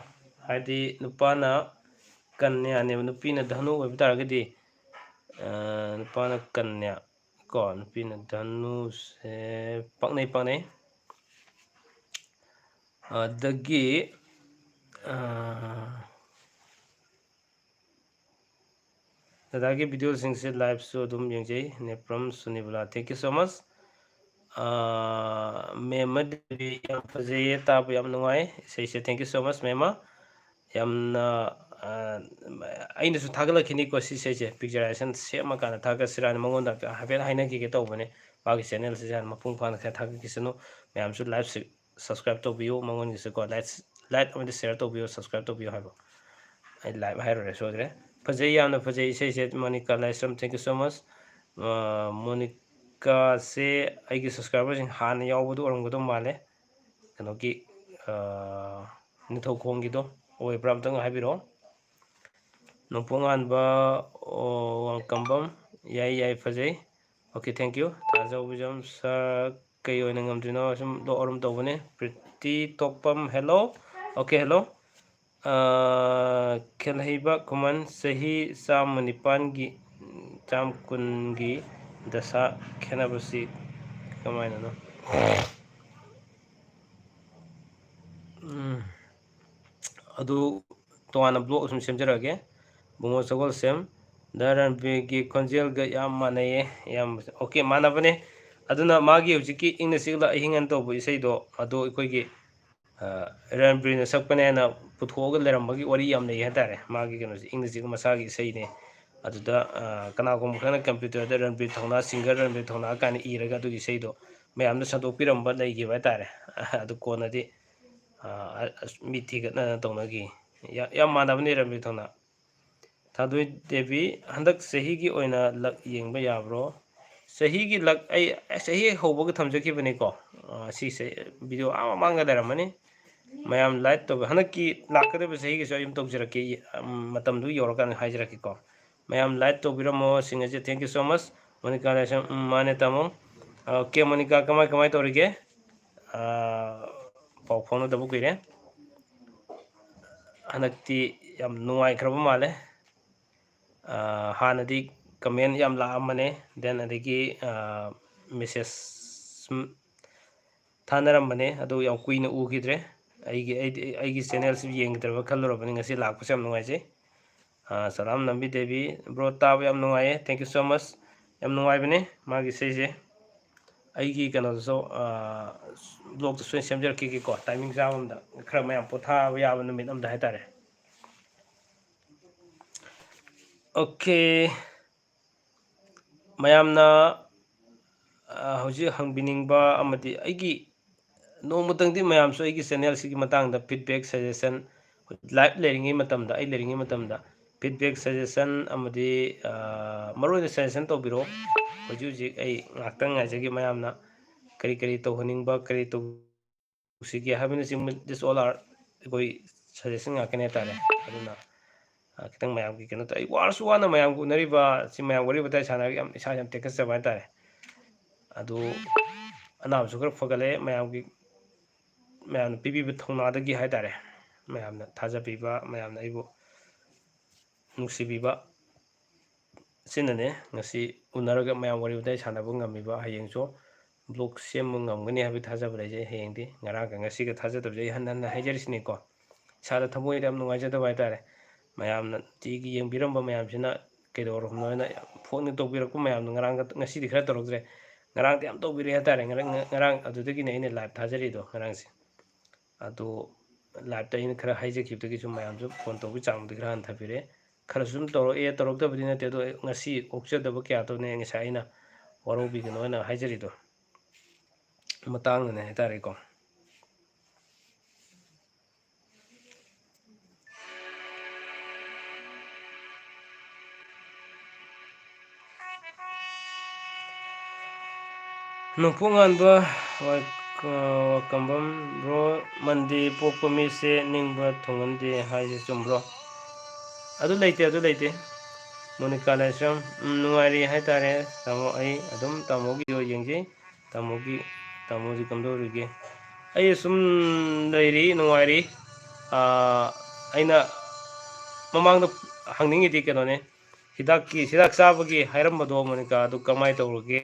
ꯍꯥꯏꯗꯤ ꯅꯨꯄꯥꯅ ꯀꯟꯌꯥꯅꯦꯕ, ꯅꯨꯄꯤꯅ ꯙꯅꯨ ꯑꯣꯏꯕ ꯇꯥꯔꯒꯗꯤ, ꯑ, ꯅꯨꯄꯥꯅ ꯀꯟꯌꯥ ꯀꯣ, ꯅꯨꯄꯤꯅ ꯙꯅꯨꯁꯦ ꯄꯛꯅꯩ, ꯄꯛꯅꯩ꯫ ꯑꯗꯒꯤ, ꯑ, ꯗꯗꯥꯒꯤ ꯚꯤꯗꯤꯑꯣꯁꯤꯡꯁꯦ ꯂꯥꯏꯚꯁꯨ ꯑꯗꯨꯝ ꯌꯦꯡꯖꯩ꯫ Nepram ꯁꯨꯅꯤꯕꯂꯥ, thank you so much꯫ ꯑꯥ, ꯃꯦꯝꯃ ꯗꯦꯕꯤ, ꯌꯥꯝ ꯐꯖꯩꯌꯦ, ꯇꯥꯕ ꯌꯥꯝ ꯅꯨꯡꯉꯥꯏ ꯏꯁꯩꯁꯦ꯫ Thank you so much, ꯃꯦꯝꯃ꯫ ꯌꯥꯝꯅ, ꯑꯥ, ꯑꯩꯅꯁꯨ ꯊꯥꯒꯠꯂꯛꯈꯤꯅꯤꯀꯣ ꯁꯤ ꯏꯁꯩꯁꯦ꯫ ꯄꯤꯛꯆꯔꯥꯏꯖꯦꯁꯟ ꯁꯦꯝꯃꯀꯥꯟꯗ ꯊꯥꯒꯠꯁꯤꯔꯥꯅ ꯃꯉꯣꯟꯗ ꯍꯥꯏꯐꯦꯠ ꯍꯥꯏꯅꯈꯤꯒꯦ ꯇꯧꯕꯅꯦ꯫ ꯃꯥꯒꯤ ꯆꯦꯅꯦꯜꯁꯤꯁꯨ ꯍꯥꯟꯅ ꯃꯄꯨꯡ ꯐꯥꯅ ꯈꯔ ꯊꯥꯒꯠꯈꯤꯁꯅꯨ꯫ ꯃꯌꯥꯝꯁꯨ ꯂꯥꯏꯚꯁꯤ ꯁꯕꯁꯀ꯭ꯔꯥꯏꯕ ꯇꯧꯕꯤꯌꯨ ꯃꯉꯣꯟꯒꯤꯁꯨꯀꯣ꯫ ꯂꯥꯏꯛ, ꯂꯥꯏꯛ ꯑꯃꯗꯤ ꯁꯤꯌꯔ ꯇꯧꯕꯤꯌꯨ, ꯁꯕꯁꯀ꯭ꯔꯥꯏꯕ ꯇꯧꯕꯤꯌꯨ ꯍꯥꯏꯕ꯫ ꯑꯩ ꯂꯥꯏꯚ ꯍꯥꯏꯔꯨꯔꯦ, ꯁꯣꯏꯈ꯭ꯔꯦ꯫ ꯐꯖꯩ, ꯌꯥꯝꯅ ꯐꯖꯩ ꯏꯁꯩꯁꯦ꯫ Monica Laishram, thank you so much꯫ ꯑ, ꯃꯣꯅꯤꯀꯥꯁꯦ ꯑꯩꯒꯤ ꯁꯕꯁꯀ꯭ꯔꯥꯏꯕꯔꯁꯤꯡ ꯍꯥꯟꯅ ꯌꯥꯎꯕꯗꯣ ꯑꯣꯏꯔꯝꯒꯗꯧ ꯃꯥꯜꯂꯦ꯫ ꯀꯩꯅꯣꯒꯤ, ꯑ, ꯅꯤꯡꯊꯧꯈꯣꯡꯒꯤꯗꯣ ꯑꯣꯏꯕ꯭ꯔꯥ? ꯑꯝꯇꯪ ꯍꯥꯏꯕꯤꯔꯛꯑꯣ꯫ ꯅꯣꯡꯄꯣꯛꯉꯥꯟꯕ, ꯑꯣ, ꯋꯥꯡꯀꯝꯕꯝ, ꯌꯥꯏ, ꯌꯥꯏ, ꯐꯖꯩ꯫ Okay, thank you꯫ ꯊꯥꯖꯧꯕꯤꯖꯝ ꯁꯥꯔ, ꯀꯩ ꯑꯣꯏꯅ ꯉꯝꯗ꯭ꯔꯤꯅꯣ? ꯁꯨꯝ ꯂꯣꯛ ꯑꯔꯨꯝ ꯇꯧꯕꯅꯦ꯫ ꯄ꯭ꯔꯤꯇꯤ ꯇꯣꯛꯄꯝ, hello꯫ Okay, hello꯫ ꯑꯥ, ꯈꯦꯜꯍꯩꯕ ꯈꯨꯃꯟ, ꯆꯍꯤ ꯆꯥꯝꯃ ꯅꯤꯄꯥꯟꯒꯤ, ꯆꯥꯝ ꯀꯨꯟꯒꯤ ꯗꯁꯥ ꯈꯦꯠꯅꯕꯁꯤ ꯀꯃꯥꯏꯅꯅꯣ? ꯎꯝ, ꯑꯗꯨ ꯇꯣꯉꯥꯟꯅ ꯕ꯭ꯂꯣꯛ ꯁꯨꯝ ꯁꯦꯝꯖꯔꯛꯑꯒꯦ꯫ ꯕꯨꯡꯉꯣ ꯁꯒꯣꯜꯁꯦꯝ, ꯗꯥ ꯔꯟꯕꯤꯔꯒꯤ ꯈꯣꯟꯖꯦꯜꯒ ꯌꯥꯝ ꯃꯥꯟꯅꯩꯌꯦ꯫ ꯌꯥꯝ ꯑꯣꯀꯦ, ꯃꯥꯟꯅꯕꯅꯦ꯫ ꯑꯗꯨꯅ ꯃꯥꯒꯤ ꯍꯧꯖꯤꯛꯀꯤ ꯏꯪꯅ ꯆꯤꯛꯅ ꯑꯍꯤꯡ ꯑꯅ ꯇꯧꯕ ꯏꯁꯩꯗꯣ, ꯑꯗꯣ ꯑꯩꯈꯣꯏꯒꯤ, ꯑ, ꯔꯟꯕꯤꯔꯅ ꯁꯛꯄꯅꯦꯅ ꯄꯨꯊꯣꯛꯑꯒ ꯂꯩꯔꯝꯕꯒꯤ ꯋꯥꯔꯤ ꯌꯥꯝ ꯂꯩ ꯍꯥꯏꯇꯥꯔꯦ꯫ ꯃꯥꯒꯤ ꯀꯩꯅꯣꯁꯦ, ꯏꯪꯅ ꯆꯤꯛꯅ ꯃꯁꯥꯒꯤ ꯏꯁꯩꯅꯦ꯫ ꯑꯗꯨꯗ, ꯑ, ꯀꯅꯥꯒꯨꯝꯕ ꯈꯔꯅ ꯀꯝꯄ꯭ꯌꯨꯇꯔꯗ ꯔꯟꯕꯤꯔ ꯊꯧꯅꯥ, ꯁꯤꯡꯒꯔ ꯔꯟꯕꯤꯔ ꯊꯧꯅꯥ ꯀꯥꯏꯅ ꯏꯔꯒ ꯑꯗꯨꯒꯤ ꯏꯁꯩꯗꯣ ꯃꯌꯥꯝꯗ ꯁꯟꯗꯣꯛꯄꯤꯔꯝꯕ ꯂꯩꯈꯤꯕ ꯍꯥꯏꯇꯥꯔꯦ꯫ ꯑꯗꯨ ꯀꯣꯟꯅꯗꯤ, ꯑ, ꯑꯁ, ꯃꯤ ꯊꯤꯒꯠꯅꯗꯅ ꯇꯧꯅꯈꯤ꯫ ꯌꯥ-, ꯌꯥꯝ ꯃꯥꯟꯅꯕꯅꯤ ꯔꯟꯕꯤꯔ ꯊꯧꯅꯥ꯫ ꯊꯥꯗꯣꯏ ꯗꯦꯕꯤ, ꯍꯟꯗꯛ ꯆꯍꯤꯒꯤ ꯑꯣꯏꯅ ꯂꯛ ꯌꯦꯡꯕ ꯌꯥꯕ꯭ꯔꯣ? ꯆꯍꯤꯒꯤ ꯂꯛ ꯑꯩ ꯆꯍꯤ ꯍꯦꯛ ꯍꯧꯕꯒ ꯊꯝꯖꯈꯤꯕꯅꯤꯀꯣ꯫ ꯑ, ꯁꯤꯁꯦ ꯚꯤꯗꯤꯑꯣ ꯑꯥ ꯃꯃꯥꯡꯗ ꯂꯩꯔꯝꯃꯅꯤ꯫ ꯃꯌꯥꯝ ꯂꯥꯏꯛ ꯇꯧꯕ, ꯍꯟꯗꯛꯀꯤ ꯂꯥꯛꯀꯗꯧꯔꯤꯕ ꯆꯍꯤꯒꯤꯁꯨ ꯑꯩ ꯑꯗꯨꯝ ꯇꯧꯖꯔꯛꯀꯦ꯫ ꯎꯝ, ꯃꯇꯝꯗꯨ ꯌꯧꯔꯀꯥꯟꯗ ꯍꯥꯏꯖꯔꯛꯀꯦꯀꯣ꯫ ꯃꯌꯥꯝ ꯂꯥꯏꯛ ꯇꯧꯕꯤꯔꯝꯃꯣ, ꯁꯤꯡ ꯑꯁꯤ꯫ Thank you so much꯫ Monika Laishram, ꯎꯝ, ꯃꯥꯅꯦ ꯇꯥꯃꯣ꯫ ꯑꯣꯀꯦ, ꯃꯣꯅꯤꯀꯥ, ꯀꯃꯥꯏ, ꯀꯃꯥꯏ ꯇꯧꯔꯤꯒꯦ? ꯑ, ꯄꯥꯎ ꯐꯥꯎꯅꯗꯕ ꯀꯨꯏꯔꯦ꯫ ꯍꯟꯗꯛꯇꯤ ꯌꯥꯝ ꯅꯨꯡꯉꯥꯏꯈ꯭ꯔꯕ ꯃꯥꯜꯂꯦ꯫ ꯑ, ꯍꯥꯟꯅꯗꯤ comment ꯌꯥꯝ ꯂꯥꯛꯑꯝꯕꯅꯦ, then ꯑꯗꯒꯤ, ꯑ, message ꯁꯨꯝ ꯊꯥꯅꯔꯝꯕꯅꯦ, ꯑꯗꯨ ꯌꯥꯝ ꯀꯨꯏꯅ ꯎꯈꯤꯗ꯭ꯔꯦ꯫ ꯑꯩꯒꯤ, ꯑꯩꯗꯤ, ꯑꯩꯒꯤ channel ꯁꯤ ꯌꯦꯡꯈꯤꯗ꯭ꯔꯕ ꯈꯜꯂꯨꯔꯕꯅꯤ, ꯉꯁꯤ ꯂꯥꯛꯄꯁꯦ ꯌꯥꯝ ꯅꯨꯡꯉꯥꯏꯖꯩ꯫ ꯑ, ꯁꯂꯥꯝ ꯅꯝꯕꯤ ꯗꯦꯕꯤ, bro, ꯇꯥꯕ ꯌꯥꯝ ꯅꯨꯡꯉꯥꯏꯌꯦ, thank you so much꯫ ꯌꯥꯝ ꯅꯨꯡꯉꯥꯏꯕꯅꯦ ꯃꯥꯒꯤ ꯏꯁꯩꯁꯦ꯫ ꯑꯩꯒꯤ ꯀꯩꯅꯣꯗꯁꯨ, ꯑ, vlog ꯇ ꯁꯣꯏꯅ ꯁꯦꯝꯖꯔꯛꯈꯤꯒꯦꯀꯣ, timing ꯆꯥꯕ ꯑꯝꯗ, ꯈꯔ ꯃꯌꯥꯝ ꯄꯣꯊꯥꯕ ꯌꯥꯕ ꯅꯨꯃꯤꯠ ꯑꯝꯗ ꯍꯥꯏꯇꯥꯔꯦ꯫ ꯑꯣꯀꯦ꯫ ꯃꯌꯥꯝꯅ, ꯑ, ꯍꯧꯖꯤꯛ ꯍꯪꯕꯤꯅꯤꯡꯕ ꯑꯃꯗꯤ ꯑꯩꯒꯤ ꯅꯣꯡꯃꯇꯪꯗꯤ ꯃꯌꯥꯝꯁꯨ ꯑꯩꯒꯤ channel ꯁꯤꯒꯤ ꯃꯇꯥꯡꯗ feedback, suggestion, live ꯂꯩꯔꯤꯉꯩ ꯃꯇꯝꯗ, ꯑꯩ ꯂꯩꯔꯤꯉꯩ ꯃꯇꯝꯗ feedback, suggestion ꯑꯃꯗꯤ, ꯑ, ꯃꯔꯨꯑꯣꯏꯅ suggestion ꯇꯧꯕꯤꯔꯛꯑꯣ꯫ ꯍꯧꯖꯤꯛ ꯍꯧꯖꯤꯛ ꯑꯩ ꯉꯥꯛꯇꯪ ꯉꯥꯏꯖꯒꯦ ꯃꯌꯥꯝꯅ ꯀꯔꯤ ꯀꯔꯤ ꯇꯧꯍꯟꯅꯤꯡꯕ, ꯀꯔꯤ ꯇꯧ-, ꯁꯤꯒꯦ ꯍꯥꯏꯕꯅꯆꯤꯡꯕ, this all are ꯑꯩꯈꯣꯏ suggestion ꯉꯥꯛꯇꯅꯦ ꯍꯥꯏꯇꯥꯔꯦ꯫ ꯑꯗꯨꯅ, ꯑ, ꯈꯤꯇꯪ ꯃꯌꯥꯝꯒꯤ ꯀꯩꯅꯣ ꯇꯧ-, ꯑꯩ ꯋꯥꯔꯁꯨ ꯋꯥꯅ ꯃꯌꯥꯝꯒ ꯎꯅꯔꯤꯕ, ꯁꯤ ꯃꯌꯥꯝ ꯋꯥꯔꯤ ꯋꯥꯇꯥꯏ ꯁꯥꯟꯅꯔꯒ ꯌꯥꯝ ꯏꯁꯥ ꯌꯥꯝ ꯇꯦꯛꯈꯠꯆꯕ ꯍꯥꯏꯇꯥꯔꯦ꯫ ꯑꯗꯨ ꯑꯅꯥꯕꯁꯨ ꯈꯔ ꯐꯒꯠꯂꯛꯑꯦ, ꯃꯌꯥꯝꯒꯤ, ꯃꯌꯥꯝꯅ ꯄꯤꯕꯤꯕ ꯊꯧꯅꯥꯗꯒꯤ ꯍꯥꯏꯇꯥꯔꯦ꯫ ꯃꯌꯥꯝꯅ ꯊꯥꯖꯕꯤꯕ, ꯃꯌꯥꯝꯅ ꯑꯩꯕꯨ ꯅꯨꯡꯁꯤꯕꯤꯕ, ꯑꯁꯤꯅꯅꯦ ꯉꯁꯤ ꯎꯅꯔꯒ ꯃꯌꯥꯝ ꯋꯥꯔꯤ ꯋꯥꯇꯥꯏ ꯁꯥꯟꯅꯕ ꯉꯝꯃꯤꯕ꯫ ꯍꯌꯦꯡꯁꯨ ꯕ꯭ꯂꯣꯛ ꯁꯦꯝꯕ ꯉꯝꯒꯅꯤ ꯍꯥꯏꯕꯒꯤ ꯊꯥꯖꯕ ꯂꯩꯖꯩ꯫ ꯍꯌꯦꯡꯗꯤ ꯉꯔꯥꯡꯒ ꯉꯁꯤꯒ ꯊꯥꯖꯗꯕꯁꯦ ꯑꯩ ꯍꯟꯅ ꯍꯟꯅ ꯍꯥꯏꯖꯔꯤꯁꯤꯅꯤꯀꯣ꯫ ꯏꯁꯥꯗ ꯊꯃꯣꯏꯗ ꯌꯥꯝ ꯅꯨꯡꯉꯥꯏꯖꯗꯕ ꯍꯥꯏꯇꯥꯔꯦ꯫ ꯃꯌꯥꯝꯅ ꯅꯨꯡꯇꯤꯒꯤ ꯌꯦꯡꯕꯤꯔꯝꯕ ꯃꯌꯥꯝꯁꯤꯅ ꯀꯩꯗꯧꯔꯕꯅꯣ ꯍꯥꯏꯅ ꯌꯥꯝ ꯐꯣꯟꯒ ꯇꯧꯕꯤꯔꯛꯄ ꯃꯌꯥꯝꯗꯣ ꯉꯔꯥꯡꯒ ꯉꯁꯤꯗꯤ ꯈꯔ ꯇꯧꯔꯛꯇ꯭ꯔꯦ꯫ ꯉꯔꯥꯡꯗꯤ ꯌꯥꯝ ꯇꯧꯕꯤꯔꯛꯑꯦ ꯍꯥꯏꯇꯥꯔꯦ꯫ ꯉꯔꯥꯡ, ꯉꯔꯥꯡ ꯑꯗꯨꯗꯒꯤꯅꯦ ꯑꯩꯅ ꯂꯥꯏꯚ ꯊꯥꯖꯔꯤꯗꯣ ꯉꯔꯥꯡꯁꯦ꯫ ꯑꯗꯨ ꯂꯥꯏꯚꯇ ꯑꯩꯅ ꯈꯔ ꯍꯥꯏꯖꯈꯤꯕꯗꯒꯤ ꯁꯨꯝ ꯃꯌꯥꯝꯁꯨ ꯐꯣꯟ ꯇꯧꯕꯒꯤ ꯆꯥꯡꯗꯨꯗꯤ ꯈꯔ ꯍꯟꯊꯕꯤꯔꯦ꯫ ꯈꯔꯁꯨ ꯑꯗꯨꯝ ꯇꯧꯔꯛꯑꯦ, ꯇꯧꯔꯛꯇꯕꯗꯤ ꯅꯠꯇꯦ, ꯑꯗꯣ ꯉꯁꯤ ꯑꯣꯛꯆꯗꯕ ꯀꯌꯥꯗꯨꯅꯦ ꯉꯁꯥꯏ ꯑꯩꯅ ꯋꯥꯔꯧꯕꯤꯒꯅꯣ ꯍꯥꯏꯅ ꯍꯥꯏꯖꯔꯤꯗꯣ꯫ ꯃꯇꯥꯡꯗꯅꯦ ꯍꯥꯏꯇꯥꯔꯦꯀꯣ꯫ ꯅꯣꯡꯄꯣꯛ ꯉꯥꯟꯕ ꯋꯥ-, ꯋꯥꯀꯝꯕꯝ ꯕ꯭ꯔꯣ, ꯃꯟꯗꯦ ꯄꯣꯛꯄ ꯃꯤꯁꯦ ꯅꯤꯡꯕ ꯊꯨꯡꯍꯟꯗꯦ ꯍꯥꯏꯁꯦ ꯆꯨꯝꯕ꯭ꯔꯣ? ꯑꯗꯨ ꯂꯩꯇꯦ, ꯑꯗꯨ ꯂꯩꯇꯦ꯫ ꯃꯣꯅꯤꯀꯥ ꯂꯥꯏꯁ꯭ꯔꯝ, ꯎꯝ, ꯅꯨꯡꯉꯥꯏꯔꯤ ꯍꯥꯏꯇꯥꯔꯦ ꯇꯥꯃꯣ꯫ ꯑꯩ ꯑꯗꯨꯝ ꯇꯥꯃꯣꯒꯤ ꯚꯤꯗꯤꯑꯣ ꯌꯦꯡꯖꯩ꯫ ꯇꯥꯃꯣꯒꯤ, ꯇꯥꯃꯣꯗꯤ ꯀꯝꯗꯧꯔꯤꯒꯦ? ꯑꯩ ꯁꯨꯝ ꯂꯩꯔꯤ, ꯅꯨꯡꯉꯥꯏꯔꯤ꯫ ꯑꯥ, ꯑꯩꯅ ꯃꯃꯥꯡꯗ ꯍꯪꯅꯤꯡꯉꯤꯗꯤ ꯀꯩꯅꯣꯅꯦ, ꯍꯤꯗꯥꯛꯀꯤ, ꯍꯤꯗꯥꯛ ꯆꯥꯕꯒꯤ ꯍꯥꯏꯔꯝꯕꯗꯣ, ꯃꯣꯅꯤꯀꯥ, ꯑꯗꯨ ꯀꯃꯥꯏꯅ ꯇꯧꯔꯒꯦ?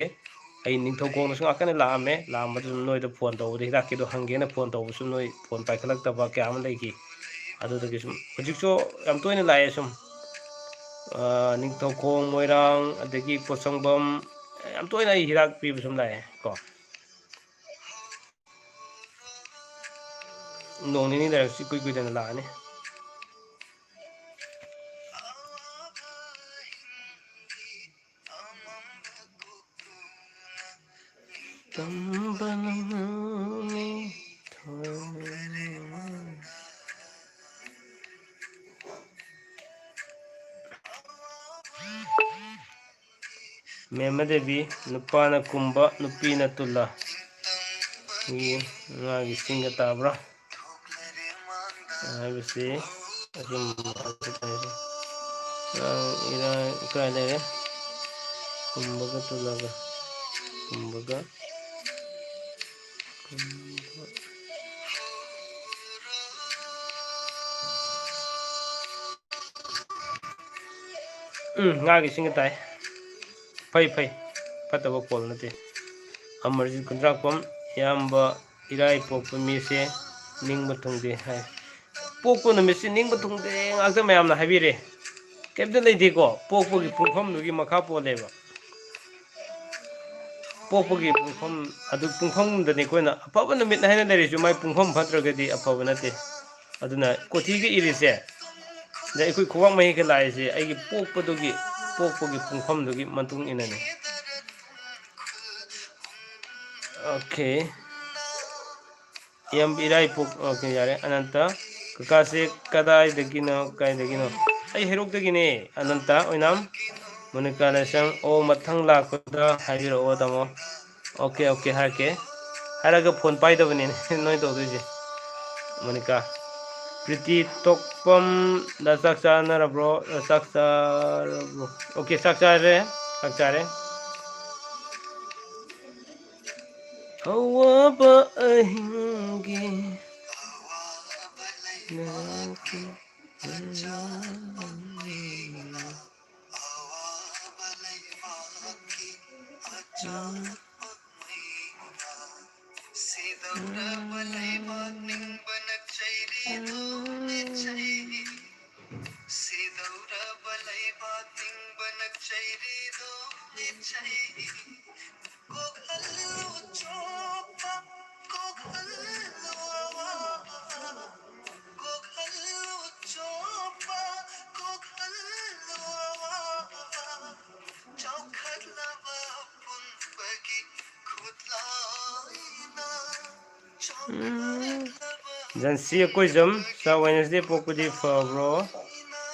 ꯑꯩ ꯅꯤꯡꯊꯧꯈꯣꯡꯗꯁꯨ ꯉꯥꯛꯇꯅ ꯂꯥꯛꯑꯝꯃꯦ, ꯂꯥꯛꯑꯝꯕꯗꯨꯁꯨ ꯅꯣꯏꯗ ꯐꯣꯟ ꯇꯧꯕꯗ, ꯍꯤꯗꯥꯛꯀꯤꯗꯣ ꯍꯪꯒꯦꯅ ꯐꯣꯟ ꯇꯧꯕꯁꯨ ꯅꯣꯏ ꯐꯣꯟ ꯄꯥꯏꯈꯠꯂꯛꯇꯕ ꯀꯌꯥ ꯑꯃ ꯂꯩꯈꯤ꯫ ꯑꯗꯨꯗꯒꯤ ꯁꯨꯝ ꯍꯧꯖꯤꯛꯁꯨ ꯌꯥꯝ ꯇꯣꯏꯅ ꯂꯥꯛꯑꯦ ꯁꯨꯝ꯫ ꯑꯥ, ꯅꯤꯡꯊꯧꯈꯣꯡ, ꯃꯣꯏꯔꯥꯡ, ꯑꯗꯒꯤ ꯄꯣꯠꯁꯪꯕꯝ, ꯌꯥꯝ ꯇꯣꯏꯅ ꯑꯩ ꯍꯤꯗꯥꯛ ꯄꯤꯕ ꯁꯨꯝ ꯂꯥꯛꯑꯦ ꯀꯣ꯫ ꯅꯣꯡ ꯅꯤꯅꯤ ꯂꯩꯔꯒ ꯏꯀꯨꯏ ꯀꯨꯏꯗꯅ ꯂꯥꯛꯑꯅꯤ꯫ ꯇꯝꯕ ꯉꯝꯃꯤ ꯊꯣꯏꯅ꯫ ꯃꯦꯝꯃ ꯗꯦꯕꯤ, ꯅꯨꯄꯥꯅ ꯀꯨꯝꯕ, ꯅꯨꯄꯤꯅ ꯇꯨꯜꯂ꯫ ꯉꯥꯒꯤ ꯆꯤꯡꯒ ꯇꯥꯕ꯭ꯔꯥ ꯍꯥꯏꯕꯁꯤ ꯑꯆꯨꯝꯕ ꯉꯥꯛꯇ ꯇꯥꯏ꯫ ꯉꯥ ꯏꯔꯥꯏ ꯀꯥꯏ ꯂꯩꯔꯦ? ꯀꯨꯝꯕꯒ ꯇꯨꯜꯂꯒ꯫ ꯀꯨꯝꯕꯒ꯫ ꯀꯨꯝꯕ꯫ ꯎꯝ, ꯉꯥꯒꯤ ꯏꯁꯤꯡꯒ ꯇꯥꯏ꯫ ꯐꯩ, ꯐꯩ꯫ ꯐꯠꯇꯕ ꯀꯣꯜ ꯅꯠꯇꯦ꯫ ꯑꯃꯔꯖꯤꯠ ꯈꯨꯟꯗ꯭ꯔꯥꯛꯄꯝ, ꯏꯌꯥꯝꯕ ꯏꯔꯥꯏ ꯄꯣꯛꯄ ꯃꯤꯁꯦ ꯅꯤꯡꯕ ꯊꯨꯡꯗꯦ ꯍꯥꯏ꯫ ꯄꯣꯛꯄ ꯅꯨꯃꯤꯠꯁꯦ ꯅꯤꯡꯕ ꯊꯨꯡꯗꯦ ꯉꯥꯛꯇ ꯃꯌꯥꯝꯅ ꯍꯥꯏꯕꯤꯔꯦ꯫ ꯀꯩꯝꯇ ꯂꯩꯇꯦꯀꯣ, ꯄꯣꯛꯄꯒꯤ ꯄꯨꯡꯐꯝꯗꯨꯒꯤ ꯃꯈꯥ ꯄꯣꯜꯂꯦꯕ꯫ ꯄꯣꯛꯄꯒꯤ ꯄꯨꯡꯐꯝ ꯑꯗꯨ, ꯄꯨꯡꯐꯝꯗꯅꯤ ꯑꯩꯈꯣꯏꯅ ꯑꯐꯕ ꯅꯨꯃꯤꯠ ꯍꯥꯏꯅ ꯂꯩꯔꯤꯁꯨ, ꯃꯥꯏ ꯄꯨꯡꯐꯝ ꯐꯠꯇ꯭ꯔꯒꯗꯤ ꯑꯐꯕ ꯅꯠꯇꯦ꯫ ꯑꯗꯨꯅ ꯀꯣꯊꯤꯒ ꯏꯔꯤꯁꯦ, ꯑꯗ ꯑꯩꯈꯣꯏ ꯈꯨꯕꯥꯛ ꯃꯍꯤꯒ ꯂꯥꯛꯏꯁꯦ ꯑꯩꯒꯤ ꯄꯣꯛꯄꯗꯨꯒꯤ, ꯄꯣꯛꯄꯒꯤ ꯄꯨꯡꯐꯝꯗꯨꯒꯤ ꯃꯇꯨꯡ ꯏꯟꯅꯅꯤ꯫ ꯑꯣꯀꯦ꯫ ꯌꯥꯝ ꯏꯔꯥꯏ ꯄꯣꯛ-, ꯑꯣꯀꯦ, ꯌꯥꯔꯦ꯫ ꯑꯅꯟꯇ, ꯀꯀꯥꯁꯦ ꯀꯗꯥꯏꯗꯒꯤꯅꯣ, ꯀꯥꯏꯗꯒꯤꯅꯣ? ꯑꯩ ꯍꯩꯔꯣꯛꯇꯒꯤꯅꯦ, ꯑꯅꯟꯇ ꯑꯣꯏꯅꯥꯝ꯫ ꯃꯣꯅꯤꯀꯥ ꯂꯥꯏꯁ꯭ꯔꯝ, ꯑꯣ, ꯃꯊꯪ ꯂꯥꯛꯄꯗ ꯍꯥꯏꯕꯤꯔꯛꯑꯣ, ꯇꯥꯃꯣ꯫ ꯑꯣꯀꯦ, ꯑꯣꯀꯦ, ꯍꯥꯏꯔꯛꯀꯦ꯫ ꯍꯥꯏꯔꯒ ꯐꯣꯟ ꯄꯥꯏꯗꯕꯅꯤꯅꯦ ꯅꯣꯏ ꯇꯧꯗꯣꯏꯁꯦ꯫ ꯃꯣꯅꯤꯀꯥ, ꯄ꯭ꯔꯤꯇꯤ ꯇꯣꯛꯄꯝꯗ ꯆꯥꯛ ꯆꯥꯅꯔꯕ꯭ꯔꯣ? ꯆꯥꯛ ꯆꯥꯔꯕ꯭ꯔꯣ? ꯑꯣꯀꯦ, ꯆꯥꯛ ꯆꯥꯔꯦ, ꯆꯥꯛ ꯆꯥꯔꯦ꯫ ꯑꯋꯥꯕ ꯑꯍꯤꯡꯒꯤ ꯖꯟꯁꯤ ꯑꯀꯣꯏꯖꯝ, ꯁꯥꯔ, ꯋꯦꯅꯁꯗꯦ ꯄꯣꯛꯄꯗꯤ ꯐꯕ꯭ꯔꯣ?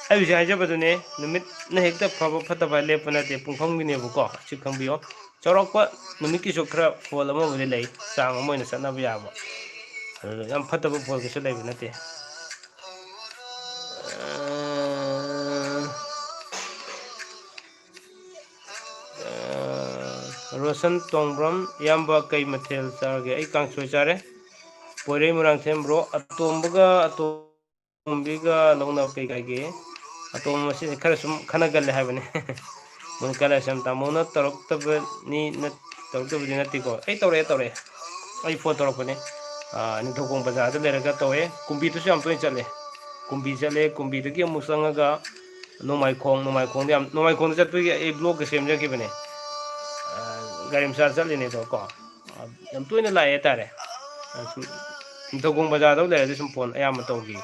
ꯑꯩ ꯍꯧꯖꯤꯛ ꯍꯥꯏꯖꯕꯗꯨꯅꯦ, ꯅꯨꯃꯤꯠꯅ ꯍꯦꯛꯇ ꯐꯕ ꯐꯠꯇꯕ ꯂꯦꯞꯄ ꯅꯠꯇꯦ, ꯄꯨꯡꯐꯝꯒꯤꯅꯦꯕꯀꯣ, ꯁꯤ ꯈꯪꯕꯤꯌꯣ꯫ ꯆꯥꯎꯔꯥꯛꯄ ꯅꯨꯃꯤꯠꯀꯤꯁꯨ ꯈꯔ ꯐꯣꯜ ꯑꯃꯕꯨꯗꯤ ꯂꯩ, ꯆꯥꯡ ꯑꯃ ꯑꯣꯏꯅ ꯆꯠꯅꯕ ꯌꯥꯕ꯫ ꯑꯗꯨꯗ ꯌꯥꯝ ꯐꯠꯇꯕ ꯐꯣꯜ ꯀꯩꯁꯨ ꯂꯩꯕ ꯅꯠꯇꯦ꯫ ꯑ, ꯔꯣꯁꯟ ꯇꯣꯡꯕ꯭ꯔꯝ, ꯏꯌꯥꯝꯕ ꯀꯩ ꯃꯊꯦꯜ ꯆꯥꯔꯒꯦ? ꯑꯩ ꯀꯥꯡꯁꯣꯏ ꯆꯥꯔꯦ꯫ ꯄꯣꯏꯔꯩ ꯃꯣꯏꯔꯥꯡꯊꯦꯝ ꯕ꯭ꯔꯣ, ꯑꯇꯣꯝꯕꯒ ꯑꯇꯣꯝꯕꯤꯒ ꯂꯧꯅꯕ ꯀꯩ ꯀꯥꯏꯒꯦ? ꯑꯇꯣꯝꯕ ꯃꯁꯤꯁꯦ ꯈꯔ ꯁꯨꯝ ꯈꯠꯅꯒꯜꯂꯦ ꯍꯥꯏꯕꯅꯦ꯫ ꯃꯣꯅꯤꯀꯥ ꯂꯥꯏꯁ꯭ꯔꯝ, ꯇꯥꯃꯣꯅ ꯇꯧꯔꯛꯇꯕꯅꯤ ꯅꯠ-, ꯇꯧꯔꯛꯇꯕꯗꯤ ꯅꯠꯇꯦꯀꯣ꯫ ꯑꯩ ꯇꯧꯔꯛꯑꯦ, ꯇꯧꯔꯛꯑꯦ꯫ ꯑꯩ ꯐꯣꯟ ꯇꯧꯔꯛꯄꯅꯦ꯫ ꯑꯥ, ꯅꯤꯡꯊꯧꯈꯣꯡ ꯕꯖꯥꯔꯗ ꯂꯩꯔꯒ ꯇꯧꯋꯦ꯫ ꯀꯨꯝꯕꯤꯗꯁꯨ ꯌꯥꯝ ꯇꯣꯏꯅ ꯆꯠꯂꯦ꯫ ꯀꯨꯝꯕꯤ ꯆꯠꯂꯦ, ꯀꯨꯝꯕꯤꯗꯒꯤ ꯑꯃꯨꯛ ꯆꯪꯉꯒ ꯅꯣꯡꯃꯥꯏꯈꯣꯡ, ꯅꯣꯡꯃꯥꯏꯈꯣꯡꯗ ꯌꯥꯝ, ꯅꯣꯡꯃꯥꯏꯈꯣꯡꯗ ꯆꯠꯄꯒꯤ ꯑꯩ vlogꯀ ꯁꯦꯝꯖꯈꯤꯕꯅꯦ꯫ ꯑꯥ, ꯒꯥꯔꯤ ꯃꯆꯥ ꯆꯠꯂꯤꯅꯦ ꯑꯗꯣ ꯀꯣ꯫ ꯑꯥ, ꯌꯥꯝ ꯇꯣꯏꯅ ꯂꯥꯛꯑꯦ ꯍꯥꯏꯇꯥꯔꯦ꯫ ꯑꯥ, ꯁꯨꯝ ꯅꯤꯡꯊꯧꯈꯣꯡ ꯕꯖꯥꯔꯗ ꯂꯩꯔꯗꯤ ꯁꯨꯝ ꯐꯣꯟ ꯑꯌꯥꯝꯕ ꯇꯧꯈꯤ꯫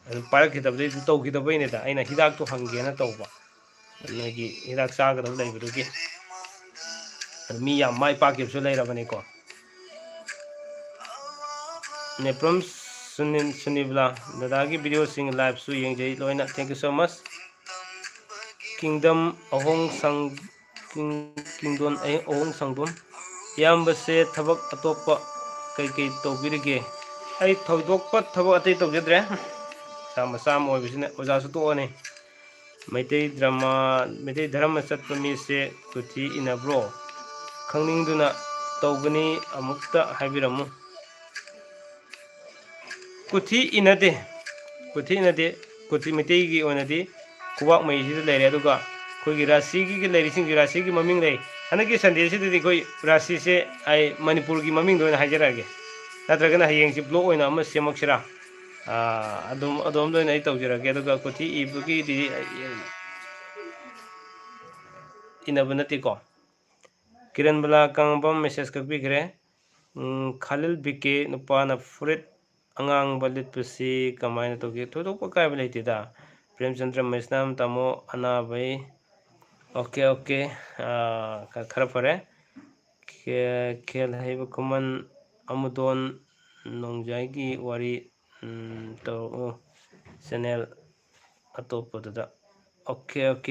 ꯑꯗꯨ ꯄꯥꯏꯔꯛꯈꯤꯗꯕꯗꯩ, ꯇꯧꯈꯤꯗꯕꯩꯅꯦꯗ ꯑꯩꯅ ꯍꯤꯗꯥꯛꯇꯣ ꯍꯪꯒꯦꯅ ꯇꯧꯕ꯫ ꯅꯣꯏꯒꯤ ꯍꯤꯗꯥꯛ ꯆꯥꯒꯗꯕ ꯂꯩꯕꯗꯨꯒꯤ꯫ ꯑꯗꯨ ꯃꯤ ꯌꯥꯝ ꯃꯥꯏ ꯄꯥꯛꯈꯤꯕꯁꯨ ꯂꯩꯔꯕꯅꯤꯀꯣ꯫ ꯅꯦꯄ꯭ꯔꯝ ꯁꯨꯅꯤꯜ, ꯁꯨꯅꯤꯕꯂꯥ, ꯗꯗꯥꯒꯤ videoꯁꯤꯡ liveꯁꯨ ꯌꯦꯡꯖꯩ ꯂꯣꯏꯅ꯫ Thank you so much꯫ Kingdom ꯑꯍꯣꯡ ꯁꯪ-, ꯀꯤꯡ-, ꯀꯤꯡꯗꯣꯟ ꯑꯍꯣꯡ ꯁꯪꯕꯝ꯫ ꯏꯌꯥꯝꯕꯁꯦ ꯊꯕꯛ ꯑꯇꯣꯞꯄ ꯀꯩꯀꯩ ꯇꯧꯕꯤꯔꯤꯒꯦ? ꯑꯩ ꯊꯣꯏꯗꯣꯛꯄ ꯊꯕꯛ ꯑꯇꯩ ꯇꯧꯖꯗ꯭ꯔꯦ꯫ ꯃꯆꯥ ꯃꯆꯥ ꯑꯃ ꯑꯣꯏꯕꯁꯤꯅ ꯑꯣꯖꯥꯁꯨ ꯇꯣꯛꯑꯅꯤ꯫ ꯃꯩꯇꯩ ꯗ꯭ꯔꯃꯥ, ꯃꯩꯇꯩ ꯙꯔꯃ ꯆꯠꯄ ꯃꯤꯁꯦ ꯀꯨꯊꯤ ꯏꯟꯅꯕ꯭ꯔꯣ? ꯈꯪꯅꯤꯡꯗꯨꯅ ꯇꯧꯕꯅꯤ, ꯑꯃꯨꯛꯇ ꯍꯥꯏꯕꯤꯔꯝꯃꯨ꯫ ꯀꯨꯊꯤ ꯏꯟꯅꯗꯦ, ꯀꯨꯊꯤ ꯏꯟꯅꯗꯦ꯫ ꯀꯨꯊꯤ ꯃꯩꯇꯩꯒꯤ ꯑꯣꯏꯅꯗꯤ ꯈꯨꯕꯥꯛ ꯃꯩꯁꯤꯗ ꯂꯩꯔꯦ, ꯑꯗꯨꯒ ꯑꯩꯈꯣꯏꯒꯤ ꯔꯥꯁꯤꯒꯤ ꯂꯩꯔꯤꯁꯤꯡꯁꯦ ꯔꯥꯁꯤꯒꯤ ꯃꯃꯤꯡ ꯂꯩ꯫ ꯍꯟꯗꯛꯀꯤ Sundayꯁꯤꯗꯗꯤ ꯑꯩꯈꯣꯏ ꯔꯥꯁꯤꯁꯦ ꯑꯩ ꯃꯅꯤꯄꯨꯔꯒꯤ ꯃꯃꯤꯡꯗ ꯑꯣꯏꯅ ꯍꯥꯏꯖꯔꯛꯑꯒꯦ, ꯅꯠꯇ꯭ꯔꯒꯅ ꯍꯌꯦꯡꯁꯤ vlog ꯑꯣꯏꯅ ꯑꯃ ꯁꯦꯝꯃꯛꯁꯤꯔꯥ? ꯑꯥ, ꯑꯗꯨꯝ, ꯑꯗꯣꯝꯗ ꯑꯣꯏꯅ ꯑꯩ ꯇꯧꯖꯔꯒꯦ꯫ ꯑꯗꯨꯒ ꯀꯨꯊꯤ ꯏꯕꯒꯤꯗꯤ ꯑꯩ ꯏꯟꯅꯕ ꯅꯠꯇꯦꯀꯣ꯫ ꯀꯤꯔꯟꯕꯂꯥ ꯀꯥꯡꯕꯝ message ꯀꯛꯄꯤꯈ꯭ꯔꯦ꯫ ꯎꯝ, ꯈꯥꯂꯤꯜ ꯕꯤ ꯀꯦ, ꯅꯨꯄꯥꯅ ꯐꯨꯔꯤꯠ ꯑꯉꯥꯡꯕ ꯂꯤꯠꯄꯁꯤ ꯀꯃꯥꯏꯅ ꯇꯧꯒꯦ? ꯊꯣꯏꯗꯣꯛꯄ ꯑꯀꯥꯏꯕ ꯂꯩꯇꯦꯗ꯫ ꯄ꯭ꯔꯦꯝꯆꯟꯗ꯭ꯔ ꯃꯩꯁꯅꯥꯝ, ꯇꯥꯃꯣ ꯑꯅꯥꯕꯩ꯫ OK, OK꯫ ꯑꯥ, ꯈ-, ꯈꯔ ꯐꯔꯦ꯫ ꯈꯦ-, ꯈꯦꯜ ꯍꯩꯕ ꯈꯨꯃꯟ ꯑꯃꯨꯗꯣꯟ ꯅꯣꯡꯖꯥꯏꯒꯤ ꯋꯥꯔꯤ, ꯎꯝ, ꯇꯧꯔꯛꯎ channel ꯑꯇꯣꯞꯄꯗꯨꯗ꯫ OK, OK꯫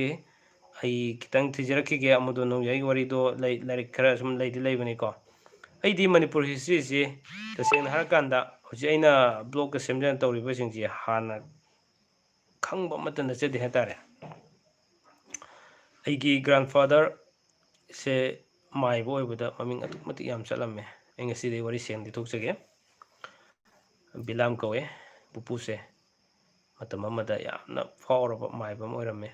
ꯑꯩ ꯈꯤꯇꯪ ꯊꯤꯖꯔꯛꯈꯤꯒꯦ꯫ ꯑꯃꯨꯗꯣꯟ ꯅꯣꯡꯖꯥꯏꯒꯤ ꯋꯥꯔꯤꯗꯣ ꯂꯩ-, ꯂꯥꯏꯔꯤꯛ ꯈꯔ ꯁꯨꯝ ꯂꯩꯗꯤ ꯂꯩꯕꯅꯤꯀꯣ꯫ ꯑꯩꯗꯤ ꯃꯅꯤꯄꯨꯔ historyꯁꯤ ꯇꯁꯦꯡꯅ ꯍꯥꯏꯔꯀꯥꯟꯗ ꯍꯧꯖꯤꯛ ꯑꯩꯅ vlogꯀ ꯁꯦꯝꯖꯅ ꯇꯧꯔꯤꯕꯁꯤꯡꯁꯦ ꯍꯥꯟꯅ ꯈꯪꯕ ꯑꯃꯠꯇ ꯅꯠꯆꯗꯦ ꯍꯥꯏꯇꯥꯔꯦ꯫ ꯑꯩꯒꯤ grandfatherꯁꯦ ꯃꯥꯏꯕ ꯑꯣꯏꯕꯗ ꯃꯃꯤꯡ ꯑꯗꯨꯛꯀꯤ ꯃꯇꯤꯛ ꯌꯥꯝ ꯆꯠꯂꯝꯃꯦ꯫ ꯑꯩ ꯉꯁꯤꯗꯤ ꯋꯥꯔꯤ ꯁꯦꯡ ꯂꯤꯊꯣꯛꯆꯒꯦ꯫ ꯕꯤꯂꯥꯝ ꯀꯧꯋꯦ ꯄꯨꯄꯨꯁꯦ꯫ ꯃꯇꯝ ꯑꯃꯗ ꯌꯥꯝꯅ ꯐꯥꯎꯔꯕ ꯃꯥꯏꯕ ꯑꯃ ꯑꯣꯏꯔꯝꯃꯦ꯫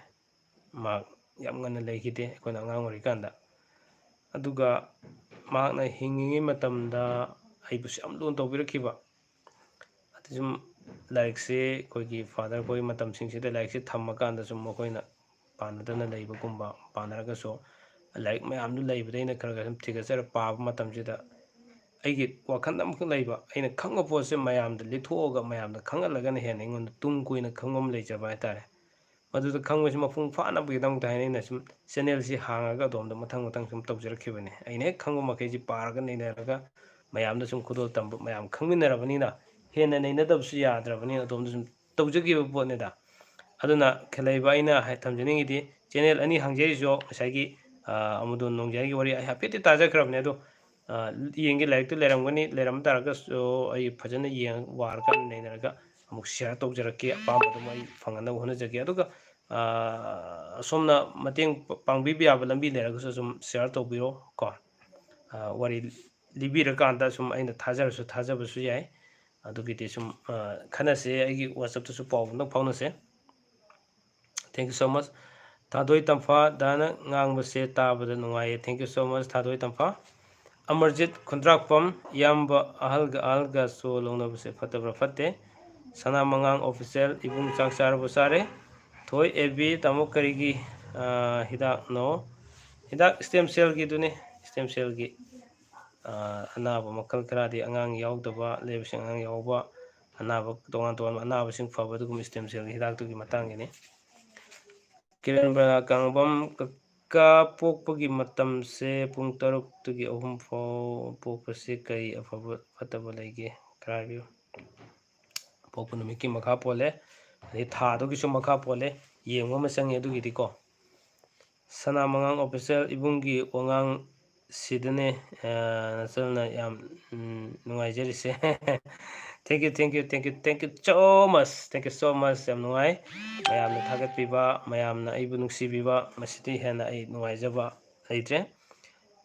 ꯃꯍꯥꯛ ꯌꯥꯝ ꯉꯟꯅ ꯂꯩꯈꯤꯗꯦ, ꯑꯩꯈꯣꯏꯅ ꯑꯉꯥꯡ ꯑꯣꯏꯔꯤꯀꯥꯟꯗ꯫ ꯑꯗꯨꯒ ꯃꯍꯥꯛꯅ ꯍꯤꯡꯉꯤꯉꯩ ꯃꯇꯝꯗ ꯑꯩꯕꯨꯁꯨ ꯌꯥꯝ ꯂꯨꯅ ꯇꯧꯕꯤꯔꯛꯈꯤꯕ꯫ ꯑꯗꯨ ꯁꯨꯝ ꯂꯥꯏꯔꯤꯛꯁꯦ ꯑꯩꯈꯣꯏꯒꯤ ꯐꯥꯗꯔ ꯑꯩꯈꯣꯏ ꯃꯇꯝꯁꯤꯡꯁꯤꯗ ꯂꯥꯏꯔꯤꯛꯁꯦ ꯊꯝꯃꯀꯥꯟꯗ ꯁꯨꯝ ꯃꯈꯣꯏꯅ ꯄꯥꯟꯅꯗꯅ ꯂꯩꯕꯒꯨꯝꯕ, ꯄꯥꯟꯅꯔꯒꯁꯨ ꯂꯥꯏꯔꯤꯛ ꯃꯌꯥꯝꯗꯨ ꯂꯩꯕꯗ ꯑꯩꯅ ꯈꯔ ꯈꯔ ꯁꯨꯝ ꯊꯤꯒꯠꯆꯔ ꯄꯥꯕ ꯃꯇꯝꯁꯤꯗ ꯑꯩꯒꯤ ꯋꯥꯈꯜꯗ ꯑꯃꯈꯛ ꯂꯩꯕ, ꯑꯩꯅ ꯈꯪꯕ ꯄꯣꯠꯁꯦ ꯃꯌꯥꯝꯗ ꯂꯤꯊꯣꯛꯑꯒ ꯃꯌꯥꯝꯗ ꯈꯪꯍꯜꯂꯒꯅ ꯍꯦꯟꯅ ꯑꯩꯉꯣꯟꯗ ꯇꯨꯡ ꯀꯣꯏꯅ ꯈꯪꯕ ꯑꯃ ꯂꯩꯖꯕ ꯍꯥꯏꯇꯥꯔꯦ꯫ ꯃꯗꯨꯗ ꯈꯪꯕꯁꯤ ꯃꯄꯨꯡ ꯐꯥꯅꯕꯒꯤꯗꯃꯛꯇ ꯍꯥꯏꯅ ꯑꯩꯅ ꯁꯨꯝ ꯆꯦꯅꯦꯜꯁꯤ ꯍꯥꯡꯉꯒ ꯑꯗꯣꯝꯗ ꯃꯊꯪ ꯃꯊꯪ ꯁꯨꯝ ꯇꯧꯖꯔꯛꯈꯤꯕꯅꯤ꯫ ꯑꯩꯅ ꯍꯦꯛ ꯈꯪꯕ ꯃꯈꯩꯁꯤ ꯄꯥꯔꯒ ꯅꯩꯅꯔꯒ ꯃꯌꯥꯝꯗ ꯁꯨꯝ ꯈꯨꯗꯣꯜ ꯇꯝꯕ, ꯃꯌꯥꯝ ꯈꯪꯃꯤꯟꯅꯔꯕꯅꯤꯅ ꯍꯦꯟꯅ ꯅꯩꯅꯗꯕꯁꯨ ꯌꯥꯗ꯭ꯔꯕꯅꯤꯅ ꯑꯗꯣꯝꯗ ꯁꯨꯝ ꯇꯧꯖꯈꯤꯕ ꯄꯣꯠꯅꯤꯗ꯫ ꯑꯗꯨꯅ ꯈꯦꯂꯩꯕ ꯑꯩꯅ ꯍꯥꯏ-, ꯊꯝꯖꯅꯤꯡꯉꯤꯗꯤ ꯆꯦꯅꯦꯜ ꯑꯅꯤ ꯍꯥꯡꯖꯔꯤꯁꯨ ꯉꯁꯥꯏꯒꯤ, ꯑ, ꯑꯃꯨꯗꯣꯟ ꯅꯣꯡꯖꯥꯏꯒꯤ ꯋꯥꯔꯤ ꯑꯩ ꯍꯥꯏꯐꯦꯠꯇꯤ ꯇꯥꯖꯈ꯭ꯔꯕꯅꯦ꯫ ꯑꯗꯣ, ꯑ, ꯌꯦꯡꯒꯦ, ꯂꯥꯏꯔꯤꯛꯇꯨ ꯂꯩꯔꯝꯒꯅꯤ, ꯂꯩꯔꯝ ꯇꯥꯔꯒꯁꯨ ꯑꯩ ꯐꯖꯅ ꯌꯦꯡꯉ ꯋꯥꯔꯀꯥꯟꯗ ꯅꯩꯅꯔꯒ ꯑꯃꯨꯛ ꯁꯤꯌꯥꯔ ꯇꯧꯖꯔꯛꯀꯦ꯫ ꯑꯄꯥꯝꯕꯗꯨ ꯑꯩ ꯐꯪꯍꯟꯅꯕ ꯍꯣꯠꯅꯖꯒꯦ꯫ ꯑꯗꯨꯒ, ꯑ, ꯑꯁꯣꯝꯅ ꯃꯇꯦꯡ ꯄ-, ꯄꯥꯡꯕꯤꯕ ꯌꯥꯕ ꯂꯝꯕꯤ ꯂꯩꯔꯒꯁꯨ ꯁꯨꯝ ꯁꯤꯌꯥꯔ ꯇꯧꯕꯤꯔꯣ ꯀꯣ꯫ ꯑ, ꯋꯥꯔꯤ ꯂꯤꯕꯤꯔꯀꯥꯟꯗ ꯁꯨꯝ ꯑꯩꯅ ꯊꯥꯖꯔꯁꯨ ꯊꯥꯖꯕꯁꯨ ꯌꯥꯏ꯫ ꯑꯗꯨꯒꯤꯗꯤ ꯁꯨꯝ, ꯑ, ꯈꯟꯅꯁꯦ, ꯑꯩꯒꯤ WhatsApp-ꯇꯁꯨ ꯄꯥꯎ ꯑꯝꯇꯪ ꯐꯥꯎꯅꯁꯦ꯫ Thank you so much꯫ ꯊꯥꯗꯣꯏ ꯇꯝꯐꯥ ꯗꯥꯅ ꯉꯥꯡꯕꯁꯦ ꯇꯥꯕꯗ ꯅꯨꯡꯉꯥꯏꯌꯦ꯫ Thank you so much, ꯊꯥꯗꯣꯏ ꯇꯝꯐꯥ꯫ ꯑꯃꯔꯖꯤꯠ ꯈꯨꯟꯗ꯭ꯔꯥꯛꯄꯝ, ꯏꯌꯥꯝꯕ ꯑꯍꯜꯒ ꯑꯍꯜꯒꯁꯨ ꯂꯧꯅꯕꯁꯦ ꯐꯠꯇꯕ꯭ꯔꯥ? ꯐꯠꯇꯦ꯫ ꯁꯅꯥ ꯃꯉꯥꯡ Official, ꯏꯕꯨꯡ ꯆꯥꯛ ꯆꯥꯔꯕꯣ? ꯆꯥꯔꯦ꯫ ꯊꯣꯏ ꯑꯦ ꯕꯤ, ꯇꯥꯃꯣ ꯀꯔꯤꯒꯤ, ꯑ, ꯍꯤꯗꯥꯛꯅꯣ? ꯍꯤꯗꯥꯛ stem cell-ꯒꯤꯗꯨꯅꯤ, stem cell-ꯒꯤ꯫ ꯑ, ꯑꯅꯥꯕ ꯃꯈꯜ ꯈꯔꯗꯤ ꯑꯉꯥꯡ ꯌꯥꯎꯗꯕ ꯂꯩꯕꯁꯤꯡ, ꯑꯉꯥꯡ ꯌꯥꯎꯕ, ꯑꯅꯥꯕ ꯇꯣꯉꯥꯟ ꯇꯣꯉꯥꯟꯕ ꯑꯅꯥꯕꯁꯤꯡ ꯐꯕ, ꯑꯗꯨꯒꯨꯝꯕ stem cell-ꯒꯤ ꯍꯤꯗꯥꯛꯇꯨꯒꯤ ꯃꯇꯥꯡꯒꯤꯅꯤ꯫ ꯀꯤꯔꯟ ꯕꯂꯥ ꯀꯥꯡꯕꯝ, ꯀꯀꯥ ꯄꯣꯛꯄꯒꯤ ꯃꯇꯝꯁꯦ ꯄꯨꯡ ꯇꯔꯨꯛꯇꯒꯤ ꯑꯍꯨꯝ ꯐꯥꯎ ꯄꯣꯛꯄꯁꯦ ꯀꯔꯤ ꯑꯐꯕ ꯐꯠꯇꯕ ꯂꯩꯒꯦ? ꯈꯔ ꯍꯥꯏꯕꯤꯌꯨ꯫ ꯄꯣꯛꯄ ꯅꯨꯃꯤꯠꯀꯤ ꯃꯈꯥ ꯄꯣꯜꯂꯦ, ꯑꯗꯩ ꯊꯥꯗꯨꯒꯤꯁꯨ ꯃꯈꯥ ꯄꯣꯜꯂꯦ, ꯌꯦꯡꯕ ꯑꯃ ꯆꯪꯉꯦ ꯑꯗꯨꯒꯤꯗꯤꯀꯣ꯫ ꯁꯅꯥ ꯃꯉꯥꯡ Official, ꯏꯕꯨꯡꯒꯤ ꯋꯥꯉꯥꯡ ꯁꯤꯗꯅꯦ, ꯑ, ꯅꯆꯜꯅ ꯌꯥꯝ, ꯎꯝ, ꯅꯨꯡꯉꯥꯏꯖꯔꯤꯁꯦ꯫ Thank you, thank you, thank you, thank you so much, thank you so much꯫ ꯌꯥꯝ ꯅꯨꯡꯉꯥꯏ ꯃꯌꯥꯝꯅ ꯊꯥꯒꯠꯄꯤꯕ, ꯃꯌꯥꯝꯅ ꯑꯩꯕꯨ ꯅꯨꯡꯁꯤꯕꯤꯕ, ꯃꯁꯤꯗꯤ ꯍꯦꯟꯅ ꯑꯩ ꯅꯨꯡꯉꯥꯏꯖꯕ ꯂꯩꯇ꯭ꯔꯦ꯫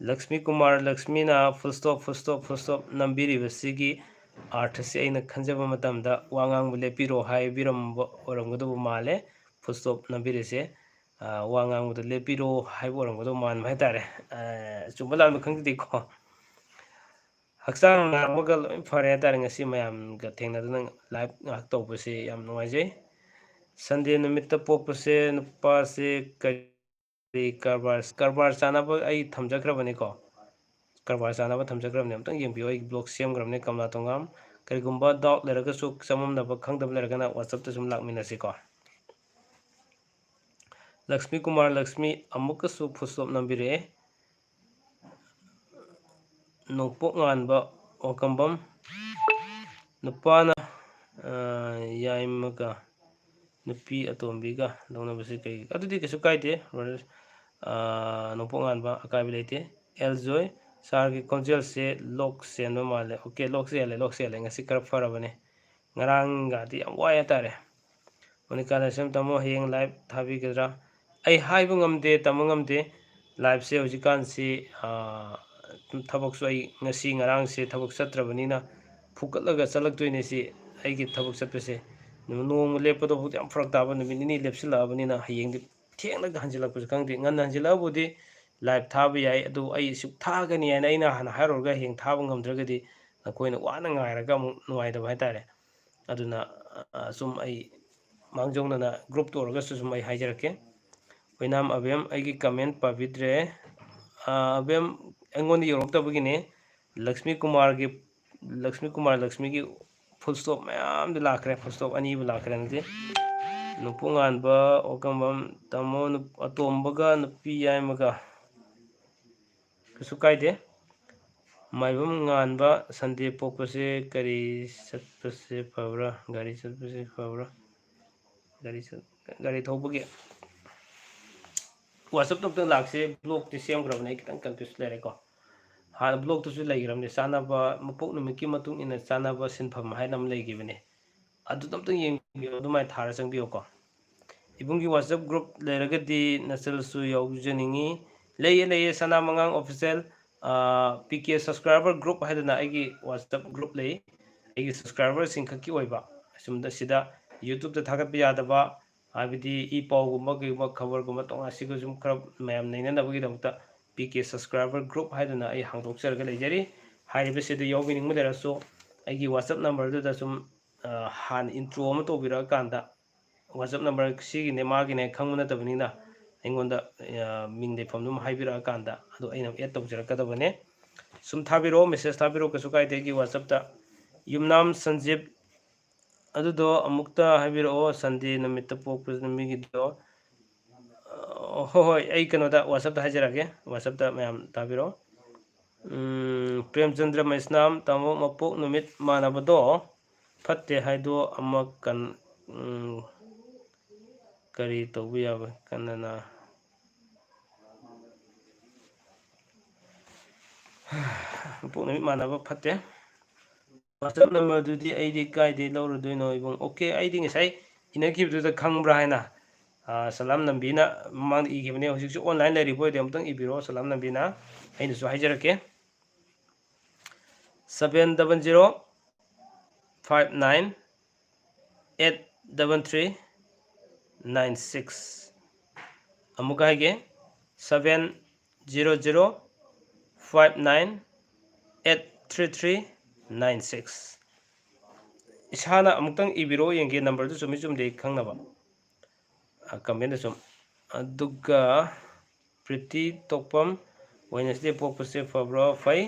Lakshmi Kumar ꯂꯛꯁꯃꯤꯅ full stop, full stop, full stop ꯅꯝꯕꯤꯔꯤꯕꯁꯤꯒꯤ ꯑꯥꯔꯊꯁꯤ ꯑꯩꯅ ꯈꯟꯖꯕ ꯃꯇꯝꯗ ꯋꯥ ꯉꯥꯡꯕ ꯂꯦꯞꯄꯤꯔꯣ ꯍꯥꯏꯕꯤꯔꯝꯕ ꯑꯣꯏꯔꯝꯒꯗꯧꯕ ꯃꯥꯜꯂꯦ꯫ Full stop ꯅꯝꯕꯤꯔꯤꯁꯦ꯫ ꯋꯥ ꯉꯥꯡꯕꯗ ꯂꯦꯞꯄꯤꯔꯣ ꯍꯥꯏꯕ ꯑꯣꯏꯔꯝꯒꯗꯧ ꯃꯥꯟꯕ ꯍꯥꯏꯇꯥꯔꯦ꯫ ꯆꯨꯝꯕ ꯂꯥꯟꯕ ꯈꯪꯖꯗꯦꯀꯣ꯫ ꯍꯛꯆꯥꯡ ꯅꯥꯕꯒ ꯂꯣꯏ ꯐꯔꯦ ꯍꯥꯏꯇꯥꯔꯦ꯫ ꯉꯁꯤ ꯃꯌꯥꯝꯒ ꯊꯦꯡꯅꯗꯨꯅ ꯂꯥꯏꯞ ꯉꯥꯏꯍꯥꯛ ꯇꯧꯕꯁꯦ ꯌꯥꯝ ꯅꯨꯡꯉꯥꯏꯖꯩ꯫ ꯁꯟꯗꯦ ꯅꯨꯃꯤꯠꯇ ꯄꯣꯛꯄꯁꯦ ꯅꯨꯄꯥꯁꯦ ꯀꯔꯤ ꯀꯔꯕꯥꯔ, ꯀꯔꯕꯥꯔ ꯆꯥꯅꯕ ꯑꯩ ꯊꯝꯖꯈ꯭ꯔꯕꯅꯤꯀꯣ꯫ ꯀꯔꯕꯥꯔ ꯆꯥꯅꯕ ꯊꯝꯖꯈ꯭ꯔꯕꯅꯤ, ꯑꯝꯇꯪ ꯌꯦꯡꯕꯤꯌꯨ꯫ ꯑꯩ ꯕ꯭ꯂꯣꯛ ꯁꯦꯝꯈ꯭ꯔꯕꯅꯤ, ꯀꯃꯂꯥ ꯊꯣꯡꯒꯥꯝ꯫ ꯀꯔꯤꯒꯨꯝꯕ ꯗꯥꯎꯠ ꯂꯩꯔꯒꯁꯨ, ꯆꯃꯝꯅꯕ ꯈꯪꯗꯕ ꯂꯩꯔꯒꯅ WhatsApp-ꯇ ꯁꯨꯝ ꯂꯥꯛꯃꯤꯟꯅꯁꯤꯀꯣ꯫ ꯂꯛꯁꯃꯤ ꯀꯨꯃꯥꯔ ꯂꯛꯁꯃꯤ ꯑꯃꯨꯛꯀꯁꯨ ꯐꯨꯜ ꯁ꯭ꯇꯣꯞ ꯅꯝꯕꯤꯔꯛꯑꯦ꯫ ꯅꯣꯡꯄꯣꯛ ꯉꯥꯟꯕ ꯑꯣꯀꯝꯕꯝ, ꯅꯨꯄꯥꯅ, ꯑ, ꯌꯥꯏꯃꯒ ꯅꯨꯄꯤ ꯑꯇꯣꯝꯕꯤꯒ ꯂꯧꯅꯕꯁꯤ ꯀꯩ? ꯑꯗꯨꯗꯤ ꯀꯩꯁꯨ ꯀꯥꯏꯗꯦ, ꯕ꯭ꯔꯗꯔ꯫ ꯑ, ꯅꯣꯡꯄꯣꯛ ꯉꯥꯟꯕ, ꯑꯀꯥꯏꯕ ꯂꯩꯇꯦ꯫ ꯑꯦꯜ ꯖꯣꯏ, ꯁꯥꯔꯒꯤ ꯈꯣꯟꯖꯦꯜꯁꯦ ꯂꯣꯛ ꯆꯦꯟꯕ ꯃꯥꯜꯂꯦ꯫ ꯑꯣꯀꯦ, ꯂꯣꯛ ꯆꯦꯜꯂꯦ, ꯂꯣꯛ ꯆꯦꯜꯂꯦ꯫ ꯉꯁꯤ ꯈꯔ ꯐꯔꯕꯅꯦ꯫ ꯉꯔꯥꯡꯒꯗꯤ ꯌꯥꯝ ꯋꯥꯏ ꯍꯥꯏꯇꯥꯔꯦ꯫ ꯃꯣꯅꯤꯀꯥ ꯂꯥꯏꯁ꯭ꯔꯝ, ꯇꯥꯃꯣ ꯍꯌꯦꯡ ꯂꯥꯏꯞ ꯊꯥꯕꯤꯒꯗ꯭ꯔꯥ? ꯑꯩ ꯍꯥꯏꯕ ꯉꯝꯗꯦ, ꯇꯝꯕ ꯉꯝꯗꯦ꯫ ꯂꯥꯏꯞꯁꯦ ꯍꯧꯖꯤꯛꯀꯥꯟꯁꯤ, ꯑ, ꯊꯕꯛꯁꯨ ꯑꯩ ꯉꯁꯤ ꯉꯔꯥꯡꯁꯦ ꯊꯕꯛ ꯆꯠꯇ꯭ꯔꯕꯅꯤꯅ ꯐꯨꯀꯠꯂꯒ ꯆꯠꯂꯛꯇꯣꯏꯅꯦ ꯁꯤ꯫ ꯑꯩꯒꯤ ꯊꯕꯛ ꯆꯠꯄꯁꯦ ꯅꯣꯡꯃ ꯂꯦꯞꯄꯗꯐꯥꯎꯗ ꯌꯥꯝ ꯐꯔꯛ ꯇꯥꯕ, ꯅꯨꯃꯤꯠ ꯅꯤꯅꯤ ꯂꯦꯞꯁꯤꯜꯂꯛꯑꯕꯅꯤꯅ ꯍꯌꯦꯡꯗꯤ ꯊꯦꯡꯅꯒ ꯍꯟꯖꯤꯜꯂꯛꯄꯁꯨ ꯈꯪꯗꯦ꯫ ꯉꯟꯅ ꯍꯟꯖꯤꯜꯂꯛꯑꯕꯨꯗꯤ ꯂꯥꯏꯞ ꯊꯥꯕ ꯌꯥꯏ, ꯑꯗꯨ ꯑꯩ ꯁꯨꯛ ꯊꯥꯒꯅꯤ ꯍꯥꯏꯅ ꯑꯩꯅ ꯍꯥꯟꯅ ꯍꯥꯏꯔꯨꯔꯒ ꯍꯌꯦꯡ ꯊꯥꯕ ꯉꯝꯗ꯭ꯔꯒꯗꯤ ꯅꯈꯣꯏꯅ ꯋꯥꯅ ꯉꯥꯏꯔꯒ ꯑꯃꯨꯛ ꯅꯨꯡꯉꯥꯏꯇꯕ ꯍꯥꯏꯇꯥꯔꯦ꯫ ꯑꯗꯨꯅ, ꯑ, ꯁꯨꯝ ꯑꯩ ꯃꯥꯡꯖꯧꯅꯅ ꯒ꯭ꯔꯨꯞꯇ ꯑꯣꯏꯔꯒꯁꯨ ꯁꯨꯝ ꯑꯩ ꯍꯥꯏꯖꯔꯛꯀꯦ꯫ ꯑꯣꯏꯅꯥꯝ ꯑꯕꯦꯝ, ꯑꯩꯒꯤ ꯀꯃꯦꯟ ꯄꯥꯕꯤꯗ꯭ꯔꯦ꯫ ꯑ, ꯑꯕꯦꯝ, ꯑꯩꯉꯣꯟꯗ ꯌꯧꯔꯛꯇꯕꯒꯤꯅꯦ꯫ ꯂꯛꯁꯃꯤ ꯀꯨꯃꯥꯔꯒꯤ, ꯂꯛꯁꯃꯤ ꯀꯨꯃꯥꯔ ꯂꯛꯁꯃꯤꯒꯤ ꯐꯨꯜ ꯁ꯭ꯇꯣꯞ ꯃꯌꯥꯝꯗꯤ ꯂꯥꯛꯈ꯭ꯔꯦ, ꯐꯨꯜ ꯁ꯭ꯇꯣꯞ ꯑꯅꯤꯕꯨ ꯂꯥꯛꯈ꯭ꯔꯦ ꯍꯧꯖꯤꯛ꯫ ꯅꯣꯡꯄꯣꯛ ꯉꯥꯟꯕ, ꯑꯣꯀꯝꯕꯝ, ꯇꯥꯃꯣ, ꯅꯨꯞ-, ꯑꯇꯣꯝꯕꯒ ꯅꯨꯄꯤ ꯌꯥꯏꯃꯒ꯫ ꯀꯩꯁꯨ ꯀꯥꯏꯗꯦ꯫ ꯃꯥꯏꯕꯝ ꯉꯥꯟꯕ, ꯁꯟꯗꯦ ꯄꯣꯛꯄꯁꯦ ꯀꯔꯤ ꯆꯠꯄꯁꯦ ꯐꯕ꯭ꯔꯥ? ꯒꯥꯔꯤ ꯆꯠꯄꯁꯦ ꯐꯕ꯭ꯔꯥ? ꯒꯥꯔꯤ ꯆꯠ-, ꯒꯥꯔꯤ ꯊꯧꯕꯒꯤ꯫ WhatsApp-ꯇ ꯑꯝꯇꯪ ꯂꯥꯛꯁꯦ, ꯕ꯭ꯂꯣꯛꯇꯤ ꯁꯦꯝꯈ꯭ꯔꯕꯅꯦ, ꯑꯩ ꯈꯤꯇꯪ ꯀꯟꯐ꯭ꯌꯨꯁ ꯂꯩꯔꯦꯀꯣ꯫ ꯍꯥꯟꯅ ꯕ꯭ꯂꯣꯛꯇꯨꯁꯨ ꯂꯩꯈ꯭ꯔꯕꯅꯦ, ꯆꯥꯅꯕ, ꯃꯄꯣꯛ ꯅꯨꯃꯤꯠꯀꯤ ꯃꯇꯨꯡ ꯏꯟꯅ ꯆꯥꯅꯕ ꯁꯤꯟꯐꯝ ꯍꯥꯏꯅ ꯑꯃ ꯂꯩꯈꯤꯕꯅꯦ, ꯑꯗꯨꯗ ꯑꯝꯇꯪ ꯌꯦꯡꯕꯤꯌꯣ, ꯑꯗꯨꯃꯥꯏꯅ ꯊꯥꯔ ꯆꯪꯕꯤꯌꯣꯀꯣ꯫ ꯏꯕꯨꯡꯒꯤ WhatsApp group ꯂꯩꯔꯒꯗꯤ ꯅꯆꯜꯁꯨ ꯌꯥꯎꯖꯅꯤꯡꯉꯤ꯫ ꯂꯩꯌꯦ, ꯂꯩꯌꯦ, ꯁꯅꯥ ꯃꯉꯥꯡ Official, ꯑꯥ, ꯄꯤ ꯀꯦ subscriber group ꯍꯥꯏꯗꯅ ꯑꯩꯒꯤ WhatsApp group ꯂꯩ꯫ ꯑꯩꯒꯤ subscriber-ꯁꯤꯡ ꯈꯛꯀꯤ ꯑꯣꯏꯕ, ꯑꯁꯨꯝꯗ ꯁꯤꯗ YouTube-ꯇ ꯊꯥꯒꯠꯄ ꯌꯥꯗꯕ, ꯍꯥꯏꯕꯗꯤ ꯏ ꯄꯥꯎꯒꯨꯝꯕ ꯀꯩꯒꯨꯝꯕ ꯈꯕꯔꯒꯨꯝꯕ ꯇꯣꯉꯥꯟ ꯁꯤꯒ ꯁꯨꯝ ꯈꯔ ꯃꯌꯥꯝ ꯅꯩꯅꯅꯕꯒꯤꯗꯃꯛꯇ ꯄꯤ ꯀꯦ subscriber group ꯍꯥꯏꯗꯨꯅ ꯑꯩ ꯍꯥꯡꯗꯣꯛꯆꯔꯒ ꯂꯩꯖꯔꯤ꯫ ꯍꯥꯏꯔꯤꯕꯁꯤꯗ ꯌꯥꯎꯕꯤꯅꯤꯡꯕ ꯂꯩꯔꯁꯨ ꯑꯩꯒꯤ WhatsApp numberꯗꯨꯗ ꯁꯨꯝ, ꯑ, ꯍꯥꯟꯅ intro ꯑꯃ ꯇꯧꯕꯤꯔꯛꯑꯀꯥꯟꯗ, WhatsApp number ꯁꯤꯒꯤꯅꯦ ꯃꯥꯒꯤꯅꯦ ꯈꯪꯕ ꯅꯠꯇꯕꯅꯤꯅ ꯑꯩꯉꯣꯟꯗ, ꯑ, ꯃꯤꯡ ꯂꯩꯐꯝꯗꯨ ꯑꯃ ꯍꯥꯏꯕꯤꯔꯛꯑꯀꯥꯟꯗ ꯑꯗꯨ ꯑꯩꯅ add ꯇꯧꯖꯔꯛꯀꯗꯕꯅꯦ꯫ ꯁꯨꯝ ꯊꯥꯕꯤꯔꯛꯑꯣ, message ꯊꯥꯕꯤꯔꯛꯑꯣ, ꯀꯩꯁꯨ ꯀꯥꯏꯗꯦ꯫ ꯑꯩꯒꯤ WhatsAppꯇ ꯌꯨꯝꯅꯥꯝ ꯁꯟꯖꯤꯞ ꯑꯗꯨꯗꯣ ꯑꯃꯨꯛꯇ ꯍꯥꯏꯕꯤꯔꯛꯑꯣ, Sunday ꯅꯨꯃꯤꯠꯇ ꯄꯣꯛꯄ ꯅꯨꯃꯤꯠꯀꯤꯗꯣ꯫ ꯑ, ꯍꯣꯏ, ꯍꯣꯏ, ꯑꯩ ꯀꯩꯅꯣꯗ WhatsAppꯇ ꯍꯥꯏꯖꯔꯛꯑꯒꯦ, WhatsAppꯇ ꯃꯌꯥꯝ ꯊꯥꯕꯤꯔꯛꯑꯣ꯫ ꯎꯝ, ꯄ꯭ꯔꯦꯝꯆꯟꯗ꯭ꯔ ꯃꯩꯁꯅꯥꯝ, ꯇꯥꯃꯣ ꯃꯄꯣꯛ ꯅꯨꯃꯤꯠ ꯃꯥꯟꯅꯕꯗꯣ ꯐꯠꯇꯦ ꯍꯥꯏꯗꯣ ꯑꯃ ꯀꯟ-, ꯎꯝ, ꯀꯔꯤ ꯇꯧꯕ ꯌꯥꯕ? ꯀꯟꯅꯅ ꯃꯄꯣꯛ ꯅꯨꯃꯤꯠ ꯃꯥꯟꯅꯕ ꯐꯠꯇꯦ꯫ WhatsApp numberꯗꯨꯗꯤ ꯑꯩꯗꯤ ꯀꯥꯏꯗꯩ ꯂꯧꯔꯨꯗꯣꯏꯅꯣ ꯏꯕꯨꯡ? Okay, ꯑꯩꯗꯤ ꯉꯁꯥꯏ ꯏꯅꯈꯤꯕꯗꯨꯗ ꯈꯪꯕ꯭ꯔꯥ ꯍꯥꯏꯅ, ꯑ, ꯁꯂꯥꯝ ꯅꯝꯕꯤꯅ ꯃꯃꯥꯡꯗ ꯏꯈꯤꯕꯅꯦ꯫ ꯍꯧꯖꯤꯛꯁꯨ online ꯂꯩꯔꯤꯕ ꯑꯣꯏꯔꯗꯤ ꯑꯃꯨꯛꯇꯪ ꯏꯕꯤꯔꯣ, ꯁꯂꯥꯝ ꯅꯝꯕꯤꯅ꯫ ꯑꯩꯅꯁꯨ ꯍꯥꯏꯖꯔꯛꯀꯦ꯫ Seven double zero five nine eight double three nine six꯫ ꯑꯃꯨꯛꯀ ꯍꯥꯏꯒꯦ, seven zero zero five nine eight three three nine six꯫ ꯏꯁꯥꯅ ꯑꯃꯨꯛꯇꯪ ꯏꯕꯤꯔꯛꯑꯣ ꯌꯦꯡꯒꯦ, numberꯗꯨ ꯆꯨꯝꯃꯤ ꯆꯨꯝꯗꯦ ꯈꯪꯅꯕ꯫ ꯑ, commentꯗ ꯁꯨꯝ꯫ ꯑꯗꯨꯒ ꯄ꯭ꯔꯤꯇꯤ ꯇꯣꯛꯄꯝ, Wednesday ꯄꯣꯛꯄꯁꯦ ꯐꯕ꯭ꯔꯣ? ꯐꯩ꯫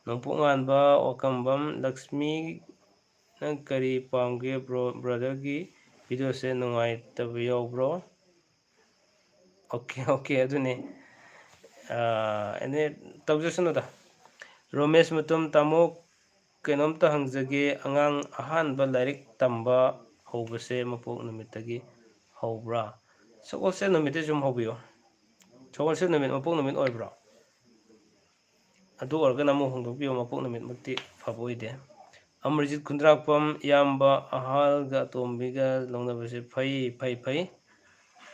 ꯅꯣꯡꯄꯣꯛ ꯉꯥꯟꯕ, ꯋꯥꯀꯝꯕꯝ ꯂꯛꯁꯃꯤ, ꯅꯪ ꯀꯔꯤ ꯄꯥꯝꯒꯦ bro? Brotherꯒꯤ videoꯁꯦ ꯅꯨꯡꯉꯥꯏꯇꯕ ꯌꯥꯎꯕ꯭ꯔꯣ? Okay, okay, ꯑꯗꯨꯅꯦ꯫ ꯑꯥ, ꯑꯦꯅꯦ, ꯇꯧꯖꯁꯅꯨꯗ꯫ ꯔꯣꯃꯦꯁ ꯃꯨꯇꯨꯝ, ꯇꯥꯃꯣ, ꯀꯩꯅꯣꯝꯇ ꯍꯪꯖꯒꯦ, ꯑꯉꯥꯡ ꯑꯍꯥꯟꯕ ꯂꯥꯏꯔꯤꯛ ꯇꯝꯕ ꯍꯧꯕꯁꯦ ꯃꯄꯣꯛ ꯅꯨꯃꯤꯠꯇꯒꯤ ꯍꯧꯕ꯭ꯔꯥ? ꯁꯒꯣꯜꯁꯦꯟ ꯅꯨꯃꯤꯠꯇꯩ ꯁꯨꯝ ꯍꯧꯕꯤꯌꯣ꯫ ꯁꯒꯣꯜꯁꯦꯟ ꯅꯨꯃꯤꯠ ꯃꯄꯣꯛ ꯅꯨꯃꯤꯠ ꯑꯣꯏꯕ꯭ꯔꯣ? ꯑꯗꯨ ꯑꯣꯏꯔꯒꯅ ꯑꯃꯨꯛ ꯍꯣꯡꯗꯣꯛꯄꯤꯌꯣ, ꯃꯄꯣꯛ ꯅꯨꯃꯤꯠꯃꯛꯇꯤ ꯐꯕ ꯑꯣꯏꯗꯦ꯫ ꯑꯃꯔꯖꯤꯠ ꯈꯨꯟꯗ꯭ꯔꯥꯛꯄꯝ, ꯏꯌꯥꯝꯕ ꯑꯍꯜꯒ ꯑꯇꯣꯝꯕꯤꯒ ꯂꯧꯅꯕꯁꯦ ꯐꯩ, ꯐꯩ, ꯐꯩ꯫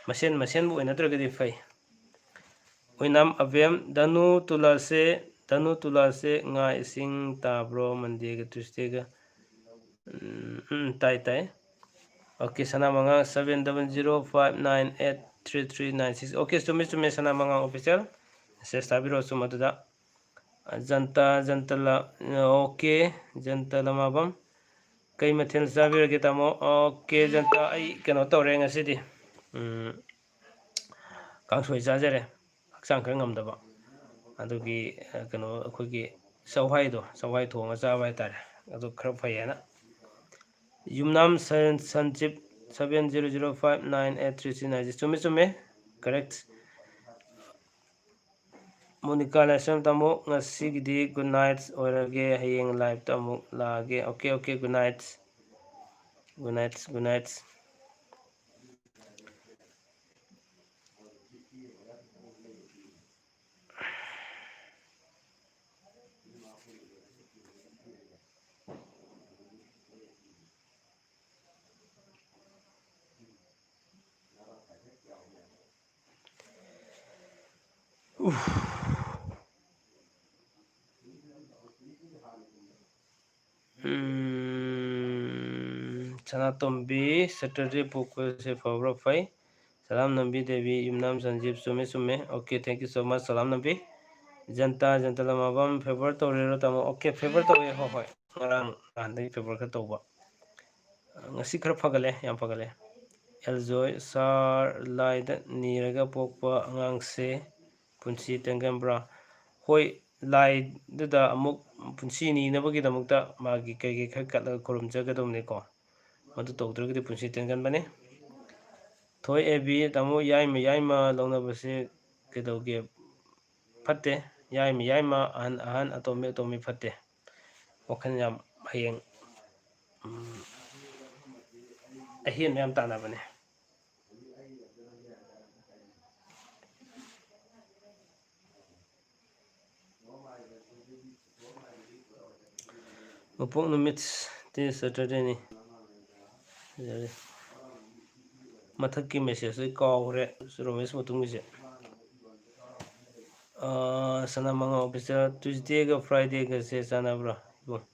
ꯃꯁꯦꯟ ꯃꯁꯦꯟꯕꯨ ꯑꯣꯏꯅꯗ꯭ꯔꯒꯗꯤ ꯐꯩ꯫ ꯑꯣꯏꯅꯥꯝ ꯑꯕꯦꯝ, ꯙꯅꯨ ꯇꯨꯂꯥꯁꯦ, ꯙꯅꯨ ꯇꯨꯂꯥꯁꯦ ꯉꯥ ꯏꯁꯤꯡ ꯇꯥꯕ꯭ꯔꯣ Mondayꯒ Tuesdayꯒ? ꯎꯝ, ꯎꯝ, ꯇꯥꯏ, ꯇꯥꯏ꯫ ꯑꯣꯀꯦ, ꯁꯅꯥ ꯃꯉꯥ seven double zero five nine eight three three nine six꯫ Okay, ꯆꯨꯝꯃꯤ, ꯆꯨꯝꯃꯤ, ꯁꯅꯥ ꯃꯉꯥ official꯫ Message ꯊꯥꯕꯤꯔꯛꯑꯣ ꯆꯨꯝꯕꯗꯨꯗ꯫ ꯖꯟꯇꯥ, ꯖꯟꯇꯂ-, ꯑꯣꯀꯦ, ꯖꯟꯇ ꯂꯃꯥꯕꯝ꯫ ꯀꯩ ꯃꯊꯦꯜ ꯆꯥꯕꯤꯔꯒꯦ, ꯇꯥꯃꯣ? ꯑꯣꯀꯦ, ꯖꯟꯇ, ꯑꯩ ꯀꯩꯅꯣ ꯇꯧꯔꯦ ꯉꯁꯤꯗꯤ꯫ ꯎꯝ, ꯀꯥꯡꯁꯣꯏ ꯆꯥꯖꯔꯦ꯫ ꯍꯛꯆꯥꯡ ꯈꯔ ꯉꯝꯗꯕ꯫ ꯑꯗꯨꯒꯤ, ꯑ, ꯀꯩꯅꯣ, ꯑꯩꯈꯣꯏꯒꯤ ꯆꯋꯥꯏꯗꯣ, ꯆꯋꯥꯏ ꯊꯣꯡꯉ ꯆꯥꯕ ꯍꯥꯏꯇꯥꯔꯦ꯫ ꯑꯗꯨ ꯈꯔ ꯐꯩꯌꯦꯅ꯫ ꯌꯨꯝꯅꯥꯝ ꯁꯟ-, ꯁꯟꯖꯤꯞ seven zero zero five nine eight three three nine six꯫ ꯆꯨꯝꯃꯦ, ꯆꯨꯝꯃꯦ꯫ Correct꯫ ꯃꯣꯅꯤꯀꯥ ꯂꯥꯏꯁ꯭ꯔꯝ ꯇꯥꯃꯣ, ꯉꯁꯤꯒꯤꯗꯤ good night ꯑꯣꯏꯔꯒꯦ, ꯍꯌꯦꯡ live-ꯇ ꯑꯃꯨꯛ ꯂꯥꯛꯑꯒꯦ꯫ Okay, okay, good night꯫ Good night, good night꯫ ꯎꯝ, ꯁꯅꯥꯇꯣꯝꯕꯤ, Saturday ꯄꯣꯛꯄꯁꯦ ꯐꯕ꯭ꯔꯥ? ꯐꯩ꯫ ꯁꯂꯥꯝ ꯅꯝꯕꯤ ꯗꯦꯕꯤ, ꯌꯨꯝꯅꯥꯝ ꯁꯟꯖꯤꯞ, ꯆꯨꯝꯃꯦ, ꯆꯨꯝꯃꯦ꯫ Okay, thank you so much, Salam Nambi. ꯖꯟꯇꯥ, ꯖꯟꯇ ꯂꯃꯥꯕꯝ, favour ꯇꯧꯔꯤꯔꯣ, ꯇꯥꯃꯣ? ꯑꯣꯀꯦ, favour ꯇꯧꯋꯦ, ꯍꯣꯏ, ꯍꯣꯏ꯫ ꯉꯔꯥꯡ ꯅꯍꯥꯟꯗꯒꯤ favour ꯈꯔ ꯇꯧꯕ꯫ ꯉꯁꯤ ꯈꯔ ꯐꯒꯠꯂꯦ, ꯌꯥꯝ ꯐꯒꯠꯂꯦ꯫ ꯑꯦꯜꯖꯣꯏ, ꯁꯥꯔ, ꯂꯥꯏꯗ ꯅꯤꯔꯒ ꯄꯣꯛꯄ ꯑꯉꯥꯡꯁꯦ ꯄꯨꯟꯁꯤ ꯇꯦꯟꯒꯟꯕ꯭ꯔꯥ? ꯍꯣꯏ, ꯂꯥꯏꯗꯨꯗ ꯑꯃꯨꯛ ꯄꯨꯟꯁꯤ ꯅꯤꯅꯕꯒꯤꯗꯃꯛꯇ ꯃꯥꯒꯤ ꯀꯩ ꯀꯩ ꯈꯔ ꯀꯠꯂꯒ ꯈꯨꯔꯨꯝꯖꯒꯗꯧꯅꯤꯀꯣ꯫ ꯃꯗꯨ ꯇꯧꯗ꯭ꯔꯒꯗꯤ ꯄꯨꯟꯁꯤ ꯇꯦꯟꯒꯟꯕꯅꯤ꯫ ꯊꯣꯏ ꯑꯦꯕꯤ, ꯇꯥꯃꯣ, ꯌꯥꯏꯃ, ꯌꯥꯏꯃ ꯂꯧꯅꯕꯁꯦ ꯀꯩꯗꯧꯒꯦ? ꯐꯠꯇꯦ꯫ ꯌꯥꯏꯃ, ꯌꯥꯏꯃ, ꯑꯍꯟ, ꯑꯍꯟ, ꯑꯇꯣꯝꯕꯤ, ꯑꯇꯣꯝꯕꯤ ꯐꯠꯇꯦ꯫ ꯋꯥꯈꯜ ꯌꯥꯝ ꯍꯌꯦꯡ, ꯎꯝ, ꯑꯍꯦꯟꯕ ꯌꯥꯝ ꯇꯥꯟꯅꯕꯅꯦ꯫ ꯃꯄꯣꯛ ꯅꯨꯃꯤꯠꯇꯤ Saturdayꯅꯤ꯫ ꯐꯖꯔꯦ꯫ ꯃꯊꯛꯀꯤ message ꯑꯩ ꯀꯥꯎꯈ꯭ꯔꯦ, ꯔꯣꯃꯦꯁ ꯃꯇꯨꯡꯒꯤꯁꯦ꯫ ꯑꯥ, ꯁꯅꯥ ꯃꯉꯥ official, Tuesdayꯒ Fridayꯒꯁꯦ ꯆꯥꯟꯅꯕ꯭ꯔꯥ, ꯏꯕꯨꯡ?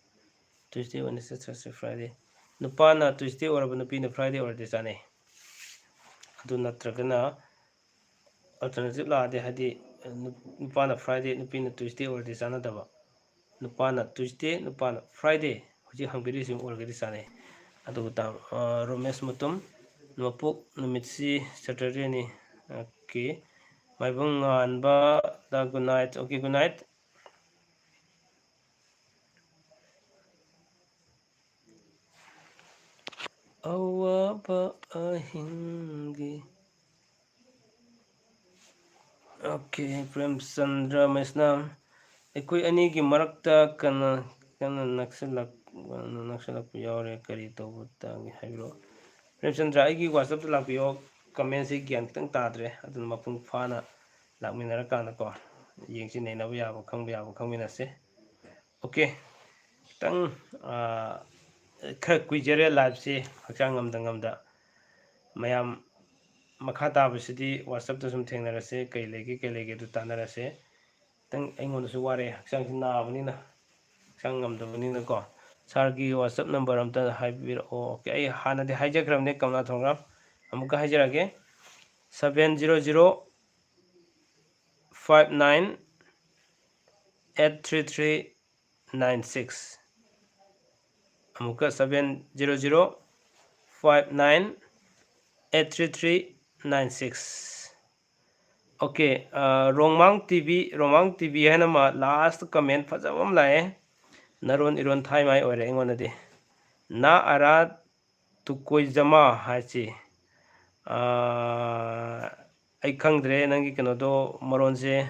Tuesday, Wednesday, Thursday, Friday꯫ ꯅꯨꯄꯥꯅ Tuesday ꯑꯣꯏꯔꯕ ꯅꯨꯄꯤꯅ Friday ꯑꯣꯏꯔꯗꯤ ꯆꯥꯅꯩ꯫ ꯑꯗꯨ ꯅꯠꯇ꯭ꯔꯒꯅ alternative ꯂꯥꯛꯑꯗꯤ, ꯍꯥꯏꯗꯤ, ꯅꯨ-, ꯅꯨꯄꯥꯅ Friday, ꯅꯨꯄꯤꯅ Tuesday ꯑꯣꯏꯔꯗꯤ ꯆꯥꯟꯅꯗꯕ꯫ ꯅꯨꯄꯥꯅ Tuesday, ꯅꯨꯄꯥꯅ Friday, ꯍꯧꯖꯤꯛ ꯍꯪꯕꯤꯔꯤꯁꯤ ꯑꯣꯏꯔꯒꯗꯤ ꯆꯥꯅꯩ꯫ ꯑꯗꯨꯒ ꯇꯥꯡ, ꯑ, ꯔꯣꯃꯦꯁ ꯃꯇꯨꯝ, ꯃꯄꯣꯛ ꯅꯨꯃꯤꯠꯁꯤ Saturdayꯅꯤ꯫ Okay꯫ ꯃꯥꯏꯕꯝ ꯉꯥꯟꯕ, the good night꯫ Okay, good night꯫ ꯑꯋꯥꯕ ꯑꯍꯤꯡꯒꯤ꯫ Okay, ꯄ꯭ꯔꯦꯝꯆꯟꯗ꯭ꯔ ꯃꯩꯁꯅꯥꯝ, ꯑꯩꯈꯣꯏ ꯑꯅꯤꯒꯤ ꯃꯔꯛꯇ ꯀꯅꯥ, ꯀꯟꯅ ꯅꯛꯁꯤꯜꯂꯛ-, ꯅꯛꯁꯤꯜꯂꯛꯄ ꯌꯥꯎꯔꯦ, ꯀꯔꯤ ꯇꯧꯕ ꯇꯥꯒꯦ ꯍꯥꯏꯕꯤꯔꯛꯑꯣ꯫ ꯄ꯭ꯔꯦꯝꯆꯟꯗ꯭ꯔ, ꯑꯩꯒꯤ WhatsApp-ꯇ ꯂꯥꯛꯄꯤꯌꯣ, comment-ꯁꯤ ꯒ꯭ꯌꯥꯟ ꯈꯤꯇꯪ ꯇꯥꯗ꯭ꯔꯦ, ꯑꯗꯨꯅ ꯃꯄꯨꯡ ꯐꯥꯅ ꯂꯥꯛꯃꯤꯟꯅꯔꯀꯥꯟꯗꯀꯣ, ꯌꯦꯡꯁꯤ, ꯅꯩꯅꯕ ꯌꯥꯕ, ꯈꯪꯕ ꯌꯥꯕ ꯈꯪꯃꯤꯟꯅꯁꯦ꯫ Okay, ꯈꯤꯇꯪ, ꯑꯥ, ꯈꯔ ꯀꯨꯏꯖꯔꯦ live-ꯁꯤ, ꯍꯛꯆꯥꯡ ꯉꯝꯗ ꯉꯝꯗ꯫ ꯃꯌꯥꯝ ꯃꯈꯥ ꯇꯥꯕꯁꯤꯗꯤ WhatsApp-ꯇ ꯁꯨꯝ ꯊꯦꯡꯅꯔꯁꯦ, ꯀꯩ ꯂꯩꯒꯦ, ꯀꯩ ꯂꯩꯒꯦ ꯑꯗꯨ ꯇꯥꯟꯅꯔꯁꯦ꯫ ꯈꯤꯇꯪ ꯑꯩꯉꯣꯟꯗꯁꯨ ꯋꯥꯔꯦ, ꯍꯛꯆꯥꯡꯁꯤ ꯅꯥꯕꯅꯤꯅ, ꯍꯛꯆꯥꯡ ꯉꯝꯗꯕꯅꯤꯅꯀꯣ꯫ Sir-ꯒꯤ WhatsApp number ꯑꯝꯇ ꯍꯥꯏꯕꯤꯔꯛꯑꯣ꯫ Okay, ꯑꯩ ꯍꯥꯟꯅꯗꯤ ꯍꯥꯏꯖꯈ꯭ꯔꯕꯅꯦ, ꯀꯃꯂꯥ ꯊꯣꯡꯒ꯭ꯔꯥꯝ, ꯑꯃꯨꯛꯀ ꯍꯥꯏꯖꯔꯛꯑꯒꯦ, seven zero zero five nine eight three three nine six꯫ ꯑꯃꯨꯛꯀ, seven zero zero five nine eight three three nine six꯫ Okay, ꯑ, ꯔꯣꯡꯃꯥꯡ ꯇꯤ ꯚꯤ, ꯔꯣꯡꯃꯥꯡ ꯇꯤ ꯚꯤ ꯍꯥꯏꯅ ꯑꯃ last comment ꯐꯖꯕ ꯑꯃ ꯂꯥꯛꯑꯦ꯫ ꯅꯔꯣꯟ ꯏꯔꯣꯟ ꯊꯥꯏꯃꯥꯏ ꯑꯣꯏꯔꯦ ꯑꯩꯉꯣꯟꯗꯗꯤ꯫ ꯅꯥ ꯑꯔꯥ ꯇꯨꯀꯣꯏꯖꯃꯥ ꯍꯥꯏꯁꯤ, ꯑ, ꯑꯩ ꯈꯪꯗ꯭ꯔꯦ ꯅꯪꯒꯤ ꯀꯩꯅꯣꯗꯣ, ꯃꯔꯣꯟꯁꯦ,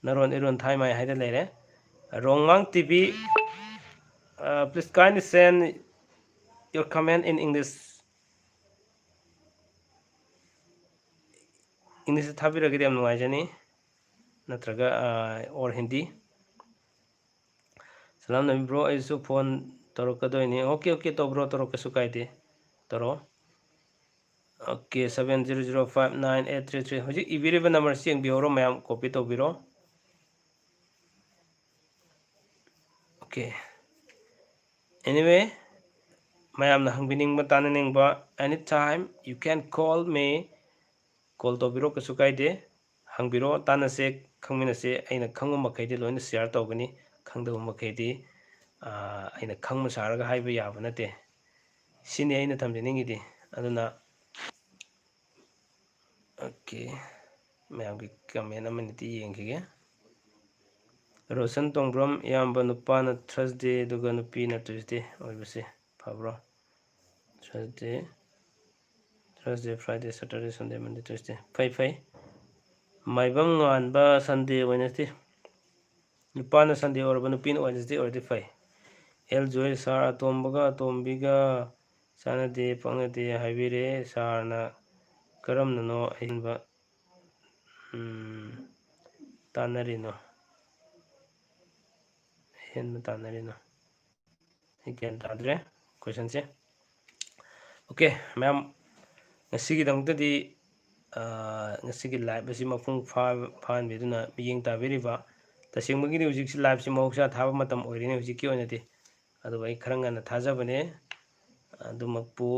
ꯅꯔꯣꯟ ꯏꯔꯣꯟ ꯊꯥꯏꯃꯥꯏ ꯍꯥꯏꯗ ꯂꯩꯔꯦ꯫ ꯔꯣꯡꯃꯥꯡ ꯇꯤ ꯚꯤ, ꯑ, please kindly send your comment in English꯫ English-ꯇ ꯊꯥꯕꯤꯔꯒꯗꯤ ꯌꯥꯝ ꯅꯨꯡꯉꯥꯏꯖꯅꯤ, ꯅꯠꯇ꯭ꯔꯒ, ꯑ, or Hindi꯫ Salam Nabi bro, ꯑꯩꯁꯨ phone ꯇꯧꯔꯛꯀꯗꯣꯏꯅꯤ꯫ Okay, okay, ꯇꯧꯕ꯭ꯔꯣ, ꯇꯧꯔꯣ, ꯀꯩꯁꯨ ꯀꯥꯏꯗꯦ, ꯇꯧꯔꯣ꯫ Okay, seven zero zero five nine eight three three꯫ ꯍꯧꯖꯤꯛ ꯏꯕꯤꯔꯤꯕ number-ꯁꯤ ꯌꯦꯡꯕꯤꯍꯧꯔꯣ ꯃꯌꯥꯝ, copy ꯇꯧꯕꯤꯔꯣ꯫ Okay, anyway, ꯃꯌꯥꯝꯅ ꯍꯪꯕꯤꯅꯤꯡꯕ, ꯇꯥꯟꯅꯅꯤꯡꯕ, anytime you can call me, call ꯇꯧꯕꯤꯔꯣ, ꯀꯩꯁꯨ ꯀꯥꯏꯗꯦ꯫ ꯍꯪꯕꯤꯔꯣ, ꯇꯥꯟꯅꯁꯦ, ꯈꯪꯃꯤꯟꯅꯁꯦ꯫ ꯑꯩꯅ ꯈꯪꯕ ꯃꯈꯩꯗꯤ ꯂꯣꯏꯅ share ꯇꯧꯒꯅꯤ, ꯈꯪꯗꯕ ꯃꯈꯩꯗꯤ, ꯑꯥ, ꯑꯩꯅ ꯈꯪꯕ ꯁꯥꯔꯒ ꯍꯥꯏꯕ ꯌꯥꯕ ꯅꯠꯇꯦ꯫ ꯁꯤꯅꯤ ꯑꯩꯅ ꯊꯝꯖꯅꯤꯡꯉꯤꯗꯤ꯫ ꯑꯗꯨꯅ, okay, ꯃꯌꯥꯝꯒꯤ comment ꯑꯃꯅꯤꯗꯤ ꯌꯦꯡꯈꯤꯒꯦ꯫ ꯔꯣꯁꯟ ꯇꯣꯡꯕ꯭ꯔꯝ, ꯏꯌꯥꯝꯕ, ꯅꯨꯄꯥꯅ Thursday ꯑꯗꯨꯒ ꯅꯨꯄꯤꯅ Tuesday ꯑꯣꯏꯕꯁꯦ ꯐꯕ꯭ꯔꯣ? Thursday, Thursday, Friday, Saturday, Sunday, Monday, Tuesday꯫ ꯐꯩ, ꯐꯩ꯫ ꯃꯥꯏꯕꯝ ꯉꯥꯟꯕ Sunday, Wednesday꯫ ꯅꯨꯄꯥꯅ Sunday ꯑꯣꯏꯔꯕ, ꯅꯨꯄꯤꯅ Wednesday ꯑꯣꯏꯔꯗꯤ ꯐꯩ꯫ ꯑꯦꯜ ꯖꯣꯏ, ꯁꯥꯔ ꯑꯇꯣꯝꯕꯒ ꯑꯇꯣꯝꯕꯤꯒ ꯆꯥꯟꯅꯗꯦ, ꯄꯛꯅꯗꯦ ꯍꯥꯏꯕꯤꯔꯦ꯫ ꯁꯥꯔꯅ ꯀꯔꯝꯅꯅꯣ ꯑꯍꯦꯟꯕ, ꯎꯝ, ꯇꯥꯟꯅꯔꯤꯅꯣ? ꯑꯍꯦꯟꯕ ꯇꯥꯟꯅꯔꯤꯅꯣ? ꯑꯩ ꯒ꯭ꯌꯥꯟ ꯇꯥꯗ꯭ꯔꯦ questionꯁꯦ꯫ Okay, ꯃꯌꯥꯝ, ꯉꯁꯤꯒꯤꯗꯃꯛꯇꯗꯤ, ꯑꯥ, ꯉꯁꯤꯒꯤ live ꯑꯁꯤ ꯃꯄꯨꯡ ꯐꯥ-, ꯐꯥꯍꯟꯕꯤꯗꯨꯅ ꯃꯤꯠꯌꯦꯡ ꯇꯥꯕꯤꯔꯤꯕ, ꯇꯁꯦꯡꯕꯒꯤꯗꯤ ꯍꯧꯖꯤꯛꯁꯤ liveꯁꯤ ꯃꯍꯧꯁꯥ ꯊꯥꯕ ꯃꯇꯝ ꯑꯣꯏꯔꯤꯅꯦ ꯍꯧꯖꯤꯛꯀꯤ ꯑꯣꯏꯅꯗꯤ꯫ ꯑꯗꯨꯕꯨ ꯑꯩ ꯈꯔ ꯉꯟꯅ ꯊꯥꯖꯕꯅꯦ꯫ ꯑꯗꯨꯃꯛꯄꯨ,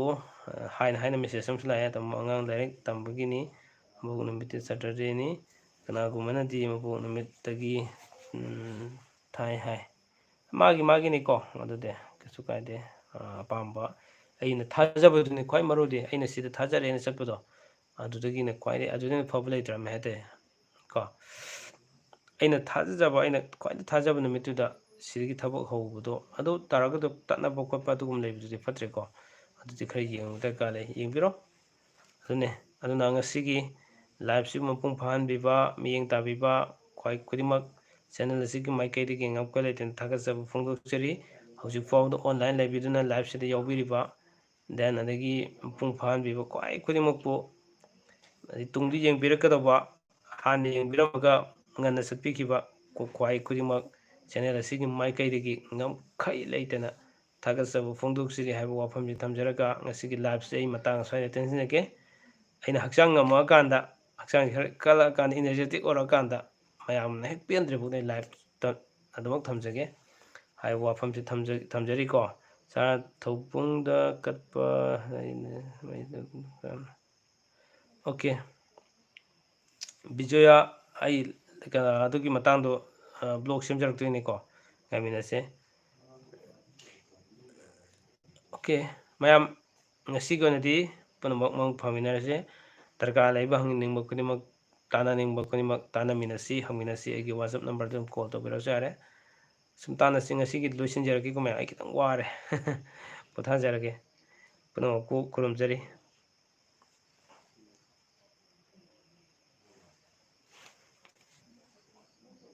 ꯑ, ꯍꯥꯏꯅ ꯍꯥꯏꯅ message ꯑꯃꯁꯨ ꯂꯥꯛꯑꯦ, "ꯇꯥꯃꯣ, ꯑꯉꯥꯡ ꯂꯥꯏꯔꯤꯛ ꯇꯝꯕꯒꯤꯅꯤ, ꯃꯄꯣꯛ ꯅꯨꯃꯤꯠꯇꯤ Saturdayꯅꯤ, ꯀꯅꯥꯒꯨꯝꯕꯅꯗꯤ ꯃꯄꯣꯛ ꯅꯨꯃꯤꯠꯇꯒꯤ, ꯎꯝ, ꯊꯥꯏ ꯍꯥꯏ"꯫ ꯃꯥꯒꯤ ꯃꯥꯒꯤꯅꯤꯀꯣ, ꯑꯗꯨꯗꯤ ꯀꯩꯁꯨ ꯀꯥꯏꯗꯦ꯫ ꯑ, ꯑꯄꯥꯝꯕ, ꯑꯩꯅ ꯊꯥꯖꯕꯗꯨꯅꯤ ꯈ꯭ꯋꯥꯏ ꯃꯔꯨꯗꯤ, ꯑꯩꯅ ꯁꯤꯗ ꯊꯥꯖꯔꯦꯅ ꯆꯠꯄꯗꯣ, ꯑꯗꯨꯗꯒꯤꯅ ꯈ꯭ꯋꯥꯏꯗꯒꯤ, ꯑꯗꯨꯗꯩꯅ ꯐꯕ ꯂꯩꯇ꯭ꯔꯕꯅꯦ ꯍꯥꯏꯇꯥꯔꯦ ꯀꯣ꯫ ꯑꯩꯅ ꯊꯥꯖꯖꯕ, ꯑꯩꯅ ꯈ꯭ꯋꯥꯏꯗꯒꯤ ꯊꯥꯖꯕ ꯅꯨꯃꯤꯠꯇꯨꯗ ꯁꯤꯗꯒꯤ ꯊꯕꯛ ꯍꯧꯕꯗꯣ, ꯑꯗꯨ ꯇꯥꯔꯒꯗꯤ ꯇꯠꯅꯕ ꯈꯣꯠꯄ ꯑꯗꯨꯒꯨꯝꯕ ꯂꯩꯕꯗꯨꯗꯤ ꯐꯠꯇ꯭ꯔꯦꯀꯣ꯫ ꯑꯗꯨꯗꯤ ꯈꯔ ꯌꯦꯡꯕ ꯗꯔꯀꯥꯔ ꯂꯩ, ꯌꯦꯡꯕꯤꯔꯣ꯫ ꯑꯗꯨꯅꯦ, ꯑꯗꯨꯅ ꯉꯁꯤꯒꯤ liveꯁꯤ ꯃꯄꯨꯡ ꯐꯥꯍꯟꯕꯤꯕ, ꯃꯤꯠꯌꯦꯡ ꯇꯥꯕꯤꯕ ꯈ꯭ꯋꯥꯏ ꯈꯨꯗꯤꯡꯃꯛ channel ꯑꯁꯤꯒꯤ ꯃꯥꯏꯀꯩꯗꯒꯤ ꯉꯝꯈꯩ ꯂꯩꯇꯅ ꯊꯥꯒꯠꯆꯕ ꯐꯣꯡꯗꯣꯛꯆꯔꯤ꯫ ꯍꯧꯖꯤꯛ ꯐꯥꯎꯕꯗ online ꯂꯩꯕꯤꯗꯨꯅ liveꯁꯤꯗ ꯌꯥꯎꯕꯤꯔꯤꯕ, then ꯑꯗꯒꯤ ꯃꯄꯨꯡ ꯐꯥꯍꯟꯕꯤꯕ ꯈ꯭ꯋꯥꯏ ꯈꯨꯗꯤꯡꯃꯛꯄꯨ, ꯑꯗꯩ ꯇꯨꯡꯗ ꯌꯦꯡꯕꯤꯔꯛꯀꯗꯧꯕ, ꯍꯥꯟꯅ ꯌꯦꯡꯕꯤꯔꯝꯃꯒ ꯉꯟꯅ ꯆꯠꯄꯤꯈꯤꯕ ꯈ꯭ꯋꯥꯏ ꯈꯨꯗꯤꯡꯃꯛ channel ꯑꯁꯤꯒꯤ ꯃꯥꯏꯀꯩꯗꯒꯤ ꯉꯝꯈꯩ ꯂꯩꯇꯅ ꯊꯥꯒꯠꯆꯕ ꯐꯣꯡꯗꯣꯛꯆꯔꯤ ꯍꯥꯏꯕ ꯋꯥꯐꯝꯁꯤ ꯊꯝꯖꯔꯒ ꯉꯁꯤꯒꯤ liveꯁꯦ ꯑꯩ ꯃꯇꯥꯡ ꯑꯁ꯭ꯋꯥꯏꯗ ꯇꯦꯟꯁꯤꯟꯖꯒꯦ꯫ ꯑꯩꯅ ꯍꯛꯆꯥꯡ ꯉꯝꯃꯛꯑꯀꯥꯟꯗ, ꯍꯛꯆꯥꯡꯁꯦ ꯈꯔ ꯀꯜꯂꯛꯑꯀꯥꯟꯗ, energetic ꯑꯣꯏꯔꯛꯑꯀꯥꯟꯗ ꯃꯌꯥꯝꯅ ꯍꯦꯛ ꯄꯦꯟꯗ꯭ꯔꯤꯐꯥꯎꯗ ꯑꯩ liveꯇ ꯑꯗꯨꯃꯛ ꯊꯝꯖꯒꯦ ꯍꯥꯏꯕ ꯋꯥꯐꯝꯁꯤ ꯊꯝꯖ-, ꯊꯝꯖꯔꯤꯀꯣ꯫ ꯁꯥꯔ ꯊꯧꯕꯨꯡꯗ ꯀꯠꯄ, ꯑꯣꯀꯦ꯫ ꯕꯤꯖꯣꯌꯥ, ꯑꯩ ꯀꯩꯅꯣ, ꯑꯗꯨꯒꯤ ꯃꯇꯥꯡꯗꯣ, ꯕ꯭ꯂꯣꯛ ꯁꯦꯝꯖꯔꯛꯇꯣꯏꯅꯤꯀꯣ, ꯉꯥꯏꯃꯤꯟꯅꯁꯦ꯫ ꯑꯣꯀꯦ, ꯃꯌꯥꯝ, ꯉꯁꯤꯒꯤ ꯑꯣꯏꯅꯗꯤ ꯄꯨꯝꯅꯃꯛ ꯃꯪ ꯐꯥꯃꯤꯟꯅꯔꯁꯦ꯫ ꯗꯔꯀꯥꯔ ꯂꯩꯕ, ꯍꯪꯅꯤꯡꯕ ꯈꯨꯗꯤꯡꯃꯛ, ꯇꯥꯟꯅꯅꯤꯡꯕ ꯈꯨꯗꯤꯡꯃꯛ ꯇꯥꯟꯅꯃꯤꯟꯅꯁꯤ, ꯍꯪꯃꯤꯟꯅꯁꯤ꯫ ꯑꯩꯒꯤ WhatsApp ꯅꯝꯕꯔꯗꯨ ꯑꯗꯨꯝ ꯀꯣꯜ ꯇꯧꯕꯤꯔꯛꯑꯁꯨ ꯌꯥꯔꯦ꯫ ꯁꯨꯝ ꯇꯥꯟꯅꯁꯤ꯫ ꯉꯁꯤꯒꯤ ꯂꯣꯏꯁꯤꯟꯖꯔꯒꯦꯀꯣ ꯃꯌꯥꯝ, ꯑꯩ ꯈꯤꯇꯪ ꯋꯥꯔꯦ꯫ ꯄꯣꯊꯥꯖꯔꯒꯦ꯫ ꯄꯨꯝꯅꯃꯛꯄꯨ ꯈꯨꯔꯨꯝꯖꯔꯤ꯫